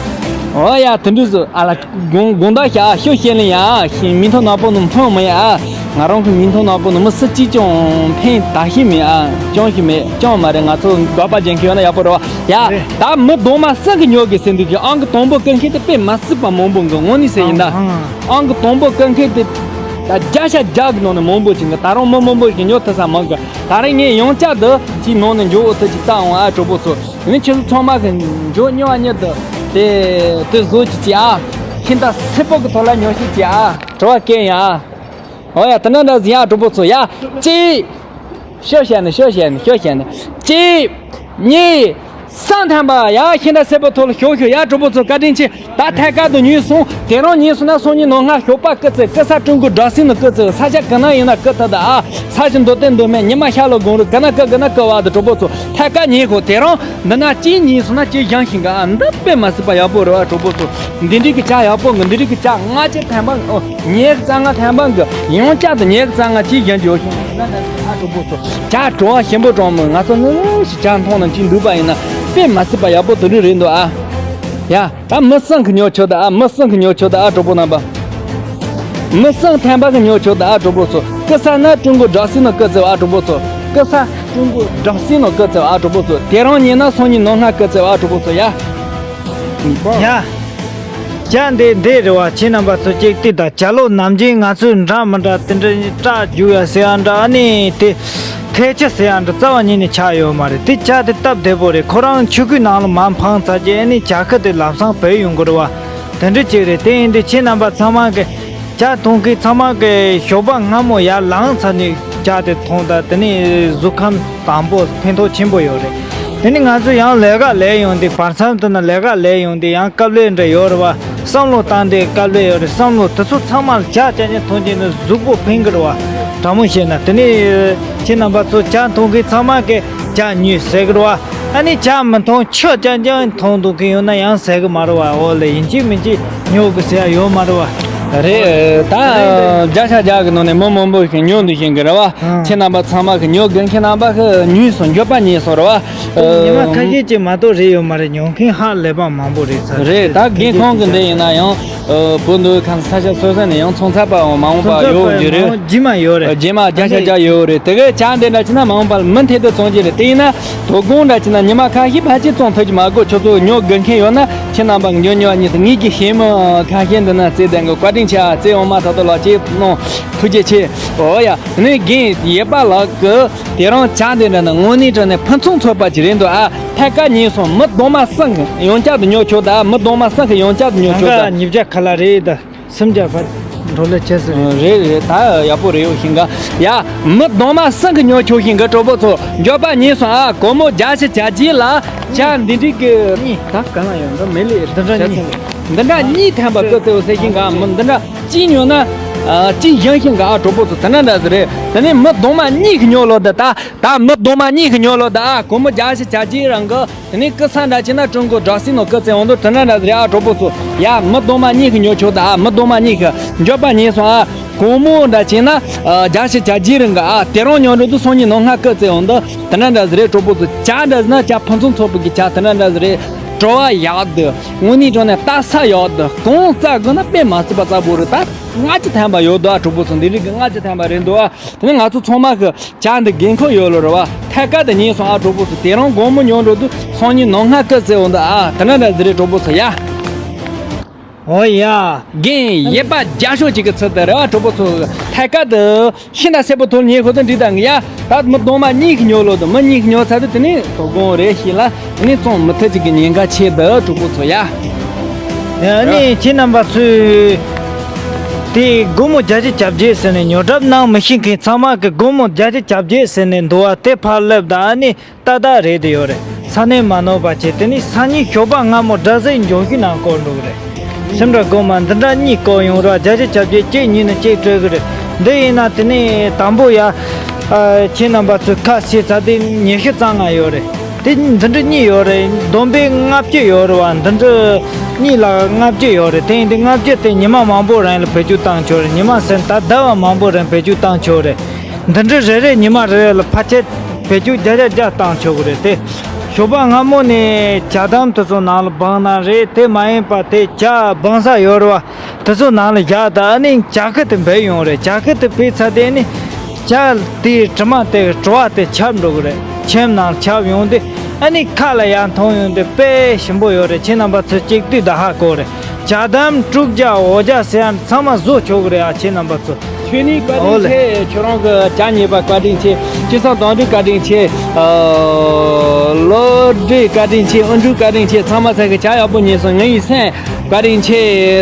ཨོ་ཡ་དེ་འདྲ་ཟོ་ཨ་ལ་དགོང་དགོང་དག་ཤ་ཤོ་བཤད་ལེ་ཡ་ཤིང་མི་ཐོག་ནག་པོ་ནང་འཕངས་མ་ཡ་ཨ། ང་རང་གི་མིང་ཐོག་ནག་པོ་ནང་མི་སུ་གཅིག་ཀྱང་ཕན་ད་ཤི་མེད་ཨ། ཅང་ཤི་མེད་ཅང་མ་རེད། ང་ཚོ་དགག་པ་རྒྱག་མཁན་ཡོད་ན་ཡག་པོ་རེད་བ། ཡ། རེད། ད་མི་གདོང་མ་སང་གི་ཉོ་གི་ཟེར་འདུག་གི་ཨང་གི་དང་པོ་ཀུན་མཁན་དེ་དཔེ་མ་སྲིད་པ་མང་པོ་འགི་དངོས་གནས་ཟེར་ཡིན་ད། ཨང་། ཨང་གི་དང་པོ་ཀུན་མཁན་དེ་ད་བརྒྱ་ཆ་བརྒྱ་གི་ནང་ནས་མང་པོ་ཅིག་འགི་ད་རུང་མི་མང་པོ་ཞིག་ཉོ་ཐུབ་ས་མང་གི་ད་རེས་ངས་ཡང་བསྐྱར་དུ་ཅིག་ནང་ནས་འཇོག་འོ་ཐུབ་ཅིག་ལྟ་འོང་ཨ་གྲོགས་པོ་ཚོ། ཡིན་ཁྱེད་ཚོ་ཚང་མ་གི་འཇོག་ཉོ་བ་ཉིད་དུ་དེ་དེ་བཟོ་ཅིག་ཅིག་ཨ། ཁྱེད་ད་སེ་པོ་གི་ཐོག་ལ་ཉོ་ཤིག་ཅིག་ཨ། དྲི་བ་སྐད་ཡིན་ཨ། ཨོ་ཡ་དེ་འདྲ་འདྲ་ཟིན་ཡ་གྲོགས་པོ་ཚོ་ཡ། གཅིག་ཤོ་བཤད་ནས་ཤོ་བཤད་ནས་ཤོ་བཤད་ནས་གཅིག་གཉིས། སང་ཐན་པ་ཡ་ཤིན་ཏ་སེ་པོ་ཐོག་ལ་ཤོག་ཤོག་ཡ་གྲོགས་པོ་ཚོ་བཀའ་དྲིན་ཆེ། ད་ཐད་ཀར་དུ་ཉོས་སོང་། དེ་རིང་ཉོས་སོང་ན་སང་ཉིན་ནང་སྔ་ཞོགས་པ་སྐུ་ཚེ་སྐུ་ས་ཀྲུང་གོ་སྦྲག་སྲིད་ནང་སྐུ་ཚེ་ས་ཆ་ག་ན་ཡིན་ན་སྐུ་ཐུབ་ད་ཨ། ས་ཆ་འདོད་དོན་འདོད་མེད་ཉི་མ་ཤར་ལ་དགོང་རུ་ག་ན་སྐུ་ག་ན་སྐུ་བ་དུ་གྲོགས་པོ་ཚོ་ཐད་ཀར་ཉོས་ཤོག་དེ་རིང་འདི་ན་གཅིག་ཉོས་སོང་ན་གཅིག་བཞེངས་ཤིང་ག་ཨ། འདི་དཔེ་མ་སྲིད་པ་ཡག་པོ་རེད་བ་གྲོགས་པོ་ཚོ། འདི་འདྲའི་གི་ཇ་ཡག་པོ་འདི་འདྲའི་གི་ཇ་ལྔ་བཅུ་ཐམ་པ་ཨོ། ཉེར་རྩ་ལྔ་ཐམ་པ་གི་ཡང་བསྐྱར་དུ་ཉེར་རྩ་ལྔ་གཅིག་གཞན་འཇོག་ཤོག་ན་ན་ཨ་གྲོགས་པོ་ཚོ། ཇ་བྲོ་བ་ཞིམ་པོ་གྲོང་མི་ང་ཚོ་ནི་ཞིག་ཇ་འཐུང་ན་ཅི་འདུག་པ་ཡིན་ན་དཔེ་མ་སྲིད་པ་ཡག་པོ་དུ་རུ་རེད་འདུག་ཨ། ཡ་ད་མི་སང་གི་ཉོ་ཆོག་ད་ཨ། མི་སང་གི་ཉོ་ཆོག་ད་ཨ་གྲོགས་པོ་རྣམ་པ། མི་སང་ཐམ་པ་གི་ཉོ་ཆོག་ད་ཨ་གྲོགས་པོ་ཚོ། སྐུ་ས་ན་ཀྲུང་གོ་སྦྲག་སྲིད་ནང་སྐུ་ཚེ་བ་ཨ་གྲོགས་པོ་ཚོ། སྐུ་ས་ཀྲུང་གོ་སྦྲག་སྲིད་ནང་སྐུ་ཚེ་བ་ཨ་གྲོགས་པོ་ཚོ། དེ་རང་ཉིན་ན་སང་ཉིན་ནང་སྔ་སྐུ་ཚེ་བ་ཨ་གྲོགས་པོ་ཚོ་ཡ། ཡ། ཇ་འདི་འདི་རེད་བ། ཁྱེད་རྣམ་པ་ཚོ་གཅིག་ལྟོས་དང་། ཇ་ལོ་ནམ་རྒྱུན་ང་ཚོས་འདྲ་མི་འདྲ་དེ་འདྲ་སྐྲ་རྒྱུག་ཡ་ཟེར་ཡ་འདྲ་ཨ་ནི་དེ་ཐལ་ཆ་ཟེར་ཡ་འདྲ་རྩ་བ་ཉིད་ནས་ཆགས་ཡོད་མ་རེད། དེ་ཇ་དེ་སྟབས་བདེ་པོ་རེད། ཁོ་རང་ཆུ་ཁོལ་ནང་ལ་མར་འཕངས་ཚར་རྗེས་ཨ་ནི་ཇ་ཁུ་དེ་ལམ་སང་བུད་ཡོང་གི་རེད་བ། དེ་འདྲ་ཅིག་རེད། དེ་ཡིན་དུས་ཁྱེད་རྣམ་པ་ཚང་མ་གི་ཇ་འཐུང་མཁན་ཚང་མ་གི་ཞོགས་པ་སྔ་མོ་ཡར་ལངས་ཚར་ནས་ཇ་དེ་འཐུང་ད་དེ་ནི་གཟུགས་ཁམས་དང་པོ་ཕན་ཐོགས་ཆེན་པོ་ཡོད་རེད། དེ་ནི་ང་ཚོ་ཡང་ལས་ཀ་ལས་ཡོང་དུས་བར་མཚམས་དེ་ན་ལས་ཀ་ལས་ཡོང་དུས་ཡང་དཀའ་ལས་འདྲ་ཡོད་རེད་བ། བསམ་བློ་བཏང་དུས་དཀའ་ལས་ཡོད་རེད། བསམ་བློ་དེ་ཚོ་ཚང་མ་ལ་ཇ་ཅན་ཅན་འཐུང་རྒྱུ་ནི་གཟུགས་པོ་ཕན་གི་རེད་བ། དྲང་མོ་བཤད་ན་དེ་ནི་ཁྱེད་རྣམ་པ་ཚོ་ཇ་འཐུང་མཁན་ཚང་མ་གི་ཇ་ཉོས་ཟེར་གི་རེད་བ། ཨ་ནི་ཇ་མི་འཐུང་ཆུ་རྐྱང་རྐྱང་འཐུང་འདུག་གི་ཡོད་ན་ཡང་ཟེར་གི་མ་རེད་བ། འོ་ལེ་ཡིན་གཅིག་མིན་གཅིག་ཉོ་གི་ཟེར་ཡ་ཡོད་མ་རེད་བ། རེད་ད། བརྒྱ་ཆ་བརྒྱ་གི་ནང་ནས་མི་མང་པོ་ཞིག་ཉོ་འདུག་བཞིན་གི་རེད་བ། ཨང་། ཁྱེད་རྣམ་པ་ཚང་མ་གི་ཉོ་དགོས་མཁན་རྣམ་པ་གི་ཉོས་སོང་འགྱོད་པ་ཉེས་སོང་རེད་བ། ཉི་མ་ཁ་ཤས་ཅིག་མ་གཏོགས་རེད་ཡོད་མ་རེད། ཉོ་མཁན་ཧ་ལས་པ་མང་པོ་རེད་ཚར་རེད། ད་རྒན་ཁོང་གི་འདི་ཡིན་ན་ཡང་། བོད་འདི་ཁམས་ས་ཆ་སོ་སོ་ནས་ཡང་ཚོང་ཚད་པའང་མ་འོངས་པ་ཡོད་རྒྱུ་རེད། རྗེས་མ་ཡོད་རེད། རྗེས་མ་བརྒྱ་ཆ་བརྒྱ་ཡོད་རེད། དེ་གའི་ཇ་འདི་འདྲ་བྱས་ན་མ་འོངས་པར་མུ་མཐུད་དུ་བཙོང་རྒྱུ་རེད། དེ་ཡིན་ན་དོ་དགོང་འདྲ་བྱས་ན་ཉི་མ་ཁ་ཤས་ཕལ་ཆེར་བཙོང་ཐུབ་ཀྱི་མ་དགོས། ཁྱོད་ཚོ་ཉོ་དགོས་མཁན་ཡོད་ན་ཁྱེད་རྣམ་པ་ཉོ་ཉོ་ཉིད་དུ་ངེད་ཀྱི་ཞེ་མི་ཁ་ཤས་འདི་ན་བརྩེ་ལྡན་གྱི་བཀའ་དྲིན་ཆེ། ཨ་བརྩེ་འོང་མ་ཐག་ཏུ་ལགས་ཀྱིས་གནང་ཐུགས་རྗེ་ཆེ། ཨོ་ཡ། ནི་རྒན་ཡེ་པ་ལགས་ཀྱི་དེ་རིང་ཇ་འདི་འདྲ་ནི་དངོས་གནས་དྲང་གནས་ཕུན་སུམ་ཚོགས་པ་ཅིག་རེད་འདུག་ཨ། ཐད་ཀར་ཉོས་སོང་། མི་གདོང་མ་སང་གི་ཡང་བསྐྱར་དུ་ཉོ་ཆོག་ད། མི་གདོང་མ་སང་གི་ཡང་བསྐྱར་དུ་ཉོ་ཆོག་ད། ཉིས་བརྒྱ་ཁ་ལ་རེད་ད། སུམ་བརྒྱ་བར་འགྲོ་ལེ་བྱས་ཟེར། རེད་རེད། ད་ཡག་པོ་རེད་ཡོད་ཤིང་ག། ཡ། མི་གདོང་མ་སང་གི་ཉོ་ཆོག་ཤིང་ག་གྲོགས་པོ་ཚོ། འགྱོད་པ་ཉེས་སོང་ཨ། སྒོར་མོ་བརྒྱ་ཆ་བརྒྱ་བརྒྱད་ལ་ཇ་འདི་འདྲའི་གི་གཉིས། ད་གང་ལ་ཡོད་འདི་མི་ལས་འདི་འདྲ་གཉིས། འདི་འདྲ་གཉིས་ཐམ་པ་ཀི་ཙེའོ་ཟེར་ཤིང་ག། མི་འདི་འདྲ་གཅིག་ཉོ་ན་ ཨ། ཅི་ཡང་ཤིང་ག་ཨ་གྲོགས་པོ་ཚོ་དེ་འདྲ་འདྲ་ཟེར་རེད། དེ་ནས་མི་གདོང་མ་གཉིས་ཀྱི་ཉོ་ལོ་འདི་ད། ད་མི་གདོང་མ་གཉིས་ཀྱི་ཉོ་ལོ་འདི་ཨ། སྒོར་མོ་བརྒྱ་ཞིག་བྱ་རྒྱུའི་རང་གི། དེ་ནས་ཀི་ས་འདྲ་ཅིག་ན་ཀྲུང་གོ་འདྲ་སི་ནོ་ཀི་ཙེ་འོང་དུ་དེ་འདྲ་འདྲ་ཟེར་རེད་ཨ་གྲོགས་པོ་ཚོ། ཡ་མི་གདོང་མ་གཉིས་ཀྱི་ཉོ་ཆོག་ད་ཨ། མི་གདོང་མ་གཉིས་ཀྱི་འགྱོད་པ་ཉེས་སོང་ཨ། སྒོར་མོ་འདྲ་ཅིག་ན་བརྒྱ་ཞིག་བྱ་རྒྱུའི་རང་གི་ཨ། དེ་རང་ཉོ་འགྲོ་དུ་སང་ཉིན་ནང་སྔ་ཀི་ཙེ་འོང་དུ་དེ་འདྲ་འདྲ་ཟེར་རེད་གྲོགས་པོ་ཚོ། ཇ་འདྲ་ཟེར་ན་ཇ་ཕུན་སུམ་ཚོགས་པོ་གི་ཇ་དེ་འདྲ་འདྲ་ཟེར་རེད། བྲོ་བ་ཡག་འདུག་དངོས་གནས་དྲང་ནས་ལྟ་ས་ཡག་འདུག་གང་རྩ་དགོས་ན་དཔེ་མ་སྲིད་པ་རྩ་བོ་རེད། ད་ལྔ་བཅུ་ཐམ་པ་ཡོད་འདུག་ཨ་གྲོགས་པོ་ཚོ། འདི་རིགས་ཀྱི་ལྔ་བཅུ་ཐམ་པ་རེད་འདུག་ཨ། དེ་ནས་ང་ཚོ་ཚང་མ་གི་ཇ་འདི་དགོས་མཁོ་ཡོད་ལོ་རེད་བ། ཐད་ཀར་དུ་ཉེས་སོང་ཨ་གྲོགས་པོ་ཚོ། དེ་རང་སྒོར་མོ་ཉོ་འགྲོ་དུས་སང་ཉིན་ནང་སྔ་ཀི་ཙེ་འོང་འདུག་ཨ། དེ་འདྲ་འདྲ་ཟེར་རེད་གྲོགས་པོ་ཚོ་ཡ། ཨོ་ཡ། རྒན་ཡེ་པ་རྒྱ་ཤོག་ཅིག་གི་ཚུལ་དུ་རེད་བ་གྲོགས་པོ་ཚོ། ཐད་ཀར་དུ་ཤིང་དང་སེར་པོ་ཐོལ་ཉེ་ཁོ་ཚོ་འདྲི་དང་ཡ། ད་མི་གདོང་མ་གཉིས་ཀྱི་ཉོ་ལོ་དུ་མི་གཉིས་ཀྱི་ཉོ་ཚར་དུས་དེ་ནས་དོ་དགོང་རེད་ཤིག་ལ། དེ་ནས་བཙོང་མི་ཐུབ་ཅིག་གི་ཉེན་ཁ་ཆེ་འདུག་གྲོགས་པོ་ཚོ་ཡ། ཨ་ནི་ཁྱེད་རྣམ་པ་ཚོས་དེ་སྒོར་མོ་བརྒྱ་ཆ་བརྒྱད་ཟེར་ནས་ཉོ་གྲབས་གནང་མི་ཤེས་མཁན་ཚང་མ་གི་སྒོར་མོ་བརྒྱ་ཆ་བརྒྱད་ཟེར་ནས་འདུག་བ། དེ་ཕར་སླེབས་དང་ཨ་ནི། ཏག་ཏག་རེད་དེ་ཡོད་རེད། ས་གནས་མ་ནོར་བ་བྱས། དེ་ནི་སང་ཉིན་ཞོགས་པ་སྔ་མོ་སྒྲ་ཟིག་འབྱུང་ཤུལ་ནང་བསྐོར་འགྲོ་གི་རེད། སེམས་ཁྲལ་དགོས་མ། འདི་འདྲ་གཉིས་བསྐོར་ཡོང་ར་བརྒྱ་ཆ་བརྒྱད་གཅིག་ཉིད་ནས་གཅིག་སྤྲོད་གི་རེད། འདི་ཡིན་ན་དེ་ནི་དང་པོ་ཡ། ཨ། ཁྱེད་རྣམ་པ་ཚོས་ཁ་ཕྱེ་ཚར་དེ་ཉི་ཤུ་རྩ་ལྔ་ཡོད་རེད། དེ་འདི་འདྲ་གཉིས་ཡོད་རེད། བསྡོམས་པས་ལྔ་བཅུ་ཡོད་རེད་བ། འདི་འདྲ་གཉིས་ལ་ལྔ་བཅུ་ཡོད་རེད། དེ་ཡིན་དུས་ལྔ་བཅུ་དེ་ཉི་མ་མང་པོ་རིང་ལ་བེད་སྤྱོད་བཏང་ཆོག་རེད། ཉི་མ་ཟེར་ད་ཟླ་བ་མང་པོ་རིང་བེད་སྤྱོད་བཏང་ཆོག་རེད། འདི་འདྲ་རེ་རེ་ཉི་མ་རེ་རེ་ལ་ཕལ་ཆེར་བེད་སྤྱོད་བརྒྱ་ཆ་བརྒྱ་བཏང་ཆོག་གི་རེད་དེ། ཞོགས་པ་སྔ་མོ་ནས་ཇ་དམ་དེ་ཚོ་ནང་ལ་སྦང་ན་རེད། དེ་མ་ཡིན་པ་དེ་ཇ་སྦང་ས་ཡོད་རེད་བ། དེ་ཚོ་ནང་ལ་བཞག་ད་ཨ་ནི་ཇ་ཁུ་དེ་འབུད་ཡོང་རེད། ཇ་ཁུ་དེ་ཕུད་ཚར་དེ་ནི་ཇ་དེའི་དྲི་མ་དེ་བྲོ་བ་དེ་ཁྱབ་འགྲོ་གི་རེད། ཁྱིམ་ནང་ཁྱབ་ཡོང་དུས་ཨ་ནི་ཁ་ལ་ཡར་འཐོན་ཡོང་དུས་དཔེ་ཞིམ་པོ་ཡོད་རེད། ཁྱེད་རྣམ་པ་ཚོས་གཅིག་བལྟས་ད་ཧ་གོ་རེད། ཇ་དམ་དཀྲུག་ཇ་འོ་ཇ་ཟེར་ཡ་ཚང་མ་བཟོ་ཆོག་གི་རེད་ཨ། ཁྱེད་རྣམ་པ་ཚོ། ཁྱོད་ནི་བཀའ་ཨོ་ལེ། དྲིན་ཆེ། ཁྱོད་རང་གི་ཇ་ཉེས་པ་བཀའ་དྲིན་ཆེ། སྤྱི་བསམ་དོན་འགྲུབ་བཀའ་དྲིན་ཆེ། ཨ། བློ་གྲོས་བཀའ་དྲིན་ཆེ། ཨ་འབྲུག་བཀའ་དྲིན་ཆེ། ཚང་མ་ཚང་གི་ཇ་ཡག་པོ་ཉེས་སོང་། ངའི་སེམས་བཀའ་དྲིན་ཆེ།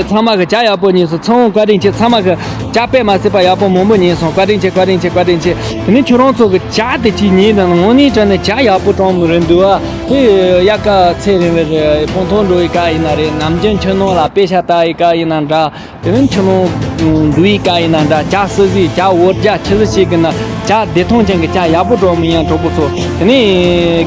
ཚང་མ་གི་ཇ་ཡག་པོ་ཉེས་སོང་། ཚང་བཀའ་དྲིན་ཆེ། ཚང་མ་གི་ཇ་དཔེ་མ་སྲིད་པ་ཡག་པོ་མང་པོ་ཉེས་སོང་། བཀའ་དྲིན་ཆེ། བཀའ་དྲིན་ཆེ། བཀའ་དྲིན་ཆེ། དེ་ནི་ཁྱོད་རང་ཚོ་གི་ཇ་དེ་ཅིག་ཉེས་དང་དངོས་གནས་དྲང་ནས་ཇ་ཡག་པོ་གྲང་མོ་རེད་འདུག་ཨ། དེ་དབྱར་ཁ་ཚེ་རིང་བའི་རེད། སྤང་ཐང་འགྲོ་བའི་སྐབས་ཡིན་ན་རེད། ནམ་རྒྱུན་ཆུ་ནང་ལ་པེ་ཤ་བཏབ་ཡི་སྐབས་ཡིན་ན་འདྲ། དེ་ནས་ཆུ་ནང་འགྲོ་བའི་སྐབས་ཡིན་ན་འདྲ། ཇ་སིལ་ཟིག་ཇ་འོར་ཇ་ཆི་ཟིག་བྱེད་གི་ན། ཇ་བདེ་ཐང་ཅན་གི་ཇ་ཡག་པོ་གྲང་མོ་ཡིན། གྲོགས་པོ་ཚོ། དེ་ནས་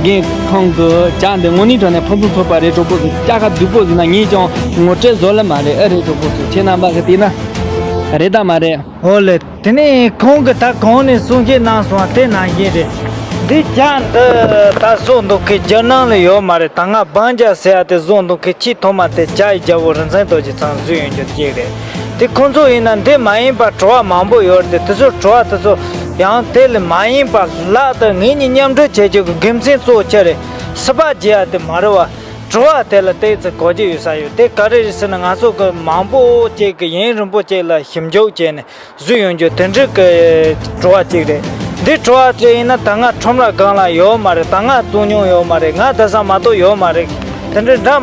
རྒན་ཁོང་གི་ཇ་འདི་དངོས་གནས་དྲང་ནས་ཕུན་སུམ་ཚོགས་པ་རེད། གྲོགས་པོ་ཚོ། ཇ་ཁ་བསྡུས་པོ་ཟིན་ན་ངས་ཀྱང་ངོ་སྤྲོད་བཟོ་ལེ་མ་རེད། ཨེ་རེད། གྲོགས་པོ་ཚོ། ཁྱེད་རྣམ་པ་གི་བལྟས་ན་རེད་དམ་མ་རེད། ཨོ་ལེ། དེ་ནས་ཁོང་གིས་ད་གོང་ནས་གསུང་བཤད་གནང་སོང་བ་དེ་ནང་བཞིན་རེད། འདི་ཇ་འདི་ད་བཟོ་འདུག་མཁན་རྒྱ་ནང་ལ་ཡོད་མ་རེད། ད་ང་སྦང་ཇ་ཟེར་ཡ་དེ་བཟོ་འདུག་མཁན་ཆེས་ཐོག་མ་དེ་ཇ་ཡི་རྒྱལ་པོ་རིན་ཆེན་རྡོ་རྗེ་ཚང་བཟོས་ཡོང་རྒྱུ་གཅིག་རེད། དེ་ཁོང་ཚོ་ཡིན་ན་འདི་མ་ཡིན་པ་བྲོ་བ་མང་པོ་ཡོད་རེད། དེ་ཚོ་བྲོ་བ་དེ་ཚོ་ཡང་དེ་ལས་མ་ཡིན་པ་ལྷག་ཏུ་ངེད་གཉིས་མཉམ་འབྲེལ་བྱེད་རྒྱུ་གི་དགེ་མཚན་གཙོ་བོ་ཅི་རེད། སྲིད་པ་བརྗེ་ཡ་དེ་མ་རེད་བ། བྲོ་བ་དེ་ལ་ཏོག་ཙམ་གོ་རྒྱུ་ཡོད་ས་ཡོད། དེ་ག་རེ་རེད་ཟེར་ན་ང་ཚོ་གི་མང་པོ་ཅིག་གི་ཡུན་རིང་པོ་ཅིག་ལ་ཞིབ་འཇུག་བྱས་ནས་བཟོས་ཡོང་རྒྱུ་དེ་འདྲ་གི་བྲོ་བ་ཅིག་རེད། འདི་བྲོ་བ་དེ་ཡིན་ན་ད་ང་ཁྲོམ་ར་སྒང་ལ་ཡོད་མ་རེད། ད་ང་བཙོང་མྱོང་ཡོད་མ་རེད། ང་དེང་སང་མ་གཏོགས་ཡོད་མ་རེད། དེ་འདྲ་འདྲ་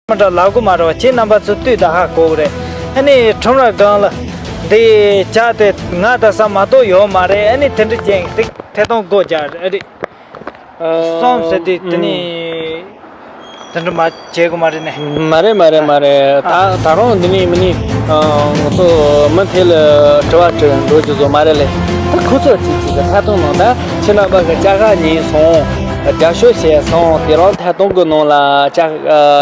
མི་འདྲ་ལབ་གི་མ་རེད་བ། ཁྱེད་རྣམ་པ་ཚོ་ལྟོས་དང་ཧ་གོ་གི་རེད། ཨ་ནི་ཁྲོམ་ར་སྒང་ལ་འདི་ཇ་དེ་ང་དེང་སང་མ་གཏོགས་ཡོད་མ་རེད། ཨ་ནི་དེ་འདྲ་ཅན་དེ་ཐད་གཏོང་སྒོ་རྒྱག་རེད། ཨ་རེད། སོམ་ཟེར་དུས་དེ་ནི་དེ་འདྲ་མ་བྱེད་དགོས་མ་རེད་ནས། མ་རེད་མ་རེད་མ་རེད། ད་ད་རུང་འདི་ནི་མི་ནི་ང་ཚོ་མི་དེ་ལ་དྲི་བ་དྲི་འགྲོ་རྒྱུ་བཟོ་མ་རེད་ལེ། ད་ཁོ་ཚོ་ཅིག་ཅིག་གི་ཐད་གཏོང་ནང་ད་ཁྱེད་རྣམ་པ་གི་ཇ་ཁ་ཉོས་སོང་། རྒྱབ་སྐྱོར་བྱས་སོང་། དེ་རིང་ཐད་གཏོང་གི་ནང་ལ་ཇ་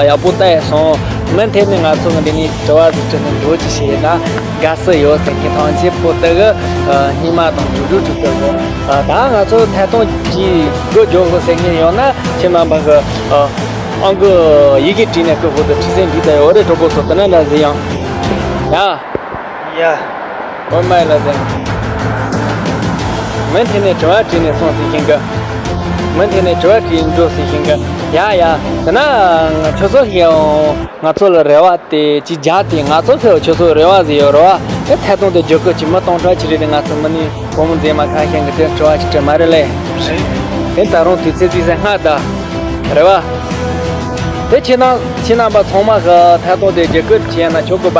ཡག་པོ་བལྟས་སོང་། མི་དེ་ནི་ང་ཚོ་གི་འདི་ནི་དྲི་བ་ཟིག་དྲི་ནས་འགྲོ་ཅི་བྱེད་ན། དགའ་བསུ་ཡོད་ཟེར་མཁན་ཐམས་ཅད་པོ་ཏི་གི་སྙེ་མ་དང་གྲུབ་གྲུབ་གྲུབ་གྲུབ་གོ། ད་ང་ཚོ་ཐད་གཏོང་གི་སྒོ་རྒྱག་དགོས་ཟེར་མཁན་ཡོད་ན་ཁྱེད་རྣམ་པ་གི་ཨང་ཀི་ཡི་གེ་བྲིས་ནས་སྐུ་ཧོ་དུ་ཁྲི་སེང་འདི་ལྟ་ཡོད་རེད། གྲོགས་པོ་ཚོ་དེ་ན་འདྲ་ཟིག་ཡང་ཡ། ཡ། ཨོ་མ་ལ་ཟེར། མི་དེ་ནས་དྲི་བ་དྲིས་ནས་སོང་ཟེར་བཞིན་གི། མི་དེ་ནས་དྲི་བ་དྲིས་འགྲོ་ཟེར་བཞིན་གི། ཡ་ཡ། དེ་ན་ཁྱོད་ཚོ་ཡང་ང་ཚོ་ལ་རེ་བ་དེ་ཅི་བྱ་དེ། ང་ཚོ་ཕེབས་ཁྱོད་ཚོ་རེ་བ་ཟིག་ཡོད་རེད་བ། ཨེ་ཐད་གཏོང་དེ་རྒྱབ་སྐྱོར་ཅིག་མི་སྟོང་ཕྲག་ཅིག་རེད་དེ། ང་ཚོ་མི་ནི་བུ་མོ་མཛེས་མ་ཁ་ཤས་ཀྱི་དེ་དྲི་བ་ཅིག་དྲི་མ་རེད་ལེ། ཨེ་ད་རུང་དུས་ཚོད་ཙིག་ཟེར་སྔ་ད། རེད་བ། དེ་ཁྱེད་རྣམ་ཁྱེད་རྣམ་པ་ཚང་མ་གི་ཐད་གཏོང་དེ་རྒྱབ་སྐྱོར་བྱས་ན་ཆོག་གི་པ།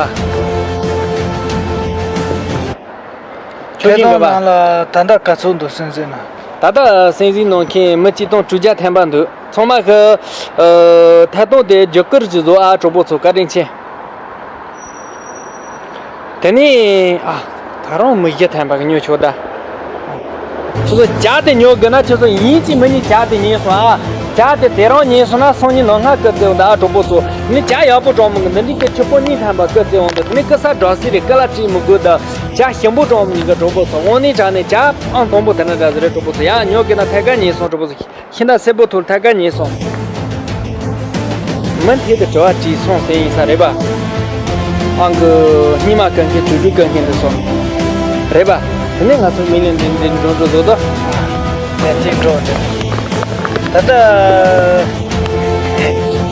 ཆོག་གི་པ། ཐད་གཏོང་ནང་ལ་ད་ལྟ་ག་ཚོད་འདུག་སེམས་ཟིན་ན། ད་ལྟ་སེམས་ཟིན་གནང་མཁན་མི་གཅིག་སྟོང་དྲུག་བརྒྱ་ཐམ་པ་འདུག་ཚང་མ་གི་ཐད་གཏོང་དེ་རྒྱབ་སྐྱོར་ཅིག་བཟོ་ཨ། གྲོགས་པོ་ཚོ་བཀའ་དྲིན་ཆེ། དེ་ནས་ཨ། ད་རུང་མི་བཞི་ཐམ་པ་གིས་ཉོ་ཆོག་ད། ཁྱོད་ཚོ་ཇ་དེ་ཉོ་དགོས་ན་ཁྱོད་ཚོ་ཡིན་གཅིག་མིན་གཉིས་ཇ་དེ་ཉོས་སོང་ཨ། ཇ་དེ་དེ་རིང་ཉོས་སོང་ན་སང་ཉིན་ནངས་སྔ་སྐུ་རྩེད་འོང་ད་ཨ་གྲོགས་པོ་ཚོ། ནི་ཇ་ཡག་པོ་དྲང་མི་འདུག་འདི་འདྲའི་སྐད་ཆུ་པོ་གཉིས་ཐམ་པ་སྐུ་རྩེད་འོང་འདུག་དེ་ནི་སྐུ་ས་འགྲོ་སྲིད་རེད། སྐུ་ལ་བྲིས་མི་དགོས་ད། ཇ་ཞིམ་པོ་དྲང་མི་འདུག་ག་གྲོགས་པོ་ཚོ། དངོས་གནས་དྲང་གནས་ཇ་ཨང་དང་པོ་དེ་འདྲ་འདྲ་ཟིག་རེད་གྲོགས་པོ་ཚོ། ཡ་ཉོ་དགོས་ན་ཐད་ཀར་ཉོས་སོང་གྲོགས་པོ་ཚོ། ཤིང་རྟ་སེར་པོ་ཐུག་ཐད་ཀར་ཉོས་སོང་། མུ་མཐུད་དུ་དྲི་བ་དྲིས་སོང་ཟེར་ཡིན་ས་རེད་པ། ཨང་གི་སྙིང་མ་སྐམ་མཁན་གྲུ་གུ་སྐམ་མཁན་དེ་ཚོ། རེད་པ། དེ་ནས་ང་ཚོ་མི་ལ་འདི་འདི་འགྲོ་འགྲོ་བཟོ་དོ། ཡ་ཅིག་འགྲོ་འགྲོ། ད་ལྟ་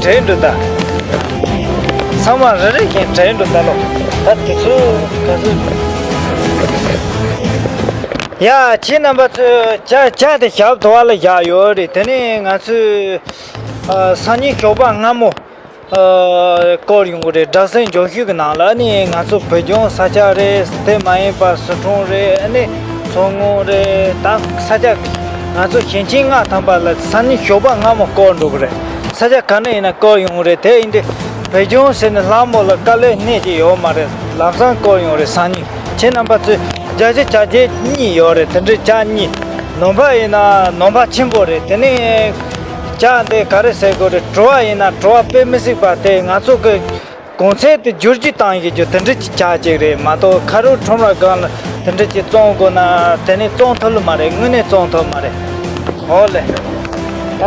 དྲན་འགྲོ་ད། ཚང་མ་རེ་རེ་བཞིན་དྲན་འགྲོ་ད་ལོ། ད་དེ་ཚོ་ག་ཚོད། ཡ་ཁྱེད་རྣམ་པ་ཚོས་ཇ་ཇ་དེ་ཞབས་ཐོ་བ་ལ་བཞག་ཡོད་རེད། དེ་ནས་ང་ཚོས་ཨ་སང་ཉིན་ཞོགས་པ་སྔ་མོ་ཨ་སྐོར་ཡོང་གི་རེད། སྦྲག་སྲིད་འབྱོར་ཤོས་ཀྱི་ནང་ལ་ནི་ང་ཚོ་བོད་ལྗོངས་ས་ཆ་རེད། དེ་མ་ཡིན་པར་ཟི་ཁྲོན་རེད། ཨ་ནི་མཚོ་སྔོན་རེད། ད་ས་ཆ་ང་ཚོ་ཞིང་ཆེན་ལྔ་ཐམ་པ་ལ་སང་ཉིན་ཞོགས་པ་སྔ་མོ་སྐོར་འགྲོ་གི་རེད། ས་ཆ་ག་ནས་ཡིན་ན་སྐོར་ཡོང་གི་རེད། དེ་ཡིན་དུས་བོད་ལྗོངས་ཟེར་ནས་ལྷ་མོ་ལ་དཀའ་ལས་སྣེ་གཅིག་ཡོད་མ་རེད། ལམ་སང་སྐོར་ཡོང་རེད་སང་ཉིན། ཁྱེད་རྣམ་པ་ཚོས་རྒྱ་ཆེ་ཇ་ཆེ་གཉིས་ཡོད་རེད། དེ་འདྲའི་ཇ་གཉིས། ནོར་བ་ཡིན་ན་ནོར་བ་ཆེན་པོ་རེད། དེ་ནས་ཇ་འདི་ག་རེ་ཟེར་དགོས་རེད། བྲོ་བ་ཡིན་ན་བྲོ་བ་དཔེ་མི་སྲིད་པ་དེ་ང་ཚོ་གི་གོང་ཚད་དེ་བསྒྱུར་བཅོས་བཏང་ཡོད་རྒྱུ་དེ་འདྲ་ཅིག་ཆགས་ཅིག་རེད་མ་གཏོགས། ཁ་རུ་ཁྲོམ་ར་སྒང་ལ་དེ་འདྲ་ཅིག་བཙོང་དགོས་ན་དེ་ནས་བཙོང་ཐུབ་ལ་མ་རེད། དངོས་གནས་བཙོང་ཐུབ་མ་རེད། འོ་ལེ། ད་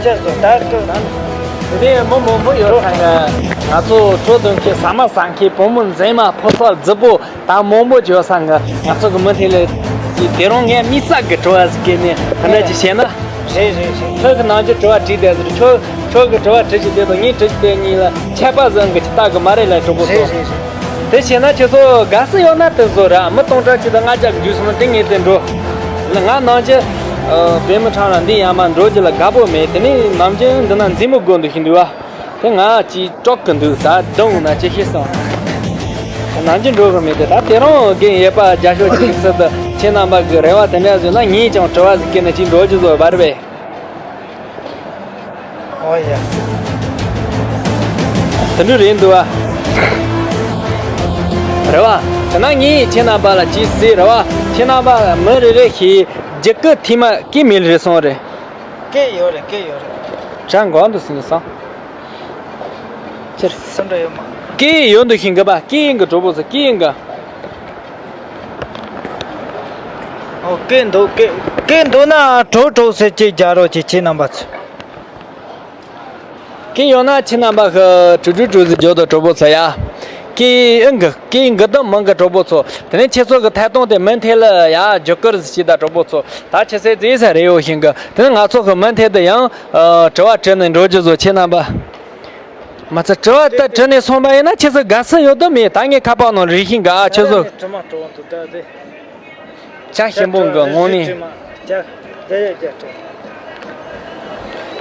ཅི་སོ་ད་ཀུ་དེ་མི་མང་པོ་ཡོད་ས་གི། ང་ཚོ་བྲོ་འདོན་མཁན་ཟ་མ་ཟ་མཁན། བུ་མོ་མཛེས་མ། ཕོ་གསར་རྫིག་པོ། ད་མང་པོ་བྱོས་ས་གི། ང་ཚོ་གི་མི་དེ་ལ་དེ་རིང་ངས་དམིགས་བསལ་གི་དྲི་བ་ཟིག་བཀོད་ནས་ཐ་ན་ཅིག་བཤད་ན། རེད་རེད་རེད། ཁྱོད་ཀྱི་ནང་ཆོས་དྲི་བ་དྲིས་དེ་ཟེར། ཁྱོད་ཁྱོད་ཀྱི་དྲི་བ་དྲི་ཅིག་དེ་དང་ངའི་དྲི་ཅིག་དེ་གཉིས་ལ་ཁྱད་པར་ཟིག་གི་ཅིག་ལྟ་གི་མ་རེད་ལ་གྲོགས་པོ་ཚོ། རེད་རེད་རེད། དེ་བྱས་ན་ཁྱེད་ཚོ་དགའ་བསུ་ཡོད་ན་དེ་བཟོ་ར། མི་སྟོང་ཕྲག་གཅིག་དང་ལྔ་བརྒྱ་གི་འཇུས་སོང་ན་དེ་ངས་དེ་འགྲོ། ང་ནང་ཆོས་བོད་མི་ཁྲང་ར་འདི་ཡར་མར་འགྲོ་རྒྱུ་ལ་དགའ་པོ་མེད། དེ་ནས་ནམ་རྒྱུན་འདི་ན་མཛེས་མོ་དགོས་འདུག་ཤིང་འདུག་བ། དེ་ང་ཅིག་སྐྲག་གི་འདུག་ད་སྡུག་ན་ཅི་ཤེས་སོང་། ནམ་རྒྱུན་འགྲོ་གི་མེད་དེ། ད་དེ་རིང་རྒན་ཡོད་པ་རྒྱ་ཤོག་ཅིག་ཚུལ་དུ་ཁྱེད་རྣམ་པ་གི་རེ་བ་དེ་འདྲ་བཟོས་ན་ངས་ཀྱང་དྲི་བ་ཟིག་བཀོད་ནས་ཅིག་འགྲོ་རྒྱུ་བཟོ་བར་བས། ཨོ་ཡ། དེ་འདྲ་རེད་འདུག་བ། རེད་བ། དེ་ན་ངས་ཁྱེད་རྣམ་པ་ལ་ཅིག་ཟེར་རེད་བ། ཁྱེད་རྣམ་པ་མི་རེ་རེ་ཞིག་རྒྱུ་སྐུ་ཐིག་མ་སྐད་མེད་རེད་སོང་རེད། སྐད་ཡོད་རེད། སྐད་ཡོད་རེད། ཅང་གོ་འདུག་ཟིན་སོང་། ཕྱིར། སུ་འདྲ་ཡོད་མ། སྐད་ཡོད་འདུག་ཤིང་གི་པ། སྐད་ཡིན་གི་གྲོགས་པོ་ཚོ། སྐད་ཡིན་གི། ཨོ་སྐད་འདུག་སྐད་སྐད་འདུག་ན་གྲོགས་གྲོགས་ཟེར་ཅིག་རྒྱག་རོགས་ཅིག་ཁྱེད་རྣམ་པ་ཚོ། སྐད་ཡོད་ན་ཁྱེད་རྣམ་པ་གི་གྲུ་གྲུ་གྲུ་ཟེར་རྒྱོབ་དང་གྲོགས་པོ་ཚོ་ཡ། སྐད་ཡིན་གི། སྐད་ཡིན་གི་དང་མིན་གི་གྲོགས་པོ་ཚོ། དེ་ནས་ཁྱེད་ཚོ་གི་ཐད་གཏོང་དེ་མུ་མཐུད་ལ་ཡ་རྒྱུ་སྐར་ཟེར་ཅིག་དང་གྲོགས་པོ་ཚོ། ད་ཁྱེད་ཚོས་བརྩི་ས་རེད་ཡོད་ཤིང་གི། དེ་ནས་ང་ཚོ་གི་མུ་མཐུད་དུ་ཡང་དྲི་བ་དྲི་ནས་འགྲོ་རྒྱུ་བཟོ་ཁྱེད་རྣམ་པ། མ་ཚད་དྲི་བ་ད་དྲི་ནས་སོང་པ་ཡིན་ན་ཁྱེད་ཚོ་དགའ་ས་ཡོད་དོ་མེད། ད་ངས་ཁ་པར་ནང་རེ་ཞིག་ག་ཨ་ཁྱེད་ཚོ། དྲི་མ་དྲི་བ་འདུག་ད་དེ། ཅག་ཞིམ་པོ་གི་དངོས་གནས།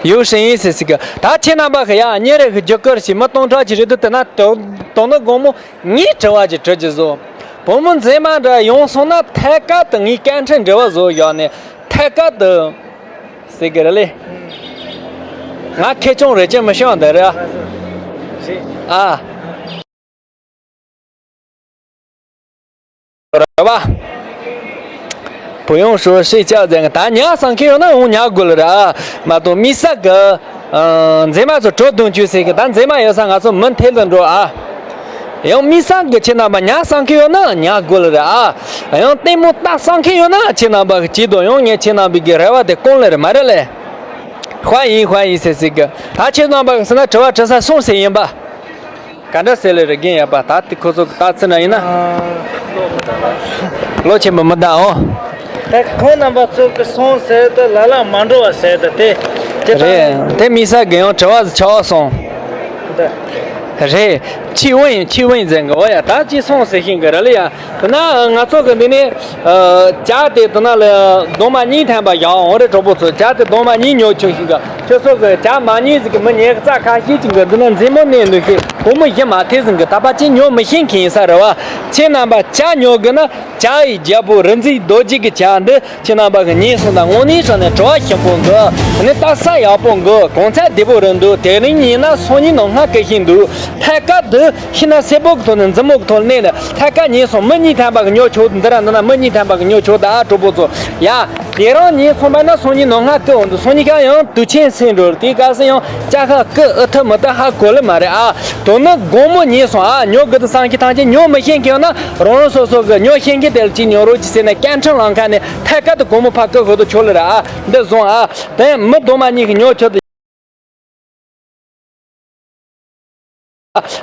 ཡོད་ཤེས་ཡིན་ཟེར་ཟིག་གི། ད་ཁྱེད་རྣམ་པ་གི་ཡ་ཉེ་རེ་གི་རྒྱུ་སྐར་ཞིག་མི་སྟོང་ཕྲག་ཅིག་རེད་འདུག་དེ་ན་དོ་དོ་ནི་དགོང་མོ་ངས་དྲི་བ་ཅིག་དྲི་རྒྱུ་བཟོ། བུ་མོ་མཛེས་མ་འདྲ་ཡོང་སོང་ན་ཐད་ཀར་དུ་ངས་བཀའ་འཕྲིན་འབྲེལ་བ་བཟོ་བཞག་ནས་ཐད་ཀར་དུ། ཟེར་གི་རེད་ལེ། ང་ཁེ་ཆུང་རེ་ཅན་མི་ཤོང་འདི་རེད། ཨ། རེད་བ། བུ་ཡོང་ཧྲོ་ཧྲེ་ཅག་ཟེར་གི། ད་ཉལ་སང་ཁེ་ཡོད་ན་འོང་ཉལ་དགོས་ལ་ར། མ་གཏོགས་དམིགས་བསལ་གི། ཨ། མཛེས་མ་ཚོ་གྲོ་བརྡུང་བཅུག་ཟེར་གི། ད་མཛེས་མ་ཡོད་ས་ང་ཚོ་མུ་མཐུད་ལ་འགྲོ་ཨ། ཡང་དམིགས་བསལ་གི་ཁྱེད་རྣམ་པ་ཉལ་སང་ཁེ་ཡོད་ན་ཉལ་དགོས་ལ་ར་ཨ། ཡང་ལྟད་མོ་ལྟ་སང་ཁེ་ཡོད་ན་ཁྱེད་རྣམ་པ་གི་ཅིག་དང་ཡང་ངས་ཁྱེད་རྣམ་པའི་གི་རེ་བ་དེ་སྐོང་ལེ་རེད་མ་རེད་ལེ། ཧོ་ཡིན་ཧོ་ཡིན་ཟེར་ཟེར་གི། ད་ཁྱེད་རྣམ་པ་གི་ཟེར་ན་དྲི་བ་དྲི་ས་སོང་ཟེར་ཡིན་པ། ག་འདྲ་ཟེར་ལེ་རེ་རྒན་ཡོད་པ། ད་དེ་ཁོ་ཚོ་གི་ལྟ་ཚུལ་འདྲ་ཡིན་ན། བློ་ཆེན་པོ་མི་གདའ་འོ། ད་ཁོང་རྣམ་པ་ཚོ་གི་སོང་ཟེར་ད་ལ་ལ་མ་འགྲོ་བ་ཟེར་ད་དེ། དེ་ལྟར། རེད། དེ་དམིགས་བསལ་གི་ཡང་དྲི་བ་ཟིག་ཆགས་སོང་། འདི། རེད། ཁྱི་དབང་ཡིན། ཁྱི་དབང་ཡིན་ཟེར་གི། འོ་ཡ། ད་ཅི་སོང་ཟེར་ཤིང་གི་རེད་ལེ་ཡ། དེ་ན་ང་ཚོ་གི་འདི་ནས་ཨ་ཇ་དེ་དེ་ན་ལ་སྡོང་མ་གཉིས་ཐམ་པ་བཞག་འོང་རེད་གྲོགས་པོ་ཚོ། ཇ་དེ་སྡོང་མ་གཉིས་ཉོ་ཆོག་ཤིང་གི། ཁྱོད་ཚོ་གི་ཇ་མ་ཉོས་ཟིག་གི་མི་ཉེ་གི་རྩ་ཁ་ཤས་ཅིག་གི་འདི་ན་མཛེས་མོ་གནས་འདུག་ཤེས། བུ་མོ་གཞི་མ་ཐེ་ཟིན་གི་ད་པ་ཅིག་ཉོ་མི་ཤེས་མཁན་ཡིན་ས་རེད་བ། ཁྱེད་རྣམ་པ་ཇ་ཉོ་གི་ན་ཇ་ཡི་རྒྱལ་པོ་རིག་འཛིན་རྡོ་རྗེ་གི་ཇ་འདི་ཁྱེད་རྣམ་པ་གི་ཉེས་སོང་ད་དངོས་གནས་དྲང་ནས་བྲོ་བ་ཞིམ་པོ་འདུག་ནི་ལྟ་ས་ཡག་པོ་འདུག་གོང་ཚད་བདེ་པོ་རེད་འདུག་དེ་རིང་ཉིན་ན་སང་ཉིན་ནང་སྔ་སྐད་ཤིང་འདུག་ཐད་ཀར་དུ་ཤིང་ན་སེར་པོ་གི་ཐོག་ནས་མཛུབ་མོ་གི་ཐོག་ནས་ནི་ཐད་ཀར་ཉེས་སོང་མི་གཉིས་ཐམ་པ་གི་ཉོ་ཆོག་འདི་ར་འདི་ན་མི་གཉིས་ཐམ་པ་གི་ཉོ་ཆོག་ད་ཨ་གྲོགས་པོ་ཚོ་ཡ། དེ་རང་ཉིན་ཚོང་པ་ན་སང་ཉིན་ནང་སྔ་སྐུ་འོང་དུ་སང་ཉིན་ཁ་ཡང་དུས་ཆེན་སེང་འགྲོ་དེའི་སྐབས་སུ་ཡང་ལྕགས་ཁ་སྐུ་ཨུ་ཐུ་མི་ཐུ་ཧ་གོ་ལེ་མ་རེད་ཨ། དོ་ནི་དགོང་མོ་ཉིན་སོང་ཨ་ཉོ་དགོས་དུ་སང་ཁྱི་ཐང་ཆེན་ཉོ་མི་ཤེས་མཁན་ཡོད་ན་རང་རང་སོ་སོ་གི་ཉོ་ཤེས་མཁན་དེ་ལ་ཅིག་ཉོ་རོགས་ཀྱི་ཟེར་ནས་སྐད་འཕྲིན་ལང་ཁ་ནས་ཐད་ཀར་དུ་དགོང་མོ་ཕ་སྐུ་ཧོ་དུ་ཆོག་ལེ་ར་ཨ། འདི་བཟུང་ཨ། དེ་མི་གདོང་མ་གཉིས་ཀྱི་ཉོ་ཆོག་དུ།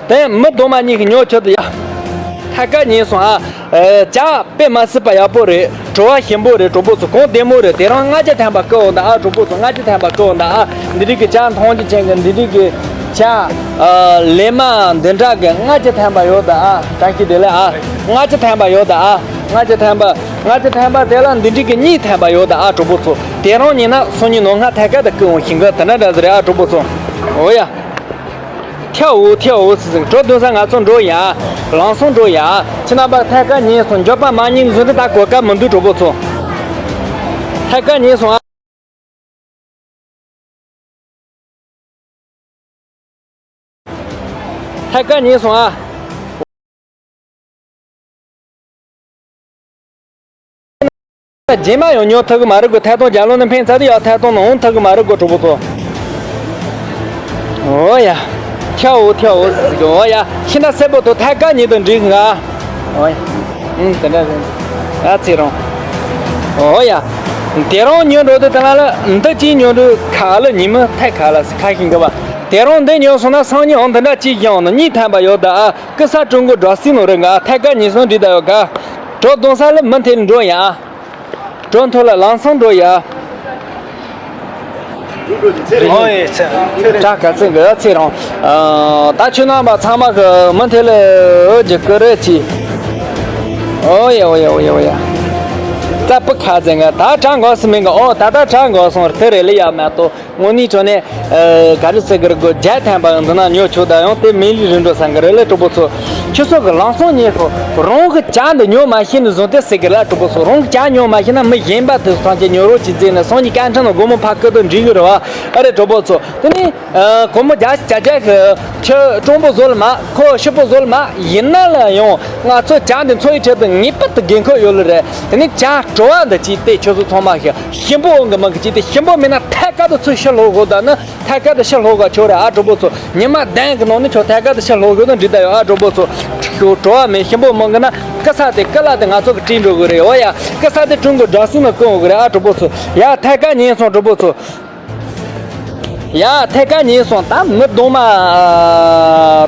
དེ་མི་གདོང་མ་གཉིས་ཀྱི་ཉོ་ཆོག་དུ་ཡ། ཐད་ཀར་ཉན་སོང་ཨ། ཨེ། ཇ་དཔེ་མ་སྲིད་པ་ཡག་པོ་རེད། བྲོ་བ་ཞིམ་པོ་རེད། གྲོགས་པོ་ཚོ་གོང་བདེ་མོ་རེད། དེ་རང་ལྔ་བརྒྱ་ཐམ་པ་བསྐུར་འོང་ད་ཨ། གྲོགས་པོ་ཚོ་ལྔ་བརྒྱ་ཐམ་པ་བསྐུར་འོང་ད་ཨ། འདི་རིགས་ཀྱི་ཇ་མཐོང་རྒྱུ་ཅན་གྱི་འདི་རིགས་ཀྱི་ཇ། ཨ། ལེབ་མ་འདི་འདྲ་གི་ལྔ་བརྒྱ་ཐམ་པ་ཡོད་ད་ཨ། བཀྲ་ཤིས་བདེ་ལེགས་ཨ། ལྔ་བརྒྱ་ཐམ་པ་ཡོད་ད་ཨ། ལྔ་བརྒྱ་ཐམ་པ། ལྔ་བརྒྱ་ཐམ་པ་དེ་ལ་འདི་འགྲིག་གི་གཉིས་ཐམ་པ་ཡོད་ད་ཨ་གྲོགས་པོ་ཚོ། དེ་རང་ཉིན་ན་སང་ཉིན་ནང་སྔ་ཐད་ཀར་དུ་བསྐུར་འོང་ཞིང་གི་དེ་འདྲ་འདྲ་ཟེར་རེད་ཨ་གྲོགས་པོ་ཚོ། འོ་ཡ། ཐེའུ་ཐེའུ་ཟེར་ཟེར་གྲོ་བདུན་ས་ང་ཚོ་འགྲོ་ཡ། ལང་སོང་འགྲོ་ཡ། ཁྱེད་རྣམ་པ་ཐད་ཀར་ཉན་སོང་འགྱོད་པ་མ་ཉན་བཟོ་འདྲ་ད་གོ་སྐབས་མི་འདུག་གྲོགས་པོ་ཚོ། ཐད་ཀར་ཉན་སོང་ཨ། ཐད་ཀར་ཉན་སོང་ཨ། རྗེས་མ་ཡང་ཉོ་ཐུབ་གི་མ་རེད་གོ་ཐད་གཏོང་རྒྱ་ལོ་ནི་ཕན་ཚ་དུ་ཡག་ཐད་གཏོང་ནང་འོང་ཐུབ་གི་མ་རེད་གོ་གྲོགས་པོ་ཚོ། འོ་ཡ། ཁྱ་འོ་ཁྱ་འོ་ཟིག་འོ་ཡ། ཤིན་ཏུ་སེར་པོ་དོ་ཐད་ཀར་ཉིད་དུ་འགྲིག་ང་། འོ་ཡ། ཨུམ་དེ་འདྲ་རེད། ཨ་ཚེ་རང་། འོ་ཡ། དེ་རང་ཉོ་འགྲོ་དུས་དེ་ལ་ལ་འདི་ཅིག་ཉོ་འགྲོ་ཁ་ལ་ཉི་མ་ཐད་ཁ་ལ་སི་ཁ་ཤིང་གི་བ། དེ་རང་འདི་ཉོ་སོང་ན་སང་ཉིན་འོང་འདི་འདྲ་ཅིག་ཡང་ན་གཉིས་ཐམ་པ་ཡོད་ད་ཨ། སྐུ་ས་ཀྲུང་གོ་འགྲོ་སྲིད་ནོ་རེད་ང་ཐད་ཀར་ཉིན་སོང་འདྲི་ད་ཡོད་ག་གྲོ་གདོང་ས་ལ་མི་འཐེན་འགྲོ་ཡ། གྲོ་མཐོ་ལ་ལང་སང་འགྲོ་ཡ། ཨོ་ཡེ་ཚེ། ཅག་ག་ཚེ་ག་ཚེ་རང་། ད་ཆུ་ནང་པ་ཚང་མ་གི་མི་འཐེན་ལ་འོ་ཇི་ཀི་རེ་ཅི། ཨོ་ཡེ་ཨོ་ཡེ་ཨོ་ཡེ་ཨོ་ཡེ། རྩ་པི་ཁ་ཚེ་ང་ད་གྲ་འགོ་སི་མིང་གི་ཨོ་ད་ད་གྲ་འགོ་སོང་ར་ཐེ་རེ་ལི་ཡ་མ་ཏོ། དངོས་གནས་དྲང་གནས། ཨ། ག་རེ་ཟེར་གི་རེད་གོ་བརྒྱ་ཐམ་པ་འདི་ན་ཉོ་ཆོག་ད་ཡང་དེ་མི་ལི་རིན་འགྲོ་ས་གི་རེད་ལ་གྲོགས་པོ་ཚོ། ཁྱོད་ཚོ་གི་ལང་སོང་ཉེ་ཁོ་རང་གི་ཇ་འདི་ཉོ་མ་ཤེས་ནི་བཟུང་སྟེ་ཟེར་གི་ལ་གྲོགས་པོ་ཚོ། རང་གི་ཇ་ཉོ་མ་ཤེས་ན་མི་གཞན་པ་དེ་ཚོ་ཐམས་ཅད་ཉོ་རོགས་གྱིས་ཟེར་ནས་སང་ཉིན་སྐད་འཕྲིན་ནང་སྒོར་མོ་ཕར་བསྐུར་དུ་འགྲིག་གི་རེད་བ། ཨ་རེད་གྲོགས་པོ་ཚོ། དེ་ནི། ཨ། སྒོར་མོ་བརྒྱ་ཞིག་བརྒྱ་བརྒྱ་གི། ཁྱོད་གྲོང་པོ་བཟོ་ལ་མ། ཁོ་ཕྱུག་པོ་བཟོ་ལ་མ། ཡིན་ན་ལ་ཡང་ང་ཚོ་ཇ་འདི་འཚོ་བའི་ཁྲོད་དུ་ངེས་པར་དུ་དགོས་མཁོ་ཡོད་ལ་རེད། དེ་ནི་ཇ་བྲོ་བ་འདི་ཅིག་སྟེ་ཁྱོད་ཚོ་ཚང་མ་ཞིག་ཞིམ་པོ་འོང་གི་མང་གི་ཅིག་སྟེ་ཞིམ་པོ་མིན་ན་ཐད་ཀར་དུ་ཚུར་ཕྱི་ལོག་དགོས་ད་ནི་ཐད་ཀར་དུ་ཕྱི་ལོག་ག་ཆོག་རེད་ཨ་གྲོགས་པོ་ཚོ། ཉི་མ་བདུན་གི་ནང་ནས་ཁྱོད་ཐད་ཀར་དུ་ཕྱི་ལོག་དགོས་ན་འགྲིག་ད་ཡོད་ཨ་གྲོགས་པོ་ཚོ། བྲོ་བ་མེད་ཞིམ་པོ་མང་གི་ན་སྐུ་ས་དེ་སྐུ་ལ་དེ་ང་ཚོ་གི་བྲིས་འགྲོ་དགོས་རེད་འོ་ཡ། སྐུ་ས་དེ་ཀྲུང་གོ་སྦྲག་སྲིད་ནང་བསྐུར་འོང་གི་རེད་ཨ་གྲོགས་པོ་ཚོ། ཡ་ཐད་ཀར་ཉན་སོང་གྲོགས་པོ་ཚོ། ཡ་ཐད་ཀར་ཉན་སོང་ད་མི་གདོང་མ་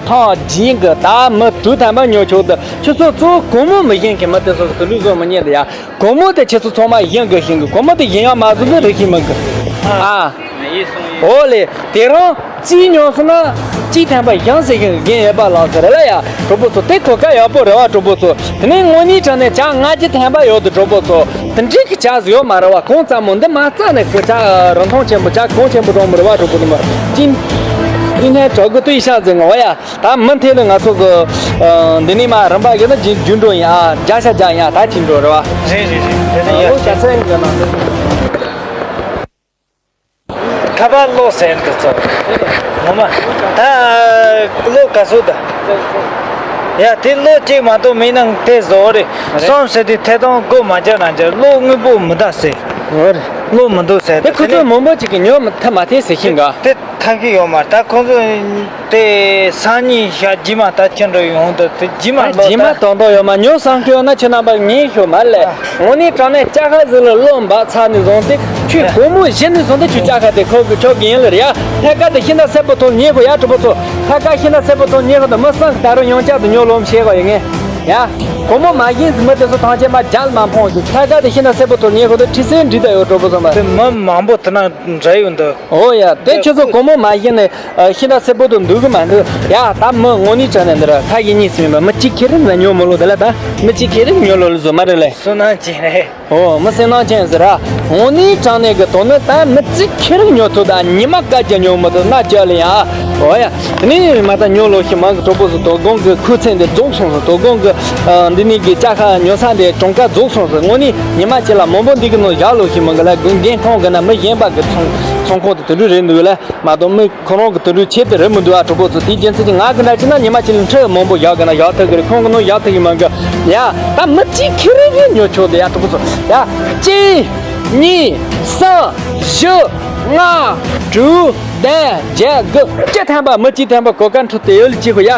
ཐང་སྦྱིན་གི་ད་མི་དྲུག་ཐམ་པ་ཉོ་ཆོག་ད་ཁྱོད་ཚོ་གཙོ་བོ་གོང་མོ་མི་ཞན་གི་མི་དེ་ཚོ་དུ་ལུག་བཟོ་མི་ཉན་ད་ཡ། གོང་མོ་དེ་ཁྱེད་ཚོ་ཚང་མ་ཡིན་དགོས་ཤིང་གི་གོང་མོ་དེ་ཡིན་ཡང་མ་བཟོ་ཚོ་རིག་ཤིང་མི་དགོས། ཨ། འོ་ལེ། དེ་རང་རྩིས་ཉོ་སོང་ན་གཅིག་ཐམ་པ་ཡང་ཟེར་ཤིང་རྒན་ཡོད་པ་ལགས་ཟེར་ལ་ཡ། གྲོགས་པོ་ཚོ་དེ་གོ་སྐབས་ཡག་པོ་རེད་བ་གྲོགས་པོ་ཚོ། དེ་ནས་དངོས་གནས་དྲང་གནས་ཇ་ལྔ་བརྒྱ་ཐམ་པ་ཡོད་དུ་གྲོགས་པོ་ཚོ། དེ་འདྲའི་གི་ཇ་ཟིག་ཡོད་མ་རེད་བ། གང་ཙམ་མོ་འདི་མ་རྩ་ནས་གི་ཇ་རིན་ཐང་ཆེན་པོ་ཇ་གོང་ཆེན་པོ་རང་མི་རེད་བ་གྲོགས་པོ་ཚོ། ཅིན། ཨིན་ཧེ་གྲོགས་གི་ཏུའི་ཤ་ཟེར་ངོ་བ་ཡ། ད་མི་འཐེན་ལ་ང་ཚོ་གི། འདི་ནས་མ་རིམ་པ་གི་ན་རྒྱུན་འགྲོ་ཡིན་ཨ། བརྒྱ་ཆ་བརྒྱ་ཡིན་ཨ། ད་ཅིག་འགྲོ་རེད་བ། རེད་རེད་རེད། དེ་ནས་ཡ་ཨོ་ཤ་ཚན་གི་ན། ཁ་པར་གློག་ཟེར་འདི་ཚོ། ངོ་མ། ད་གློག་ག་ཚོད་ད། ཡ་དེ་གློག་གཅིག་མ་གཏོགས་མིན་ན་དེ་བཟོ་རེད། རེད། སོམ་ཟེར་དུས་ཐད་གཏོང་སྒོ་མ་རྒྱག་ན་འཇགས་གློག་དངོས་པོ་མི་ད་ཟེར། ཨོ་རེད། གློག་མི་འདུག་ཟེར་དེ་ཁོ་ཚོ་མང་པོ་ཅིག་གིས་ཉོ་མི་ཐབས་མ་ཐེ་ཟེར་ཤིང་ག་དེ་ཐབས་ཀྱི་ཡོད་མ་རེད། ད་ཁོ་ཚོ་དེ་སང་ཉིན་ཞག་རྗེས་མ་ད་ཁྱོད་འགྲོ་ཡོང་དུ་དེ་རྗེས་མ་ད་ལོ་རྗེས་མ་ད་དོན་དག་ཡོད་མ་ཉོ་བསམ་གྱི་ཡོད་ན་ཁྱོད་རྣམ་པ་ངས་ཤོད་མ་ལས། དངོས་གནས་དྲང་གནས་ལྕགས་ཁ་ཟིག་ལ་བློ་འབབ་ཚར་ནས་བཟུང་སྟེ་ཁྱོད་སྒོར་མོ་བཞི་ནས་བཟུང་སྟེ་ཁྱོད་ལྕགས་ཁ་དེ་ཁོ་གི་ཁྱོད་གི་ཡིན་ལ་རེད་ཡ། ཐད་ཀར་དེ་ཤིན་ཏུ་གསལ་པོ་ཐོག་ཉེ་གོ་ཡ་གྲོགས་པོ་ཚོ། ཐད་ཀར་ཤིན་ཏུ་གསལ་པོ་ཐོག་ཉེ་གོ་དང་མི་སང་གི་ད་རུང་ཡང་བསྐྱར་དུ་ཉོ་ལོམ་བྱེད་གོ་ཡ་ངས་ཡ། སྒོར་མོ་མ་བཞིན་ཟིན་མི་དེ་ཚོ་ཐང་ཆེན་མ་རྒྱལ་མ་འཕོང་ཟིག་ཐད་ཀར་དེ་ཤིན་ཏུ་གསལ་པོ་ཐོག་ཉེ་གོ་དང་ཁྲི་སེ་འདྲི་ད་ཡོད་གྲོགས་པོ་ཚོ་མ། དེ་མི་མང་པོ་དེ་ན་འདྲ་ཡོད་འདུག་ཨོ་ཡ་དེ་ཁྱོད་ཚོ་སྒོར་མོ་མ་བཞིན་ནས་ཤིན་ཏུ་གསལ་པོ་དང་འདུག་གི་མ་འདུག་ཡ་ད་མི་དངོས་གནས་དྲང་གནས་འདི་ར་ཁ་ཡིན་གཉིས་སུ་ཡིན་པ་མི་གཅིག་ཁེ་རིང་ལ་ཉོ་མི་ལོ་དེ་ལ་ད་མི་གཅིག་ཁེ་རིང་ཉོ་ལོ་ལ་བཟོ་མ་རེད་ལེ། སུ་ན་ཅི་རེད། ཨོ་མི་སེམས་ནང་ཅན་ཟེར་ར། འོ་ནི་དྲང་གནས་ཀྱི་དོན་ནི་ད་མི་གཅིག་ཁེར་ཉོ་ཐུབ་ད་ཉི་མ་སྐར་གྱི་ཉོ་མི་ཐུབ་ན་ཅི་ལ་ཡ། ཨོ་ཡ། དེ་ནི་མ་ད་ཉོ་ལོ་ཞིག་མང་གི་གྲོགས་པོ་ཚོ་དོ་དགོང་གི་ཁུ་ཚན་འདི་རྫོགས་སོང་ཟེར། དོ་དགོང་གི་འདི་ནི་གི་ཅ་ཁ་ཉོ་ས་འདི་གྲངས་ཀ་རྫོགས་སོང་ཟེར། དངོས་གནས་ཉི་མ་གཅིག་ལ་མང་པོ་འདི་གི་ནང་བཞག་ལོ་ཞིག་མང་གི་ལ་དགུན་རྒན་ཁོང་གི་ན་མི་གཞན་པ་གི་ཚོང་ཚོང་ཁང་དུ་དུ་འགྲོ་རེད་འདུག་ལ་མ་གཏོགས་མི། ཁོ་རང་གི་དུད་འགྲོའི་ཆེད་དུ་རེད་མི་འདུག་ཨ། གྲོགས་པོ་ཚོ་དེའི་རྒྱུ་མཚན་གྱིས་ང་གི་འདྲ་བྱས་ན་ཉི་མ་གཅིག་ལ་ཁྲི་མང་པོ་བཞག་གི་ན་བཞག་ཐུབ་གི་རེད། ཁོང་གི་ནང་བཞག་ཐུབ་གི་མ་གི་ཡ། ད་མི་གཅིག་ཁེ་རེ་རེ་ཉོ་ཆོག་དེ་ཡ། གྲོགས་པོ་ཚོ་ཡ། གཅིག་གཉིས། གསུམ། བཞི། ལྔ། དྲུག་བདུན། བརྒྱད། དགུ། བཅུ་ཐམ་པ། མི་གཅིག་ཐམ་པ་གོ་སྐབས་འཕྲོད་དེ་ཡོད་ལ་གཅིག་གོ་ཡ།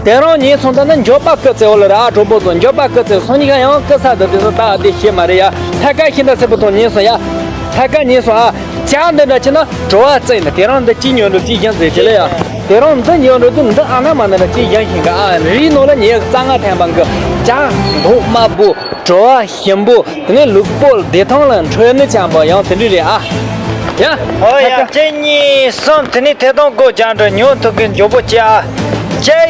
དེ་རང་ཉན་སོང་ད་ན་འགྱོད་པ་སྐུ་ཚེ་འོ་ལ་ར་ཨ། གྲོགས་པོ་ཚོ་འགྱོད་པ་སྐུ་ཚེ་སོང་ཉི་ག་ཡང་སྐུ་ས་དུ་དེ་ཚོ་ད་དེ་ཤེས་མ་རེད་ཡ། ཐད་ཀ་ཤིན་ཏུ་སེར་པོ་ཐོང་ཉན་སོང་ཡ། ཐད་ཀ་ཉན་སོང་ཨ། ཇ་འདི་འདྲ་ཆེ་ན་བྲོ་བ་བཙན་ནི་དེ་རང་འདི་གཅིག་ཉོ་འགྲོ་གཅིག་བཞིན་ཟེར་ཆེ་ལེ་ཡ། དེ་རང་འདི་ཉོ་འགྲོ་དུས་འདི་ཨ་ན་མ་ན་ན་གཅིག་བཞིན་ཞིང་ག་ཨ། རིའི་ནང་ལ་ཉེ་རྩ་ལྔ་ཐན་པ་གི་ཇ་མདོག་དམར་པོ། བྲོ་བ་ཞིམ་པོ། དེ་ནས་ལུག་པོ་བདེ་ཐང་ལ་འཕྲོད་ནི་ཆམ་པོ་ཡང་དེ་འདྲ་རེད་ཨ། ཡ། ཨོ་ཡ། གཅིག་གཉིས་གསུམ། དེ་ནས་ཐད་གཏོང་སྒོ་རྒྱག་འགྲོ་ཉོ་ཐུབ་གི་མགྱོགས་པོ་བྱེད་ཨ། གཅིག